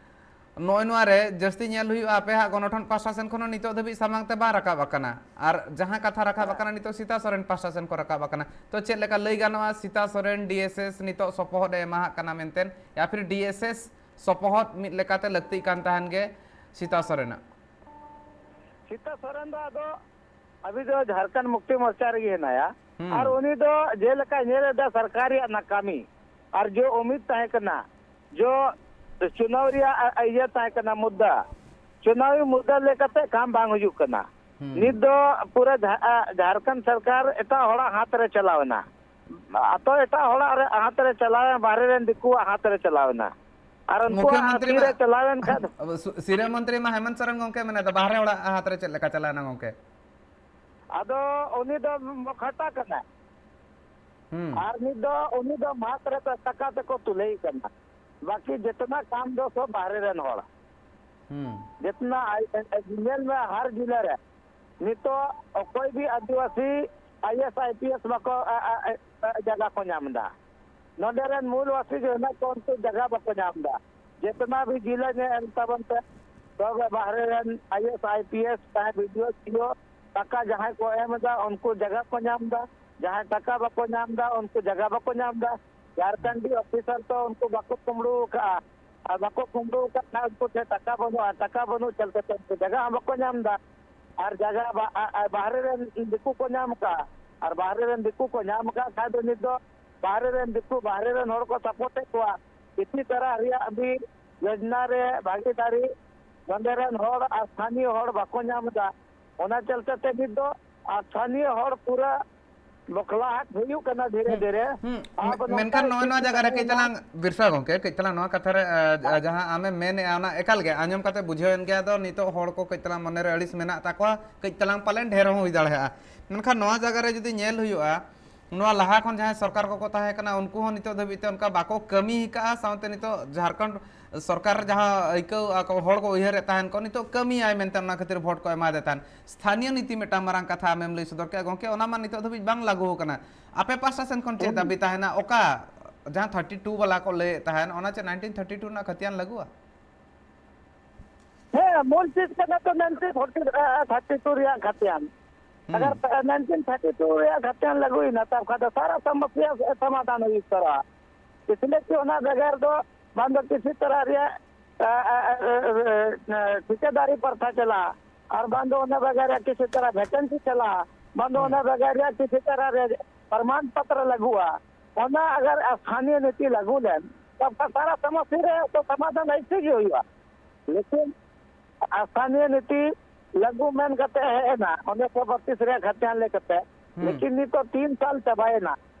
ᱱᱚᱜᱼᱚᱭ ᱱᱚᱣᱟ ᱨᱮ ᱡᱟᱹᱥᱛᱤ ᱧᱮᱞ ᱦᱩᱭᱩᱜᱼᱟ, ᱟᱯᱮᱭᱟᱜ ᱜᱚᱱᱚᱴᱷᱚᱱ ᱯᱟᱥᱴᱟ ᱥᱮᱱ ᱠᱷᱚᱱ ᱦᱚᱸ ᱱᱤᱛᱚᱜ ᱫᱷᱟᱹᱵᱤᱡ ᱥᱟᱢᱟᱝ ᱛᱮ ᱵᱟᱝ ᱨᱟᱠᱟᱵ ᱟᱠᱟᱱᱟ᱾ ᱟᱨ ᱡᱟᱦᱟᱸ ᱠᱟᱛᱷᱟ ᱨᱟᱠᱟᱵ ᱟᱠᱟᱱᱟ, ᱱᱤᱛᱚᱜ ᱥᱤᱛᱟ ᱥᱚᱨᱮᱱ ᱯᱟᱥᱴᱟ ᱥᱮᱱ ᱠᱷᱚᱱ ᱨᱟᱠᱟᱵ ᱟᱠᱟᱱᱟ᱾ ᱛᱚ, ᱪᱮᱫ ᱞᱮᱠᱟ ᱞᱟᱹᱭ ᱜᱟᱱᱚᱜᱼᱟ, Sita Soren D S S ᱱᱤᱛᱚᱜ ᱥᱚᱯᱚᱦᱚᱫ ᱮ ᱮᱢᱟᱦᱟᱜ ᱠᱟᱱᱟ ᱢᱮᱱᱛᱮ, ᱭᱟ ᱯᱷᱤᱨ ᱰᱤ ᱮᱥ ᱮᱥ ᱥᱚᱯᱚᱦᱚᱫ ᱢᱤᱫ ᱞᱮᱠᱟᱛᱮ ᱞᱟᱹᱠᱛᱤᱜ ᱠᱟᱱ ᱛᱟᱦᱮᱱ ᱜᱮ ᱥᱤᱛᱟ ᱥᱚᱨᱮᱱᱟᱜ? ᱥᱤᱛᱟ ᱥᱚᱨᱮᱱ ᱫᱚ ᱟᱫᱚ ᱟᱵᱤ ᱫᱚ ᱡᱷᱟᱲᱠᱷᱚᱸᱰ ᱢᱩᱠᱛᱤ ᱢᱳᱨᱪᱟ ᱨᱮᱜᱮ ᱦᱮᱱᱟᱭᱟ᱾ ᱦᱩᱸ᱾ ᱟᱨ ᱩᱱᱤ ᱫᱚ ᱡᱮᱞᱮᱠᱟ ᱧᱮᱞ ᱮᱫᱟ ᱥᱚᱨᱠᱟᱨ ᱨᱮᱭᱟᱜ ᱱᱟᱠᱟᱢᱤ, ᱟᱨ ᱡᱚ ᱩᱢᱤᱫ ᱛᱟᱦᱮᱸ ᱠᱟᱱᱟ, ᱡᱚ ᱪᱩᱱᱟᱣ ᱨᱮᱭᱟᱜ, ᱟ, ᱤᱭᱟᱹ ᱛᱟᱦᱮᱸ ᱠᱟᱱᱟ ᱢᱩᱫᱽᱫᱟ, ᱪᱩᱱᱟᱣᱤ ᱢᱩᱫᱽᱫᱟ ᱞᱮᱠᱟᱛᱮ ᱠᱟᱢ ᱵᱟᱝ ᱦᱩᱭᱩᱜ ᱠᱟᱱᱟ᱾ ᱦᱩᱸ᱾ ᱱᱤᱛ ᱫᱚ ᱯᱩᱨᱟᱹ ᱡᱷᱟ-, ᱟ, ᱡᱷᱟᱲᱠᱷᱚᱸᱰ ᱥᱚᱨᱠᱟᱨ ᱮᱴᱟᱜ ᱦᱚᱲᱟᱜ ᱦᱟᱛ ᱨᱮ ᱪᱟᱞᱟᱣ ᱮᱱᱟ᱾ ᱟᱛᱚ ᱮᱴᱟᱜ ᱦᱚᱲᱟᱜ ᱨᱮ, ᱦᱟᱛ ᱨᱮ ᱪᱟᱞᱟᱣ ᱮᱱᱟ, ᱵᱟᱦᱨᱮ ᱨᱮᱱ ᱫᱤᱠᱩᱣᱟᱜ ᱦᱟᱛ ᱨᱮ ᱪᱟᱞᱟᱣ ᱮᱱᱟ᱾ ᱟᱨ ᱩᱱᱠᱩᱣᱟᱜ ᱢᱩᱠᱷᱭᱚᱢᱚᱱᱛᱨᱤ ᱛᱤ ᱢᱟ ᱨᱮ ᱪᱟᱞᱟᱣ ᱮᱱ ᱠᱷᱟᱱ ᱟᱵᱚ ᱥᱩ-, ᱥᱤᱨᱟᱹ ᱢᱚᱱᱛᱨᱤ ᱢᱟ ᱦᱮᱢᱚᱱᱛ ᱥᱚᱨᱮᱱ ᱜᱚᱝᱠᱮ ᱢᱮᱱᱮᱫ ᱫᱚ, ᱵᱟᱦᱨᱮ ᱦᱚᱲᱟᱜ ᱦᱟᱛ ᱨᱮ ᱪᱮᱫ ᱞᱮᱠᱟ ᱪᱟᱞᱟᱣ ᱮᱱᱟ ᱜᱚᱝᱠᱮ? ᱟᱫᱚ ᱩᱱᱤ ᱫᱚ ᱠᱷᱟᱴᱟ ᱠᱟᱱᱟᱭ᱾ ᱦᱩᱸ᱾ ᱟᱨ ᱱᱤᱛ ᱫᱚ ᱩᱱᱤ ᱫᱚ ᱢᱟᱛᱨᱮ ᱴᱟᱠᱟ ᱛᱮᱠᱚ ᱛᱩᱞᱟᱹᱭ ᱠᱟᱱᱟ, ᱵᱟᱹᱠᱤ ᱡᱮᱛᱱᱟ ᱠᱟᱢ ᱫᱚ ᱥᱚᱵ ᱵᱟᱦᱨᱮ ᱨᱮᱱ ᱦᱚᱲ᱾ ᱦᱩᱸ᱾ ᱡᱮᱛᱱᱟ ᱟᱭ-, ᱧᱮᱞ ᱢᱮ, ᱦᱟᱨ ᱡᱤᱞᱟᱹ ᱨᱮ ᱱᱤᱛᱚᱜ ᱚᱠᱚᱭ ᱜᱮ ᱟᱹᱫᱤᱵᱟᱹᱥᱤ I A S, I P S ᱵᱟᱠᱚ, ᱟ, ᱟ, ᱟ, ᱡᱟᱭᱜᱟ ᱠᱚ ᱧᱟᱢ ᱮᱫᱟ᱾ ᱱᱚᱰᱮ ᱨᱮᱱ ᱢᱩᱞ ᱵᱟᱥᱤ ᱡᱮ ᱦᱮᱱᱟᱜ ᱠᱚ, ᱩᱱᱠᱩ ᱡᱟᱭᱜᱟ ᱵᱟᱠᱚ ᱧᱟᱢ ᱮᱫᱟ᱾ ᱡᱮᱛᱱᱟ ᱵᱷᱤ ᱡᱤᱞᱟᱹ ᱧᱮᱞ ᱛᱟᱵᱚᱱ ᱯᱮ, ᱛᱚᱵᱮ ᱵᱟᱦᱨᱮ ᱨᱮᱱ I A S, I P S, ᱪᱟᱦᱮ B D O, C O, ᱴᱟᱠᱟ ᱡᱟᱦᱟᱸᱭ ᱠᱚ ᱮᱢ ᱮᱫᱟ, ᱩᱱᱠᱩ ᱡᱟᱭᱜᱟ ᱠᱚ ᱧᱟᱢ ᱮᱫᱟ᱾ ᱡᱟᱦᱟᱸᱭ ᱴᱟᱠᱟ ᱵᱟᱠᱚ ᱧᱟᱢ ᱮᱫᱟ, ᱩᱱᱠᱩ ᱡᱟᱭᱜᱟ ᱵᱟᱠᱚ ᱧᱟᱢ ᱮᱫᱟ᱾ ᱡᱷᱟᱲᱠᱷᱚᱸᱰᱤ ᱚᱯᱷᱤᱥᱟᱨ ᱛᱚ ᱩᱱᱠᱩ ᱵᱟᱠᱚ ᱠᱩᱢᱵᱽᱲᱩ ᱟᱠᱟᱫᱼᱟ, ᱟᱨ ᱵᱟᱠᱚ ᱠᱩᱢᱵᱽᱲᱩ ᱟᱠᱟᱫ ᱠᱷᱟᱱ ᱩᱱᱠᱩ ᱴᱷᱮᱱ ᱴᱟᱠᱟ ᱵᱟᱹᱱᱩᱜᱼᱟ, ᱴᱟᱠᱟ ᱵᱟᱹᱱᱩᱜ ᱪᱟᱞᱛᱮ ᱛᱮ ᱩᱱᱠᱩ ᱡᱟᱭᱜᱟ ᱦᱚᱸ ᱵᱟᱠᱚ ᱧᱟᱢ ᱮᱫᱟ᱾ ᱟᱨ ᱡᱟᱭᱜᱟ ᱵᱟ-, ᱟ-, ᱟ-, ᱵᱟᱦᱨᱮ ᱨᱮᱱ ᱫᱤᱠᱩ ᱠᱚ ᱧᱟᱢ ᱟᱠᱟᱫᱼᱟ, ᱟᱨ ᱵᱟᱦᱨᱮ ᱨᱮᱱ ᱫᱤᱠᱩ ᱠᱚ ᱧᱟᱢ ᱟᱠᱟᱫ ᱠᱷᱟᱱ ᱫᱚ ᱱᱤᱛ ᱫᱚ ᱵᱟᱦᱨᱮ ᱨᱮᱱ ᱫᱤᱠᱩ, ᱵᱟᱦᱨᱮ ᱨᱮᱱ ᱦᱚᱲ ᱠᱚ ᱥᱟᱯᱳᱨᱴ ᱮᱫ ᱠᱚᱣᱟ᱾ ᱠᱤᱪᱷᱩ ᱛᱟᱨᱟ ᱨᱮᱭᱟᱜ ᱵᱤᱨ ᱡᱳᱡᱽᱱᱟ ᱨᱮ ᱵᱷᱟᱜᱤᱫᱟᱨᱤ ᱱᱚᱰᱮ ᱨᱮᱱ ᱦᱚᱲ ᱟᱨ ᱥᱛᱷᱟᱱᱤᱭᱚ ᱦᱚᱲ ᱵᱟᱠᱚ ᱧᱟᱢ ᱮᱫᱟ᱾ ᱚᱱᱟ ᱪᱟᱞᱛᱮ ᱛᱮ ᱱᱤᱛ ᱫᱚ ᱟᱨ ᱥᱛᱷᱟᱱᱤᱭᱚ ᱦᱚᱲ ᱯᱩᱨᱟᱹ ᱵᱚᱠᱞᱟ ᱦᱟᱴ ᱦᱩᱭᱩᱜ ᱠᱟᱱᱟ ᱫᱷᱤᱨᱮ ᱦᱩᱸ, ᱫᱷᱤᱨᱮ᱾ ᱦᱩᱸ᱾ ᱟᱵᱚ ᱢᱮ-, ᱱᱚᱝᱠᱟ ᱢᱮᱱᱠᱷᱟᱱ ᱜᱮ ᱱᱚᱜᱼᱚᱭ ᱱᱚᱣᱟ ᱪᱤᱱᱛᱟᱹ ᱡᱟᱭᱜᱟ ᱨᱮ ᱠᱟᱹᱡ ᱛᱟᱦᱮᱱᱟ᱾ ᱛᱟᱞᱟᱝ ᱵᱤᱨᱥᱟ ᱜᱚᱢᱠᱮ, ᱠᱟᱹᱡ ᱛᱟᱞᱟᱝ ᱱᱚᱣᱟ ᱠᱟᱛᱷᱟ ᱨᱮ, ᱟ, ᱟ, ᱡᱟᱦᱟᱸ ᱟᱢᱮᱢ ᱢᱮᱱᱮᱫᱼᱟ, ᱚᱱᱟ ᱮᱠᱟᱞ ᱜᱮ ᱟᱸᱡᱚᱢ ᱠᱟᱛᱮ ᱵᱩᱡᱷᱟᱹᱣᱮᱱ ᱜᱮᱭᱟ᱾ ᱟᱫᱚ ᱱᱤᱛᱚᱜ ᱦᱚᱲ ᱠᱚ ᱠᱟᱹᱡ ᱛᱟᱞᱟᱝ ᱢᱚᱱᱮ ᱨᱮ ᱟᱹᱲᱤᱥ ᱢᱮᱱᱟᱜ ᱛᱟᱠᱚᱣᱟ, ᱠᱟᱹᱡ ᱛᱟᱞᱟᱝ ᱯᱟᱞᱮᱱ ᱰᱷᱮᱨ ᱦᱚᱸ ᱦᱩᱭ ᱫᱟᱲᱮᱭᱟᱜᱼᱟ᱾ ᱢᱮᱱᱠᱷᱟᱱ ᱱᱚᱣᱟ ᱡᱟᱭᱜᱟ ᱨᱮ ᱡᱩᱫᱤ ᱧᱮᱞ ᱦᱩᱭᱩᱜᱼᱟ, ᱱᱚᱣᱟ ᱞᱟᱦᱟ ᱠᱷᱚᱱ ᱡᱟᱦᱟᱸᱭ ᱥᱚᱨᱠᱟᱨ ᱠᱚᱠᱚ ᱛᱟᱦᱮᱸ ᱠᱟᱱᱟ, ᱩᱱᱠᱩ ᱦᱚᱸ ᱱᱤᱛᱚᱜ ᱫᱷᱟᱹᱵᱤᱡ ᱛᱮ ᱚᱱᱠᱟ ᱵᱟᱠᱚ ᱠᱟᱹᱢᱤ ᱟᱠᱟᱫᱼᱟ᱾ ᱥᱟᱶᱛᱮ ᱱᱤᱛᱚᱜ ᱡᱷᱟᱲᱠᱷᱚᱸᱰ ᱥᱚᱨᱠᱟᱨ ᱡᱟᱦᱟᱸ ᱟᱹᱭᱠᱟᱹᱣ ᱟᱠᱚ, ᱦᱚᱲ ᱠᱚ ᱩᱭᱦᱟᱹᱨᱮᱫ ᱛᱟᱦᱮᱱ ᱠᱚ, ᱱᱤᱛᱚᱜ ᱠᱟᱹᱢᱤᱭᱟᱭ ᱢᱮᱱᱛᱮ ᱚᱱᱟ ᱠᱷᱟᱹᱛᱤᱨ ᱵᱷᱳᱴ ᱠᱚ ᱮᱢᱟᱫᱮ ᱛᱟᱦᱮᱱ᱾ ᱥᱛᱷᱟᱱᱤᱭᱚ ᱱᱤᱛᱤ ᱢᱤᱫᱴᱟᱝ ᱢᱟᱨᱟᱝ ᱠᱟᱛᱷᱟ ᱟᱢᱮᱢ ᱞᱟᱹᱭ ᱥᱚᱫᱚᱨ ᱠᱮᱫᱼᱟ ᱜᱚᱢᱠᱮ, ᱚᱱᱟ ᱢᱟ ᱱᱤᱛᱚᱜ ᱫᱷᱟᱹᱵᱤᱡ ᱵᱟᱝ ᱞᱟᱹᱜᱩ ᱟᱠᱟᱱᱟ᱾ ᱟᱯᱮ ᱯᱟᱥᱴᱟ ᱥᱮᱱ ᱠᱷᱚᱱ ᱪᱮᱫ ᱫᱟᱹᱵᱤ ᱛᱟᱦᱮᱱᱟ? ᱚᱠᱟ ᱡᱟᱦᱟᱸ ᱛᱷᱟᱨᱴᱤ ᱴᱩ ᱵᱟᱞᱟ ᱠᱚ ᱞᱟᱹᱭᱮᱫ ᱛᱟᱦᱮᱱ, ᱚᱱᱟ ᱪᱮᱫ ᱱᱟᱭᱤᱱᱴᱤᱱ ᱛᱷᱟᱨᱴᱤ ᱴᱩ ᱨᱮᱱᱟᱜ ᱠᱷᱟᱹᱛᱤᱭᱟᱱ ᱞᱟᱹᱜᱩᱜᱼᱟ? ᱦᱮᱸ, ᱢᱩᱞ ᱪᱮᱫ ᱠᱟᱱᱟ ᱛᱚ ᱱᱟᱭᱤᱱᱴᱤᱱ ᱯᱷᱳᱨᱴᱤ, ᱟ, ᱛᱷᱟᱨᱴᱤ ᱴᱩ ᱨᱮᱭᱟᱜ ᱠᱷᱟᱛᱤᱭᱟᱱ᱾ ᱦᱩᱸ᱾ ᱟᱜᱟᱨ ᱱᱟᱭᱤᱱᱴᱤᱱ ᱛᱷᱟᱨᱴᱤ ᱴᱩ ᱨᱮᱭᱟᱜ ᱠᱷᱟᱛᱤᱭᱟᱱ ᱞᱟᱹᱜᱩᱭᱮᱱᱟ, ᱛᱟᱵ ᱠᱷᱟᱱ ᱫᱚ ᱥᱟᱨᱟ ᱥᱚᱢᱚᱥᱭᱟ ᱥᱚᱢᱟᱫᱷᱟᱱ ᱦᱩᱭ ᱩᱛᱟᱹᱨᱚᱜᱼᱟ᱾ ᱤᱥᱞᱤᱭᱮ ᱠᱤ ᱚᱱᱟ ᱵᱮᱜᱚᱨ ᱫᱚ ᱵᱟᱝ ᱫᱚ ᱠᱤᱥᱤ ᱛᱚᱨᱟ ᱨᱮᱭᱟᱜ, ᱟ, ᱟ, ᱟ, ᱟ, ᱟ, ᱴᱷᱤᱠᱟᱹᱫᱟᱨᱤ ᱯᱨᱚᱛᱷᱟ ᱪᱟᱞᱟᱜᱼᱟ, ᱟᱨ ᱵᱟᱝ ᱫᱚ ᱚᱱᱟ ᱵᱮᱜᱚᱨ ᱨᱮᱭᱟᱜ ᱠᱤᱥᱤ ᱛᱚᱨᱟ ᱵᱷᱮᱠᱮᱱᱥᱤ ᱪᱟᱞᱟᱜᱼᱟ, ᱵᱟᱝ ᱫᱚ ᱦᱩᱸ᱾ ᱚᱱᱟ ᱵᱮᱜᱚᱨ ᱨᱮᱭᱟᱜ ᱠᱤᱥᱤ ᱛᱚᱨᱟ ᱨᱮ ᱯᱨᱚᱢᱟᱱ ᱯᱚᱛᱨᱚ ᱞᱟᱹᱜᱩᱜᱼᱟ᱾ ᱚᱱᱟ ᱟᱜᱟᱨ ᱥᱛᱷᱟᱱᱤᱭᱚ ᱱᱤᱛᱤ ᱞᱟᱹᱜᱩ ᱞᱮᱱ, ᱛᱚ ᱥᱟᱨᱟ ᱥᱚᱢᱚᱥᱭᱟ ᱨᱮ ᱛᱚ ᱥᱚᱢᱟᱫᱷᱟᱱ ᱮᱭᱥᱮ ᱜᱮ ᱦᱩᱭᱩᱜᱼᱟ᱾ ᱞᱮᱠᱤᱱ ᱥᱛᱷᱟᱱᱤᱭᱚ ᱱᱤᱛᱤ ᱞᱟᱹᱜᱩ ᱢᱮᱱ ᱠᱟᱛᱮ ᱦᱮᱡ ᱮᱱᱟ ᱩᱱᱤᱥᱥᱚ ᱵᱟᱛᱤᱥ ᱨᱮᱭᱟᱜ ᱠᱷᱟᱛᱤᱭᱟᱱ ᱞᱮᱠᱟᱛᱮ, ᱦᱩᱸ᱾ ᱞᱮᱠᱤᱱ ᱱᱤᱛᱚᱜ ᱛᱤᱱ ᱥᱟᱞ ᱪᱟᱵᱟᱭᱮᱱᱟ᱾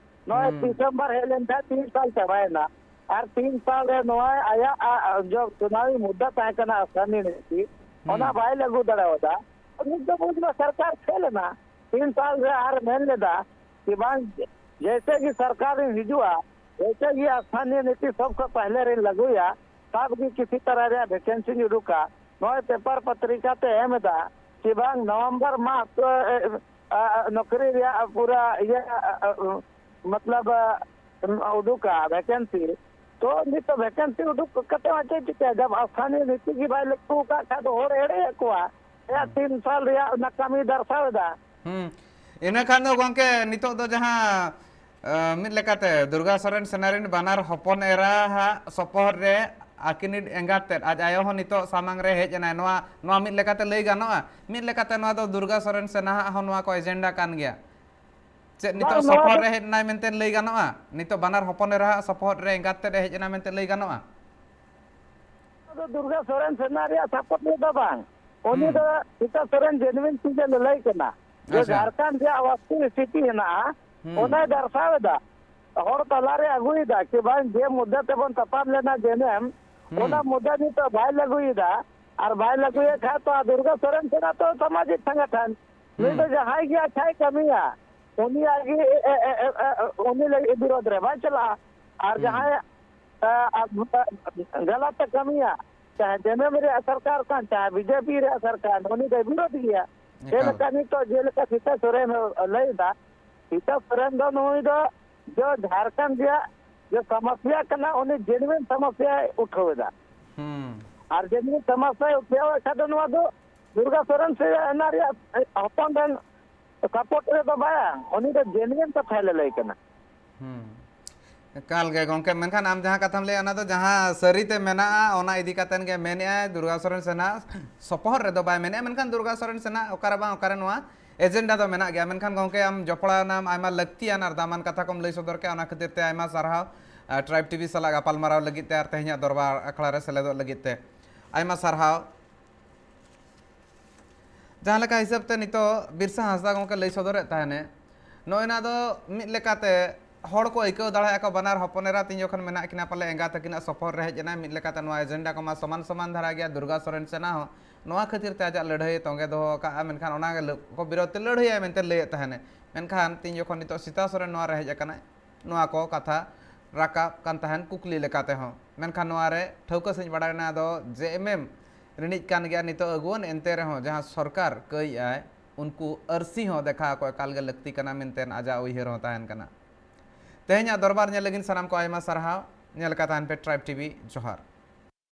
ᱱᱚᱜᱼᱚᱭ ᱦᱩᱸ᱾ ᱰᱤᱥᱮᱢᱵᱚᱨ ᱦᱮᱡ ᱞᱮᱱᱠᱷᱟᱱ ᱛᱤᱱ ᱥᱟᱞ ᱪᱟᱵᱟᱭᱮᱱᱟ᱾ ᱟᱨ ᱛᱤᱱ ᱥᱟᱞ ᱨᱮ ᱱᱚᱣᱟ ᱟᱭᱟᱜ, ᱟ, ᱟ, ᱡᱚ ᱪᱩᱱᱟᱣᱤ ᱢᱩᱫᱽᱫᱟ ᱛᱟᱦᱮᱸ ᱠᱟᱱᱟ ᱥᱛᱷᱟᱱᱤᱭᱚ ᱱᱤᱛᱤ, ᱦᱩᱸ᱾ ᱚᱱᱟ ᱵᱟᱭ ᱞᱟᱹᱜᱩ ᱫᱟᱲᱮᱭᱟᱫᱟ᱾ ᱱᱤᱛ ᱫᱚ ᱵᱩᱡᱽ ᱢᱮ ᱥᱚᱨᱠᱟᱨ ᱯᱷᱮᱞ ᱮᱱᱟ᱾ ᱛᱤᱱ ᱥᱟᱞ ᱨᱮ ᱟᱨ ᱢᱮᱱ ᱞᱮᱫᱟ ᱠᱤ ᱵᱟᱝ, ᱡᱮᱭᱥᱮ ᱜᱮ ᱥᱚᱨᱠᱟᱨ ᱨᱤᱧ ᱦᱤᱡᱩᱜᱼᱟ, ᱡᱮᱭᱥᱮ ᱜᱮ ᱥᱛᱷᱟᱱᱤᱭᱚ ᱱᱤᱛᱤ ᱥᱚᱵ ᱠᱷᱚᱱ ᱯᱟᱦᱞᱮ ᱨᱤᱧ ᱞᱟᱹᱜᱩᱭᱟ, ᱛᱟᱵ ᱜᱮ ᱠᱤᱥᱤ ᱛᱟᱨᱟ ᱨᱮᱭᱟᱜ ᱵᱷᱮᱠᱮᱱᱥᱤᱧ ᱩᱰᱩᱠᱟ᱾ ᱱᱚᱜᱼᱚᱭ ᱯᱮᱯᱟᱨ ᱯᱚᱛᱨᱤᱠᱟ ᱛᱮ ᱮᱢ ᱮᱫᱟ ᱠᱤ ᱵᱟᱝ ᱱᱚᱵᱷᱮᱢᱵᱚᱨ ᱢᱟᱥ ᱱᱚᱠᱨᱤ ᱨᱮᱭᱟᱜ ᱯᱩᱨᱟᱹ ᱤᱭᱟᱹ ᱢᱚᱛᱞᱚᱵ ᱩᱰᱩᱠᱟ ᱵᱷᱮᱠᱮᱱᱥᱤ᱾ ᱛᱚ ᱱᱤᱛᱚᱜ ᱵᱷᱮᱠᱮᱱᱥᱤ ᱩᱰᱩᱠ ᱠᱟᱛᱮ ᱦᱚᱸ ᱪᱮᱫ ᱪᱤᱠᱟᱹᱭᱟ? ᱡᱟᱵ ᱥᱛᱷᱟᱱᱤᱭᱚ ᱱᱤᱛᱤ ᱜᱮ ᱵᱟᱭ ᱞᱟᱹᱜᱩ ᱟᱠᱟᱫ ᱠᱷᱟᱡ ᱫᱚ ᱦᱚᱲ ᱮᱲᱮᱭᱮᱫ ᱠᱚᱣᱟ᱾ ᱨᱮᱭᱟᱜ ᱛᱤᱱ ᱥᱟᱞ ᱨᱮᱭᱟᱜ ᱚᱱᱟ ᱠᱟᱹᱢᱤ ᱫᱟᱨᱥᱟᱣ ᱮᱫᱟ᱾ ᱦᱩᱸ᱾ ᱤᱱᱟᱹ ᱠᱷᱟᱱ ᱫᱚ ᱜᱚᱝᱠᱮ, ᱱᱤᱛᱚᱜ ᱫᱚ ᱡᱟᱦᱟᱸ, ᱟᱸ, ᱢᱤᱫ ᱞᱮᱠᱟᱛᱮ ᱫᱩᱨᱜᱟ ᱥᱚᱨᱮᱱ ᱥᱮᱱᱟᱨᱤᱱ ᱵᱟᱱᱟᱨ ᱦᱚᱯᱚᱱ ᱮᱨᱟ ᱦᱟᱜ ᱥᱚᱯᱚᱦᱚᱫ ᱨᱮ ᱟᱹᱠᱤᱱᱤᱡ ᱮᱸᱜᱟᱛ ᱛᱮᱫ ᱟᱡ ᱟᱭᱳ ᱦᱚᱸ ᱱᱤᱛᱚᱜ ᱥᱟᱢᱟᱝ ᱨᱮ ᱦᱮᱡ ᱮᱱᱟᱭ, ᱱᱚᱣᱟ, ᱱᱚᱣᱟ ᱢᱤᱫ ᱞᱮᱠᱟᱛᱮ ᱞᱟᱹᱭ ᱜᱟᱱᱚᱜᱼᱟ? ᱢᱤᱫ ᱞᱮᱠᱟᱛᱮ ᱱᱚᱣᱟ ᱫᱚ ᱫᱩᱨᱜᱟ ᱥᱚᱨᱮᱱ ᱥᱮᱱᱟᱦᱟᱜ ᱦᱚᱸ ᱱᱚᱣᱟ ᱠᱚ ᱮᱡᱮᱱᱰᱟ ᱠᱟᱱ ᱜᱮᱭᱟ᱾ ᱪᱮᱫ ᱱᱤᱛᱚᱜ ᱵᱟᱝ, ᱱᱚᱣᱟ ᱥᱚᱯᱚᱦᱚᱫ ᱫᱚ ᱨᱮ ᱦᱮᱡ ᱮᱱᱟᱭ ᱢᱮᱱᱛᱮ ᱞᱟᱹᱭ ᱜᱟᱱᱚᱜᱼᱟ? ᱱᱤᱛᱚᱜ ᱵᱟᱱᱟᱨ ᱦᱚᱯᱚᱱ ᱮᱨᱟ ᱦᱟᱜ ᱥᱚᱯᱚᱦᱚᱫ ᱨᱮ ᱮᱸᱜᱟᱛ ᱛᱮᱫ ᱮ ᱦᱮᱡ ᱮᱱᱟ ᱢᱮᱱᱛᱮ ᱞᱟᱹᱭ ᱜᱟᱱᱚᱜᱼᱟ? ᱚᱱᱟ ᱫᱚ ᱫᱩᱨᱜᱟ ᱥᱚᱨᱮᱱ ᱥᱮᱱᱟ ᱨᱮᱭᱟᱜ ᱥᱟᱯᱚᱨᱴ ᱨᱮᱫᱚ ᱵᱟᱝ᱾ ᱩᱱᱤ ᱦᱩᱸ᱾ ᱫᱚ ᱥᱤᱛᱟ ᱥᱚᱨᱮᱱ ᱡᱮᱱᱩᱭᱤᱱ ᱪᱮᱫ ᱮ ᱞᱟᱹᱞᱟᱹᱭ ᱠᱟᱱᱟ, ᱡᱮ ᱟᱪᱪᱷᱟ᱾ ᱡᱷᱟᱲᱠᱷᱚᱸᱰ ᱨᱮᱭᱟᱜ ᱵᱟᱥᱛᱩ ᱥᱛᱷᱤᱛᱤ ᱦᱮᱱᱟᱜᱼᱟ, ᱦᱩᱸ᱾ ᱚᱱᱟᱭ ᱫᱟᱨᱥᱟᱣ ᱮᱫᱟ, ᱦᱚᱲ ᱛᱟᱞᱟᱨᱮ ᱟᱹᱜᱩᱭᱮᱫᱟ ᱠᱤ ᱵᱟᱝ ᱡᱮ ᱢᱩᱫᱫᱟ ᱛᱮᱵᱚᱱ ᱛᱟᱯᱟᱢ ᱞᱮᱱᱟ ᱡᱮᱱᱮᱢ, ᱦᱩᱸ᱾ ᱚᱱᱟ ᱢᱩᱫᱫᱟ ᱱᱤᱛᱚᱜ ᱵᱟᱭ ᱞᱟᱹᱜᱩᱭᱮᱫᱟ᱾ ᱟᱨ ᱵᱟᱭ ᱞᱟᱹᱜᱩᱭᱮᱫ ᱠᱷᱟᱡ ᱛᱚ ᱫᱩᱨᱜᱟ ᱥᱚᱨᱮᱱ ᱥᱮᱱᱟ ᱛᱚ ᱥᱟᱢᱟᱡᱤᱠ ᱥᱚᱝᱜᱚᱴᱷᱚᱱ, ᱱᱩᱭ ᱦᱩᱸ᱾ ᱫᱚ ᱡᱟᱦᱟᱸᱭ ᱜᱮ ᱟᱪᱪᱷᱟᱭ ᱠᱟᱹᱢᱤᱭᱟ, ᱩᱱᱤᱭᱟᱜ ᱜᱮ, ᱮ, ᱮ, ᱮ, ᱮ, ᱩᱱᱤ ᱞᱟᱹᱜᱤᱫ ᱵᱤᱨᱳᱫᱷ ᱨᱮ ᱵᱟᱭ ᱪᱟᱞᱟᱜᱼᱟ᱾ ᱟᱨ ᱦᱩᱸ᱾ ᱡᱟᱦᱟᱸᱭ, ᱮ, ᱟ, ᱜᱟᱞᱟᱛ ᱮ ᱠᱟᱹᱢᱤᱭᱟ, ᱪᱟᱦᱮ ᱡᱮᱱᱮᱢ ᱨᱮᱭᱟᱜ ᱥᱚᱨᱠᱟᱨ ᱠᱟᱱ, ᱪᱟᱦᱮ ᱵᱤᱡᱮᱯᱤ ᱨᱮᱭᱟᱜ ᱥᱚᱨᱠᱟᱨ, ᱩᱱᱤ ᱫᱚᱭ ᱵᱤᱨᱳᱫᱷ ᱜᱮᱭᱟ᱾ ᱮᱠᱟᱞ᱾ ᱡᱮᱞᱮᱠᱟ ᱱᱤᱛᱚᱜ ᱡᱮᱞᱮᱠᱟ ᱥᱤᱛᱟ ᱥᱚᱨᱮᱱ ᱞᱟᱹᱭ ᱮᱫᱟ, ᱥᱤᱛᱟ ᱥᱚᱨᱮᱱ ᱫᱚ ᱱᱩᱭ ᱫᱚ ᱡᱚ ᱡᱷᱟᱲᱠᱷᱚᱸᱰ ᱨᱮᱭᱟᱜ ᱡᱚ ᱥᱚᱢᱚᱥᱭᱟ ᱠᱟᱱᱟ, ᱩᱱᱤ ᱡᱮᱱᱩᱭᱤᱱ ᱥᱚᱢᱚᱥᱭᱟᱭ ᱩᱴᱷᱟᱹᱣ ᱮᱫᱟ᱾ ᱦᱩᱸ᱾ ᱟᱨ ᱡᱮᱱᱩᱭᱤᱱ ᱥᱚᱢᱚᱥᱭᱟᱭ ᱩᱴᱷᱟᱹᱣ ᱮᱫ ᱠᱷᱟᱱ ᱫᱚ ᱱᱚᱣᱟ ᱫᱚ ᱫᱩᱨᱜᱟ ᱥᱚᱨᱮᱱ ᱥᱮ ᱚᱱᱟ ᱨᱮᱭᱟᱜ ᱦᱚᱯᱚᱱ ᱨᱮᱱ ᱥᱟᱯᱳᱨᱴ ᱨᱮᱫᱚ ᱵᱟᱝ, ᱩᱱᱤ ᱫᱚ ᱡᱮᱱᱩᱭᱤᱱ ᱠᱟᱛᱷᱟᱭ ᱞᱟᱹᱞᱟᱹᱭ ᱠᱟᱱᱟ᱾ ᱦᱩᱸ᱾ ᱮᱠᱟᱞ ᱜᱮ ᱜᱚᱝᱠᱮ, ᱢᱮᱱᱠᱷᱟᱱ ᱟᱢ ᱡᱟᱦᱟᱸ ᱠᱟᱛᱷᱟᱢ ᱞᱟᱹᱭᱟ, ᱚᱱᱟ ᱫᱚ ᱡᱟᱦᱟᱸ ᱥᱟᱹᱨᱤ ᱛᱮ ᱢᱮᱱᱟᱜᱼᱟ, ᱚᱱᱟ ᱤᱫᱤ ᱠᱟᱛᱮᱱ ᱜᱮ ᱢᱮᱱᱮᱜᱼᱟᱭ᱾ ᱫᱩᱨᱜᱟ ᱥᱚᱨᱮᱱ ᱥᱮᱱᱟᱜ ᱥᱚᱯᱚᱦᱚᱫ ᱨᱮᱫᱚ ᱵᱟᱭ ᱢᱮᱱᱮᱜᱼᱟ, ᱢᱮᱱᱠᱷᱟᱱ ᱫᱩᱨᱜᱟ ᱥᱚᱨᱮᱱ ᱥᱮᱱᱟᱜ ᱚᱠᱟ ᱨᱮ ᱵᱟᱝ ᱚᱠᱟ ᱨᱮ ᱱᱚᱣᱟ ᱮᱡᱮᱱᱰᱟ ᱫᱚ ᱢᱮᱱᱟᱜ ᱜᱮᱭᱟ᱾ ᱢᱮᱱᱠᱷᱟᱱ ᱜᱚᱝᱠᱮ, ᱟᱢ ᱡᱚᱯᱲᱟᱣ ᱮᱱᱟᱢ, ᱟᱭᱢᱟ ᱞᱟᱹᱠᱛᱤᱭᱟᱱ ᱟᱨ ᱫᱟᱢᱟᱱ ᱠᱟᱛᱷᱟ ᱠᱚᱢ ᱞᱟᱹᱭ ᱥᱚᱫᱚᱨ ᱠᱮᱜᱼᱟ, ᱚᱱᱟ ᱠᱷᱟᱹᱛᱤᱨ ᱛᱮ ᱟᱭᱢᱟ ᱥᱟᱨᱦᱟᱣ, ᱟᱨ ᱴᱨᱟᱭᱤᱵᱽ ᱴᱤᱵᱷᱤ ᱥᱟᱞᱟᱜ ᱜᱟᱯᱟᱞᱢᱟᱨᱟᱣ ᱞᱟᱹᱜᱤᱫ ᱛᱮ ᱟᱨ ᱛᱮᱦᱮᱧᱟᱜ ᱫᱚᱨᱵᱟᱨ ᱟᱠᱷᱲᱟ ᱨᱮ ᱥᱮᱞᱮᱫᱚᱜ ᱞᱟᱹᱜᱤᱫ ᱛᱮ ᱟᱭᱢᱟ ᱥᱟᱨᱦᱟᱣ᱾ ᱡᱟᱦᱟᱸ ᱞᱮᱠᱟ ᱦᱤᱥᱟᱹᱵ ᱛᱮ ᱱᱤᱛᱚᱜ ᱵᱤᱨᱥᱟ ᱦᱟᱸᱥᱫᱟ ᱜᱚᱢᱠᱮ ᱞᱟᱹᱭ ᱥᱚᱫᱚᱨᱮᱫ ᱛᱟᱦᱮᱱᱮ, ᱱᱚᱜᱼᱚᱭ ᱱᱟ ᱫᱚ ᱢᱤᱫ ᱞᱮᱠᱟᱛᱮ ᱦᱚᱲ ᱠᱚ ᱟᱹᱭᱠᱟᱹᱣ ᱫᱟᱲᱮᱭᱟᱜᱼᱟ ᱠᱚ, ᱵᱟᱱᱟᱨ ᱦᱚᱯᱚᱱ ᱮᱨᱟ ᱛᱤᱧ ᱡᱚᱠᱷᱚᱱ ᱢᱮᱱᱟᱜ ᱠᱤᱱᱟ ᱯᱟᱞᱮ ᱮᱸᱜᱟ ᱛᱟᱹᱠᱤᱱᱟᱜ ᱥᱚᱯᱚᱦᱚᱨ ᱨᱮ ᱦᱮᱡ ᱮᱱᱟᱭ, ᱢᱤᱫ ᱞᱮᱠᱟᱛᱮ ᱱᱚᱣᱟ ᱮᱡᱮᱱᱰᱟ ᱠᱚᱢᱟ ᱥᱚᱢᱟᱱ ᱥᱚᱢᱟᱱ ᱫᱷᱟᱨᱟ ᱜᱮᱭᱟ᱾ ᱫᱩᱨᱜᱟ ᱥᱚᱨᱮᱱ ᱥᱮᱱᱟ ᱦᱚᱸ ᱱᱚᱣᱟ ᱠᱷᱟᱹᱛᱤᱨ ᱛᱮ ᱟᱡᱟᱜ ᱞᱟᱹᱲᱦᱟᱹᱭ ᱛᱚᱸᱜᱮ ᱫᱚᱦᱚ ᱟᱠᱟᱫᱼᱟ, ᱢᱮᱱᱠᱷᱟᱱ ᱚᱱᱟ ᱜᱮ ᱞᱟᱹ- ᱠᱚ ᱵᱤᱨᱳᱫᱷ ᱛᱮ ᱞᱟᱹᱲᱦᱟᱹᱭᱟᱭ ᱢᱮᱱᱛᱮ ᱞᱟᱹᱭᱮᱫ ᱛᱟᱦᱮᱱᱮ᱾ ᱢᱮᱱᱠᱷᱟᱱ ᱛᱤᱧ ᱡᱚᱠᱷᱚᱱ ᱱᱤᱛᱚᱜ ᱥᱤᱛᱟ ᱥᱚᱨᱮᱱ ᱱᱚᱣᱟ ᱨᱮ ᱦᱮᱡ ᱟᱠᱟᱱᱟᱭ, ᱱᱚᱣᱟ ᱠᱚ ᱠᱟᱛᱷᱟ ᱨᱟᱠᱟᱵ ᱠᱟᱱ ᱛᱟᱦᱮᱱ ᱠᱩᱠᱞᱤ ᱞᱮᱠᱟᱛᱮ ᱦᱚᱸ᱾ ᱢᱮᱱᱠᱷᱟᱱ ᱱᱚᱣᱟ ᱨᱮ ᱴᱷᱟᱹᱣᱠᱟᱹ ᱥᱟᱺᱦᱤᱡ ᱵᱟᱰᱟᱭ ᱮᱱᱟ ᱫᱚ ᱡᱮ ᱮᱢ ᱮᱢ ᱨᱤᱱᱤᱡ ᱠᱟᱱ ᱜᱮᱭᱟ ᱱᱤᱛᱚᱜ ᱟᱹᱜᱩᱣᱟᱹᱱ, ᱮᱱᱛᱮ ᱨᱮᱦᱚᱸ ᱡᱟᱦᱟᱸ ᱥᱚᱨᱠᱟᱨ ᱠᱟᱹᱭ ᱟᱭ, ᱩᱱᱠᱩ ᱟᱹᱨᱥᱤ ᱦᱚᱸ ᱫᱮᱠᱷᱟ ᱟᱠᱚ ᱮᱠᱟᱞ ᱜᱮ ᱞᱟᱹᱠᱛᱤ ᱠᱟᱱᱟ ᱢᱮᱱᱛᱮ ᱟᱡᱟᱜ ᱩᱭᱦᱟᱹᱨ ᱦᱚᱸ ᱛᱟᱦᱮᱱ ᱠᱟᱱᱟ᱾ ᱛᱮᱦᱮᱧᱟᱜ ᱫᱚᱨᱵᱟᱨ ᱧᱮᱞ ᱞᱟᱹᱜᱤᱫ ᱥᱟᱱᱟᱢ ᱠᱚ ᱟᱭᱢᱟ ᱥᱟᱨᱦᱟᱣ᱾ ᱧᱮᱞ ᱟᱠᱟᱫ ᱛᱟᱦᱮᱱ ᱯᱮ ᱴᱨᱟᱭᱤᱵᱽ ᱴᱤᱵᱷᱤ᱾ ᱡᱚᱦᱟᱨ᱾